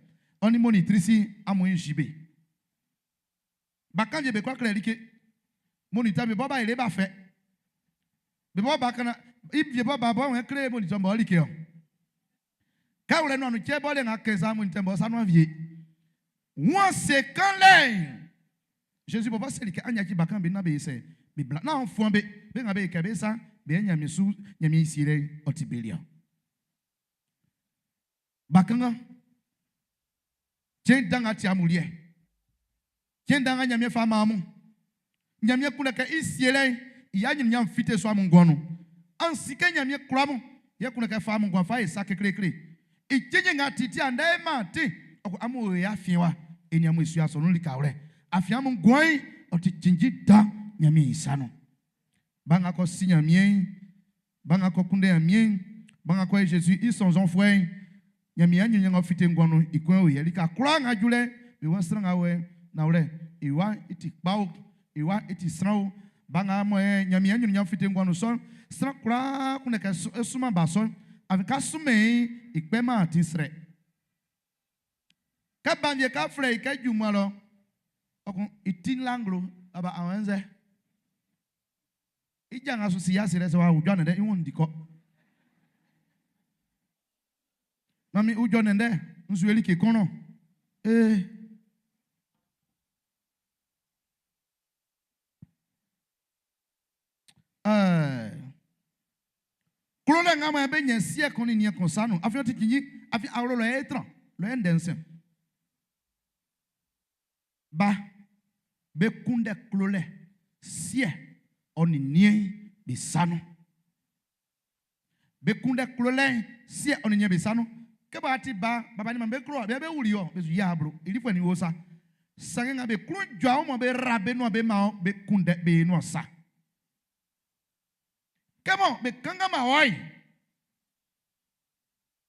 ɔ nin monitrice, amun si be. Bakan wie be kwla kle like. Moniteur be bɔ ba yɛlɛ ba fɛ. Be bɔ ba kana, i wie bɔ ba bɔ wɛn kle moniteur bɔ like ɔ. Kɛ wlɛ nuan cɛ bɔ le nga kɛ sa moniteur bɔ sa nuan wie. Wɔn se kan lɛ'n. Jésus bɔbɔ seli kɛ an yaci bakan be na be sɛ be bla naan fuan be be nga be kɛ be sa be Ɲanmiɛn su Ɲanmiɛn i sielɛ'n ɔ ti be liɛ. Bakanngan, cɛn dan nga ti amun liɛ. Cɛn dan nga Ɲanmiɛn fa man amun. Ɲanmiɛn kunndɛ kɛ i sielɛ'n i aɲrunɲan'n fite su amun nguan'n nun. An si kɛ Ɲanmiɛn klo amun, yɛ kunndɛ kɛ fa amun nguan'n fa ye sa kekleekle. I cinnjin nga titi andɛ e man ti'n, ɔ ko amun o e afiɛn wa, e nin amun e su asɔnun likawlɛ. Afin amun nguan'n, ɔ ti cinnjin dan Ɲanmiɛn i sa nun. Ba nga kɔ si Ɲanmiɛn'n, ba nga kɔ kunndɛ Ɲanmiɛn'n, ba nga kɔ ye Zezi i sɔnnzɔnfuɛ'n, Ɲanmiɛn aɲrunɲan ng'ɔ fite nguan nun'n, i kun o yɛ. Lika kwlaa nga ju lɛ'n, be waan sran nga wɛ, nanwlɛ, i wa'n i ti kpa o, i wa'n i ti sran o. Ba nga mɔ ɛ Ɲanmiɛn aɲrunɲan'n fite nguan nun sɔ'n, sran kwlaa kunndɛ kɛ é súnman ba sɔ'n, afin k'a sunmɛn i'n, i kpɛman atin srɛ. Kɛ ba'n wie k'a flɛ i kɛ junman lɔ, ɔ kun i ti langlo, aba awɛnzɛ. I ja nga su si ase lɛ sɛ w'a ujɔ nɛndɛ i wun di kɔ. Mami ujɔ nɛndɛ nzue like kɔnɔ. Ee. Ɛɛ. Klolɛ nga mɔ be ɲɛn siɛ kun nin niɛn kun sa nun, afin ɔ ti cinnjin, afin awlo lɔ yɛ e tran, lɔ yɛ ndɛ'n sɛn. Ba, be kunndɛ klolɛ siɛ ɔ nin niɛn'n be sa nun. Be kunndɛ klolɛ'n siɛ ɔ nin niɛn be sa nun. Kɛ bɔ a ti ba, baba nin man be klo ɔ, be yɛ be wuli ɔ, be su yia ablo, i lifuɛ nin wo sa. Sanngɛ nga be klun jɔ amun mɔ be ra be nuan be man ɔ, be kunndɛ be nuan sa. Kɛ mɔ be kannganman ɔ'n,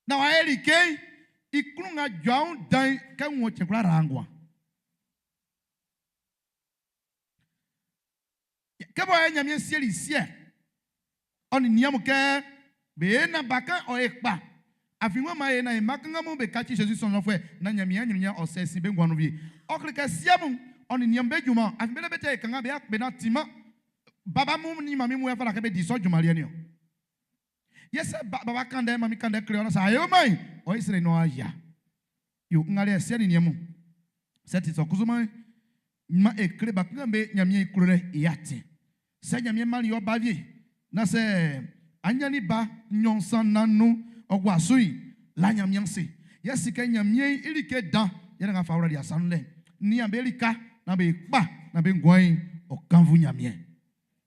Na w'a yɛ like'n i klun nga jɔ'n dan'n kɛ wun cɛn kwlaa ra nguan. Kɛ bɔ yɛ Ɲanmiɛn sieli siɛ ɔ nin niɛn mun kɛ be na bakan ɔ e kpa. Afin ng'ɔ man e na e mma kanngan mun be kaci Zezi sɔnnzɔnfuɛ na Ɲanmiɛn aɲrunɲan ɔ sɛ sin be nguan nun wie. Ɔ kle kɛ siɛ mun ɔ nin niɛn'm be junman afin be le be tɛ e kanngan be be na timan baba mun nin manmin mun yɛ fata kɛ be di sɔ junman liɛ'n niɔn. Yɛ sɛ baba kan ndɛ manmin kan ndɛ kle ɔ na sɛ a yoman yi, ɔ yi srɛ nɔ a ya. Yo nga liɛ siɛ nin niɛn mun. Sɛ ti sɔ kusu man man e kle ba kanngan be Ɲanmiɛn i klolɛ i atin. Sɛ Ɲanmiɛn mannin ɔ ba wie, na sɛ a ɲannin ba nɲɔn nsan nnan nnun ɔ gua su'n, la Ɲanmiɛn ase. Yɛ si kɛ Ɲanmiɛn i like dan yɛlɛ nga fa wlali asa nun lɛ'n. Nian be lika naan be kpa naan be nguan'n ɔ kannvu Ɲanmiɛn.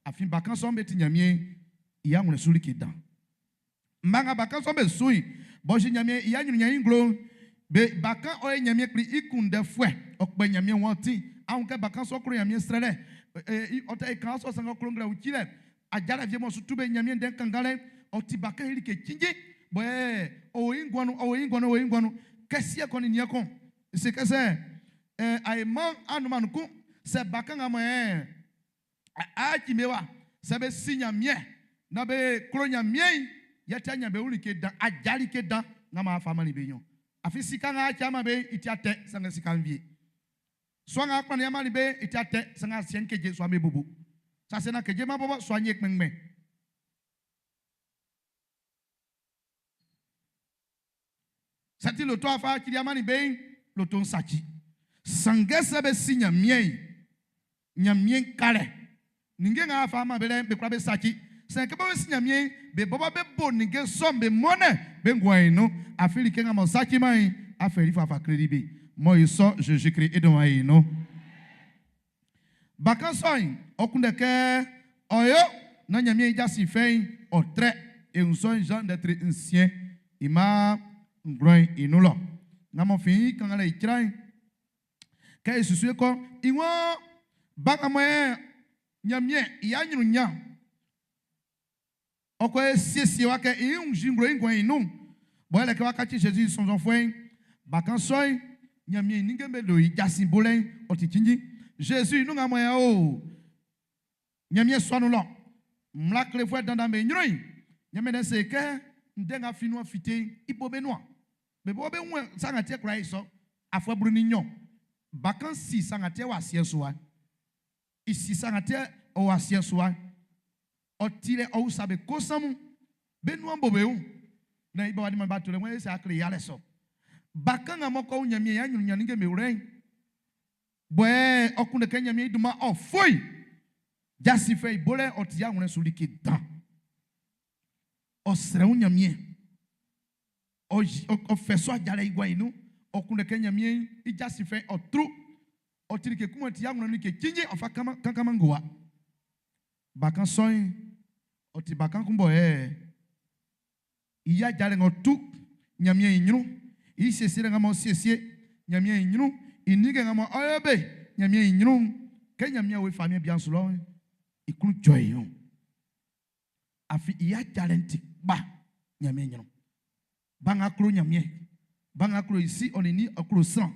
Afin bakan sɔ'm be ti Ɲanmiɛn i awlɛn su like dan. Mma nga bakan sɔ'm be su'n, b'ɔ si Ɲanmiɛn i aɲrunɲan'n i nglo'n, be bakan ɔ ye Ɲanmiɛn Kpli i kunndɛfuɛ, ɔ kpɛ Ɲanmiɛn wun atin. A wun kɛ bakan sɔ'n klo Ɲanmiɛn srɛlɛ, ɔ tɛ i kan sɔ sanngɛ ɔ klo nglɛmun cilɛ. Ajalɛ wie m'ɔ su tu be Ɲanmiɛn ndɛ'n kannganlɛ'n, ɔ ti bakan'n i like cinnjin. Bɔ yɛ ɔ o i nguan nun, ɔ o i nguan nun, ɔ o i nguan nun. Kɛ siɛ kɔn nin niɛn kɔn, se kɛ sɛ a e man anunman kun, sɛ bakan nga mɔ ɛ Aaki be wa, sɛ be si Ɲanmiɛn na be klo Ɲanmiɛn'n, yɛ tɛ ɲan be wun like dan, aja like dan nga maan fa mannin be nɲɔn. Afin sika nga aaki ama be'n, i ti atɛ, sanngɛ sika'n wie. Sua nga akpannin amali be'n, i ti atɛ, sanngɛ asiɛ'n keje, sua'n be bubu. Sɛ asiɛ'n kejeman bɔbɔ, sua'n ye kpɛnngbɛn. Sɛ ti loto afa cili amani be'n, loto'n saci. Sanngɛ sɛ be si Ɲanmiɛn'n, Ɲanmiɛn ka lɛ. Ninnge nga a fa man be lɛ'n, be kwlaa be saci. Sanngɛ kɛ bɔ be si Ɲanmiɛn'n, be bɔbɔ be bo ninnge sɔ'm be mɔnnɛn be nguan'n nun. Afin like nga m'ɔ saciman'n, a fɛli fa fa kleli be. Mɔ i sɔ Zezi Klist i dunman'n i nun. Bakan sɔ'n, ɔ kunndɛ kɛ ɔ yo naan Ɲanmiɛn i jasin fɛ'n ɔ trɛ. E wun sɔ'n Zan ndɛ tre nsiɛn i mma ngwlan'n i nun lɔ. Nga m'ɔ fin i kannganlɛ i cra'n, kɛ e susu e kɔ i waan ba nga mɔ e Ɲanmiɛn i aɲrunɲan ɔ kɔ e siesie wa kɛ i wun zi nglo i nguan'n i nun bɔ yɛlɛ kɛ w'a kaci Zezi i sɔnnzɔnfuɛ'n bakan sɔ'n Ɲanmiɛn i ninnge'm be lo i jasin bolɛ'n ɔ ti cinnjin Zezi i nun nga mɔ e o Ɲanmiɛn sua nun lɔ mmla klefuɛ dandan'm be ɲrun'n, Ɲanmiɛn Ndɛ'n se kɛ, Ndɛ nga fin nuan fite'n, i bo be nuan. Be bɔbɔ be wun sa nga ti yɛ kwla yi sɔ. Afuɛ 12, bakan'n si sa nga ti yɛ wɔ asiɛ'n su wa'n. I si sa nga ti yɛ ɔ o asiɛ'n su wa'n. Ɔ ti lɛ ɔ usa be kosan mun. Be nuan bo be wun. Naan i baba nin manmin b'a to lɛ, wan yɛ sɛ a kle yalɛ sɔ? Bakan nga m'ɔ kɔ wun Ɲanmiɛn i aɲrunɲan ninnge'm be wlɛ'n, Bɔɛ ɔ kunndɛ kɛ Ɲanmiɛn i dunman'n ɔ foi. Jasin fɛ i bolɛ'n ɔ ti awlɛn su like dan. Ɔ srɛ wun Ɲanmiɛn. Ɔ fɛ sɔ ajalɛ i gua'n i nun. Ɔ kunndɛ kɛ Ɲanmiɛn i jasin fɛ'n ɔ tru. Ɔ ti like kun m'ɔ ti awlɛn like cinnjin ɔ fa kankanman ngowa. Bakan sɔ'n, ɔ ti bakan kun bɔ ɛ i ajalɛ ng'ɔ tu Ɲanmiɛn i ɲrun'n, i siesielɛ nga m'ɔ siesie Ɲanmiɛn i ɲrun'n, i ninnge nga mɔ ɔ yo be Ɲanmiɛn i ɲrun'n, kɛ Ɲanmiɛn wo i famiɛn bia'n su lɔ'n, i klun jɔ i wun. Afin i ajalɛ'n ti kpa Ɲanmiɛn ɲrun. Ba nga klo Ɲanmiɛn, ba nga klo i si ɔ nin nin, ɔ klo sran.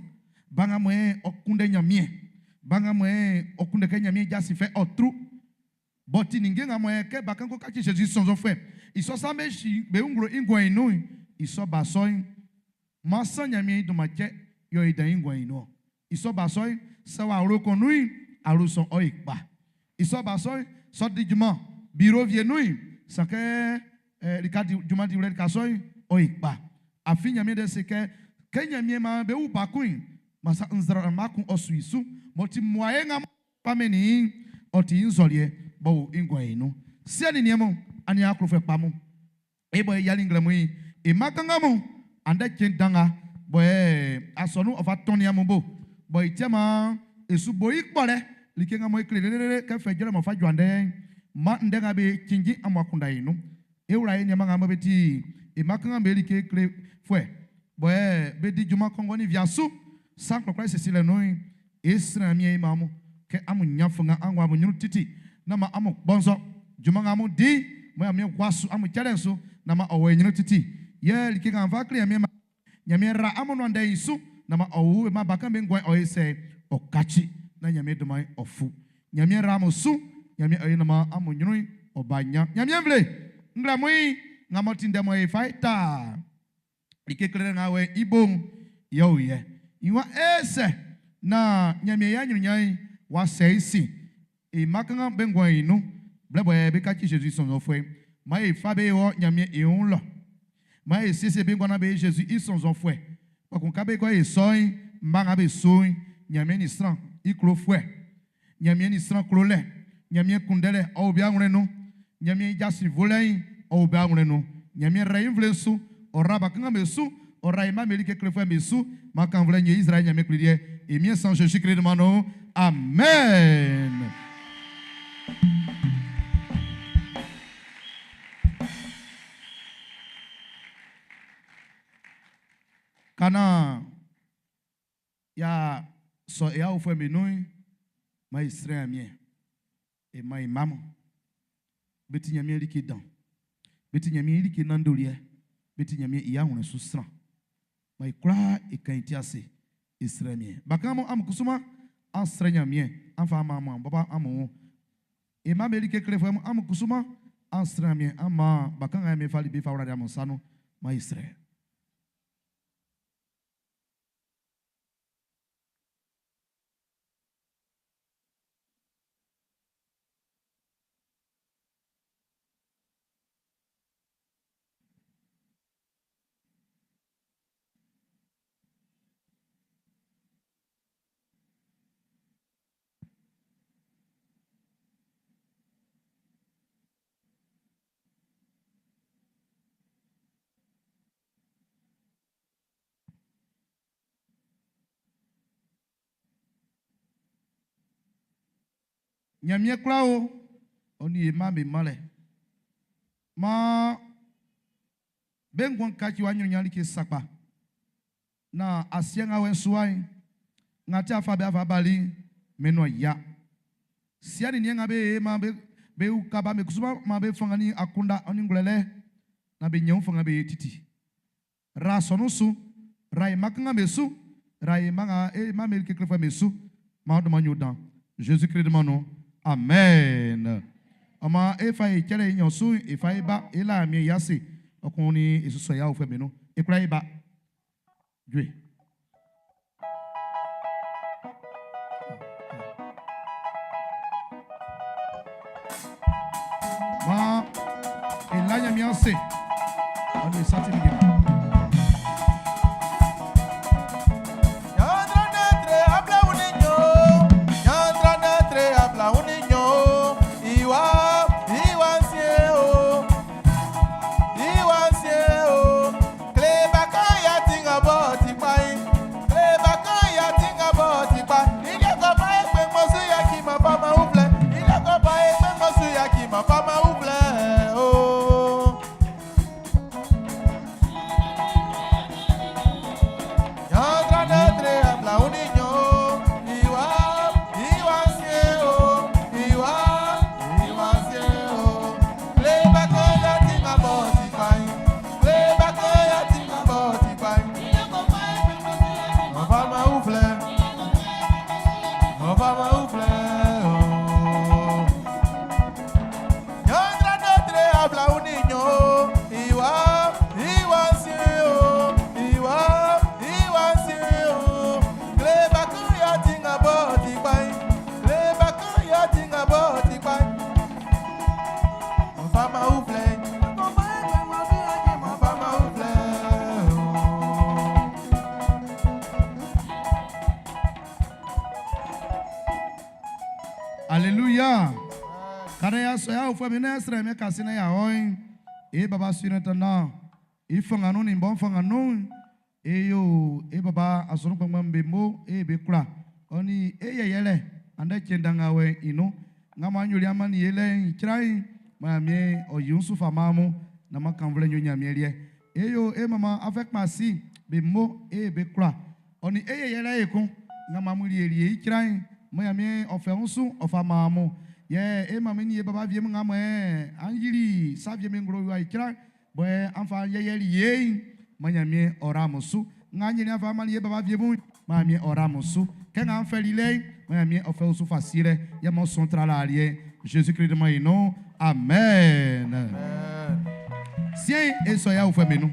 Ba nga mɔ ɔ kunndɛ Ɲanmiɛn, ba nga mɔ ɔ kunndɛ kɛ Ɲanmiɛn jasin fɛ'n ɔ tru. B'ɔ ti ninnge nga mɔ kɛ bakan ko kaci Zezi sɔnnzɔnfuɛ'n, i sɔ sa'm be si be wun nglo i nguan'n i nun'n, i sɔ ba sɔ'n, man san Nyanmiɛn i dunman cɛ yɛ ɔ yi dan i nguan'n i nun-ɔn. I sɔ ba sɔ'n, sɛ wɔ awlo kun nun'n, awlo sɔ'n ɔ yi kpa. I sɔ ba sɔ'n, sɛ ɔ di junman biro wie nun'n, san kɛ lika di junman diwlɛ lika sɔ'n, ɔ yi kpa. Afin Nyanmiɛn Ndɛ'n se kɛ, kɛ Nyanmiɛn man be wu ba kun'n, man sa nzraama kun ɔ su i su, m'ɔ ti muae nga fa mɛnnin i'n, ɔ ti i nzɔliɛ b'ɔ wo i nguan'n i nun. Siɛ nin niɛn mun, aniaan klofuɛ kpa mun, e bɔ e yiali nglɛmun yi, e mma kanngan mun, andɛ cɛn dan nga bɔ e asɔnun'n ɔ fa tɔnnin amun bo, bɔ i tiɛ man e su bo i kpɔlɛ, like nga mɔ e kle lelele kɛ fɛ jɔlɛ m'ɔ fa ju andɛ'n, man ndɛ nga be cinnjin amun akunndan'n i nun. E wla e nianman nga mɔ be ti e mma kanngan'm be like klefuɛ bɔ be di junman kɔnguɛ nin wia su sa'n kwlakwla i siesielɛ nun'n, E srɛ Ɲanmiɛn i mma mun kɛ amun ɲan fanngan an wɔ amun ɲrun titi, nán maan amun kpɔnzɔ. Junman nga amun di'n, mɔ Ɲanmiɛn gua su amun cɛlɛ'n su, nán maan ɔ wɔ e ɲrun titi. Yɛ like nga an fa kle Ɲanmiɛn maan Ɲanmiɛn ra amun nuan ndɛ'n i su, nán maan ɔ wu e mma bakan'm be nguan'n ɔ ye sɛ, ɔ kaci, naan Ɲanmiɛn dunman'n ɔ fu. Ɲanmiɛn ra amun su, Ɲanmiɛn ɔ yo nán maan amun ɲrun'n ɔ ba ɲan. Ɲanmiɛn nvle nglɛmun'n nga m'ɔ ti ndɛ mɔ e fa e ta'n. Like klelɛ nga wɛ i bo'n, yɛ o yɛ. I waan, Ee sɛ naan Ɲanmiɛn i aɲrunɲan'n w'a sɛ i sin e mma kanngan'm be nguan'n i nun, blɛ bɔ yɛ bé káci Zezi i sɔnnzɔnfuɛ'n, maan e fa be e wɔ Ɲanmiɛn i wun lɔ. Maan e siesie be nguan naan be yo Zezi i sɔnnzɔnfuɛ. Kpɛkun kɛ bé kɔ́ e sɔ'n, mma nga be su'n, Ɲanmiɛn nin sran i klofuɛ. Ɲanmiɛn nin sran klolɛ, Ɲanmiɛn kunndɛlɛ, ɔ o be awlɛn'n nun. Ɲanmiɛn i jasin bolɛ'n, ɔ o be awlɛn'n nun. Ɲanmiɛn rɛ i nvle'n su, ɔ ra ba kanngan'm be su, ɔ ra i mma'm be like klefuɛ'm be su. Maan kannvulɛ'n ye Izraɛl Ɲanmiɛn Kpli liɛ, e Miɛn San Zezi Klist dunman nun. Amen. Ka naan y'a sɔ e aofuɛ'm be nun'n, maan e srɛ Ɲanmiɛn. E man e mma mun. Be ti Ɲanmiɛn like dan. Be ti Ɲanmiɛn i like nanndoliɛ. Be ti Ɲanmiɛn i awlɛn su sran. Maan e kwlaa e kan e ti ase e srɛ Ɲanmiɛn. Bakan mun, amun kusuman an srɛ Ɲanmiɛn an fa man amun bɔbɔ amun wun. E mma'm be like klefuɛ mun, amun kusuman an srɛ Ɲanmiɛn an man bakan nga Ɲanmiɛn fali be fa wlali amun sa nun'n. Maan e srɛ. Ɲanmiɛn kwla o, ɔ nin e mma'm be manlɛ. Maan be nguan'n kaci wɔ aɲrunɲan like sakpa. Naan asiɛ nga wɛ'n sua'n, nga ti a fa be a fa bali'n, mɛn nuan yia. Siɛ nin niɛn nga be man be be uka ba'm be kusu man be fanngan nin akunndan ɔ nin ngwlɛlɛ naan be ɲan wun fanngan be ye titi. Ra asɔnun'n su, ra e mma kanngan'm be su, ra e mma nga e mma'm be like klefuɛ'm be su. Maan ɔ dunman'n yo dan. Zezi Klist dunman nun. Amen. Ɔ maan e fa e cɛlɛ i nɲɔn su'n e fa e ba e la Ɲanmiɛn i ase. Ɔ kun nin e su sɔ i aofuɛ'm be nun. E kwla e ba. Jue. Maan e la Ɲanmiɛn ase. Ɔ nin e sa ti ninnge mun. Alléluia. Kada ya so ya ufo mi na srɛ mi kasi na ya ɔin. E baba surintendant. I fanga nun ni bɔn fanga nun. E yo e baba asɔnun kpɛnngbɛn'm be mo e be kwla. Ɔ ni e yɛyɛlɛ andɛ cɛn dan nga wɛ i nun. Nga man yoli aman ni ye lɛ'n i cra'n ma Ɲanmiɛn ɔ yi su fa man amun na man kanvlɛ nyo Ɲanmiɛn liɛ. E yo e mama afɛ kpa si be mo e be kwla. Ɔ ni e yɛyɛlɛ ekun nga man amun lie lie i cra'n ma Ɲanmiɛn ɔ fɛ su ɔ fa man amun. Yɛ e mama ni e baba vie mun nga mɔ an yili sa vie min nglo wa i cra'n bɔ an fa yɛyɛli ye'n ma Ɲanmiɛn ɔ ra amun su. Nga nyeli an fa mali e baba vie mun ma Ɲanmiɛn ɔ ra amun su. Kɛ nga an fɛli lɛ'n ma Ɲanmiɛn ɔ fɛ su fa sielɛ yɛ m'ɔ sɔn tra la aliɛ Jésus Christ ma i nun. Amen. Siɛn e sɔ ya ufɛ menu.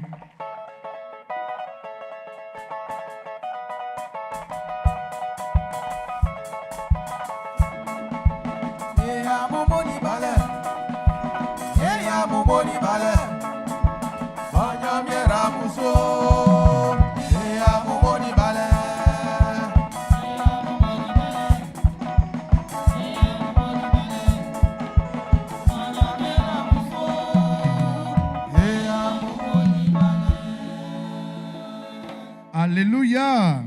Alléluia.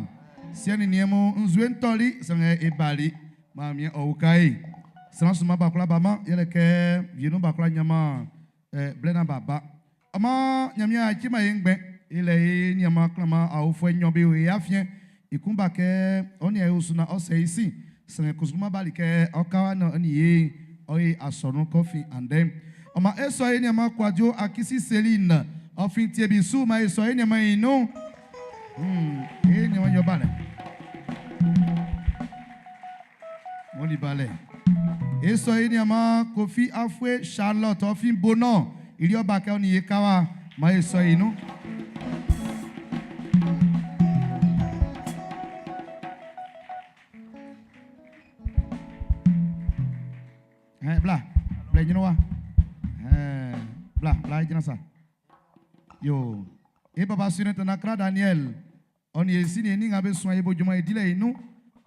Siɛ nin niɛn mun nzue'n tɔli sanngɛ e bali maan miɛn ɔ uka e. Sran sunman b'a kwla baman yɛlɛ kɛ wie nun b'a kwla ɲanman blɛ naan b'a ba. Ɔ maan Ɲanmiɛn a ciman e ngbɛn. E lɛ e nianman klanman aofuɛ nɲɔn be o e afiɛn. I kun ba kɛ ɔ nian e osu naan ɔ sɛ i sin. Sanngɛ kusu man bali kɛ ɔ ka wa naan ɔ nin e ɔ ye asɔnun kɔ fin andɛ'n. Ɔ maan e sɔ e nianman Kwadwo Akisi Selin ɔ fin Tiebi su maan e sɔ e nianman i nun. E nianman yɔ balɛ. Mo ni balɛ. E sɔ e nianman Kofi Afue Charlotte ɔ fin Bono. Ili ɔba kɛ ɔ nin ye kawa maan e sɔ i nun. Bla, bla ɲrun wa. Bla, bla e sa. Yo. E baba surintendant Kra Daniel. Ɔ nin e si nin e nin nga be suan e bo junman e dilɛ i nun.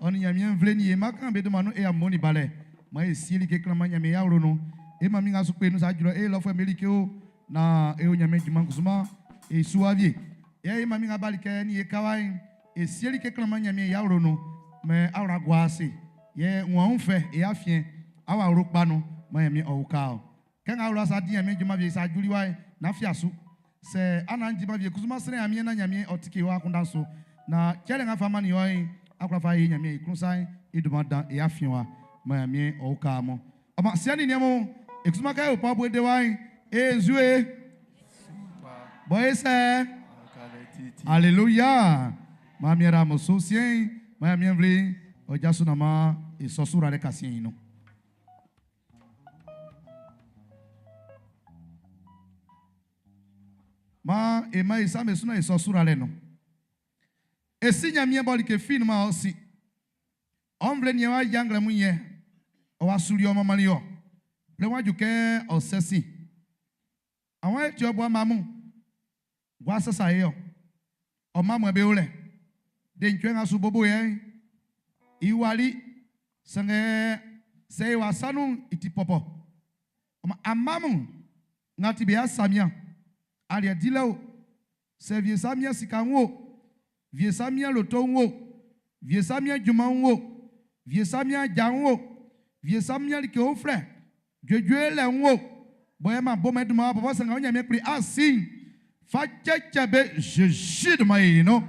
Ɔ nin Ɲanmiɛn nvle nin e mma be dunman nun e amun ni balɛ. Maan e sie like klanman Ɲanmiɛn i awlo nun. E mami nga su kpe nun sa jrɔ e lɔfuɛ'm be like o. Na e o Ɲanmiɛn junman kusuman e su wa wie. Yɛ e mami nga bali kɛ nin e kawa'n e sie like klanman Ɲanmiɛn i awlo nun. Mɛ awra gua ase. Yɛ nguan fɛ e afiɛn. Awa ro kpa nu ma Ɲanmiɛn ɔ uka ɔ. Kɛ nga wla sa di Ɲanmiɛn junman wie sa juli wa na fia su. Sɛ anan jima wie kusuma srɛ Ɲanmiɛn na Ɲanmiɛn ɔ tike wa akundan su. Na cɛlɛ nga fa man ɔ akwa fa yi Ɲanmiɛn i klun sa'n i dunman dan e afiɛn wa ma Ɲanmiɛn ɔ uka mo. Ɔma siɛ ni niɛn mun e kusuma kɛ o pa bu de wa e zue. Bɔ e sɛ. Alléluia. Ma mi ra mo so sien ma mi vli o jasu na ma e sosura le kasien no. Ma e ma isa me suna e sosura le no. E si nyamie bɔ like fi no ma o si. Omvle ni wa yangle mu ye. O wa suli o mama li o. Le wa ju ke o sesi. Àwọn eti obo mamu. Gwa sasa ye o. O mamu ebe ole. De ntwe nga su bobo ye. Iwali senge se wa sanu iti popo. Oma amamu ngati be asamia. Ali dile o. Se vie samia sika nwo. Vie samia loto nwo. Vie samia juma nwo. Vie samia ja nwo. Vie samia like ofre. Djedje le nwo. Boye ma bo me duma papa sanga onya me pri asin. Fa cheche be Jésus de ma no.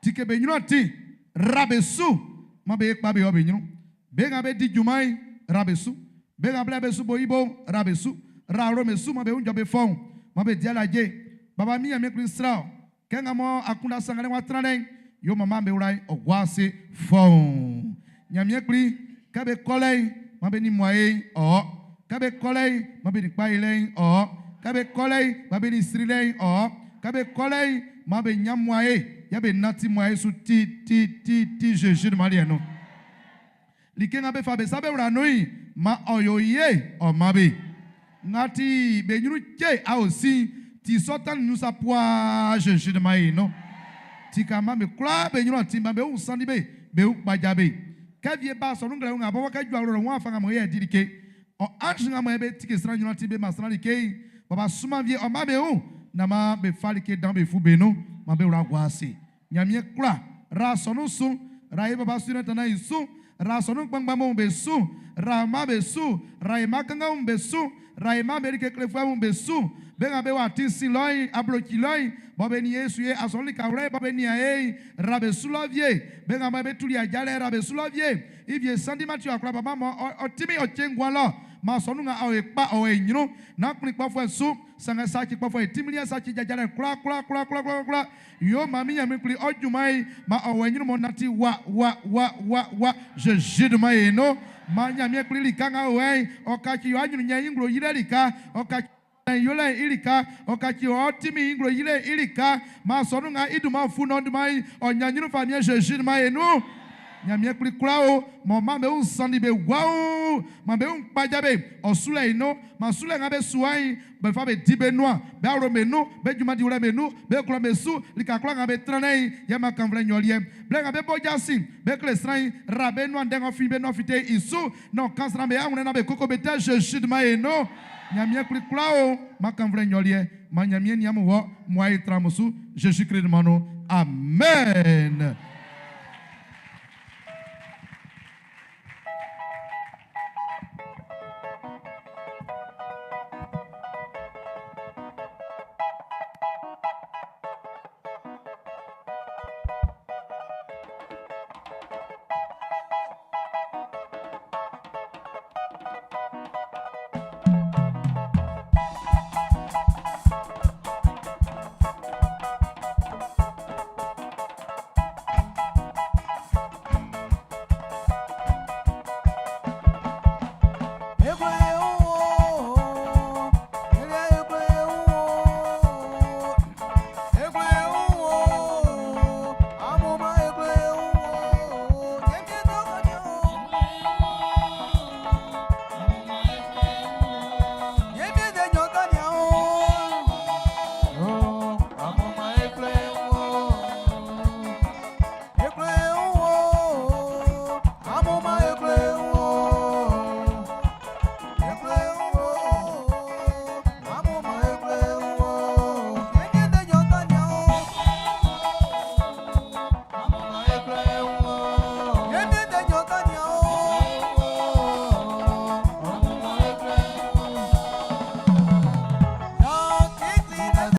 Tike be nyro ti rabesu ma be kpa be yo be nyro. Be nga be di jumai rabesu. Be nga bla be su bo ibo rabesu. Ra ro me su ma be unjo be fon. Ma be di ala je. Baba mi ya me pri sra. Ke nga mo akunda sanga le wa trane. Yo mama be wura ogwase fon. Nya mi pri ke be kole ma be ni moye o. Ke be kole ma be ni pa ile o. Ke be kole ma be ni srile o. Ke be kole ma be nya moye. Ya be nati moye su ti ti ti ti Jésus de Marie no. Like nga be fa be sabe wura noi ma oyo ye o ma be. Ngati be nyuru che a osi ti sotan nous sa poa Jésus de Marie no. Ti ka ma be kla be nyuru ti ma be un sandi be be u gbaja be. Ke vie ba so ngle nga bo ka ju awro won afa nga mo ye dirike. O ange nga mo be ti ke sran nyuru ti be ma sran like. Baba suma vie o ma be un na ma be fa like dan be fu be no ma be wura gwase. Nyamie kla ra so no sun ra ye baba su na isu ra so no gbangba mo be su ra ma be su ra e ma kanga mo be su ra e ma be ke klefa mo be su be nga be wa ti si loin abloki loin bo be ni yesu ye aso li ka re bo be ni ae ra be su lo vie be nga ma be tuli ajale ra be su lo vie ivie sandi matu akra baba mo o timi o chengwa lo ma so nu nga o e pa o e nyinu na kpin kpofo su sanga sa ki kpofo e timilia sa ki jajale kula kula kula kula kula kula yo mami nya mi kpli ojumai ma o we nyinu mo nati wa wa wa wa wa Jésus de ma eno ma nya mi kpli lika nga o e o ka ki yo anyunu nya inglo yire lika o ka yole ilika o ka ki o timi inglo yire ilika ma so nu nga iduma fu no dumai o nya nyinu fa mi Jésus de ma eno nya mi kpli kula o mo ma be un sandi be wa o ma be un paja be o sule ino ma sule nga be suai be fa be di be noa be aro me nu be juma di wura me nu be kula me su lika kula nga be tranai ya ma kanvle nyolie ble nga be boja sin be kle sran ra be noa ndengo fi be no fite isu no kansra be awune na be koko be te Jésus de ma eno nya mi kpli kula o ma kanvle nyolie ma nya mi ni amu wo mo ai tramusu Jésus Christ mano amen.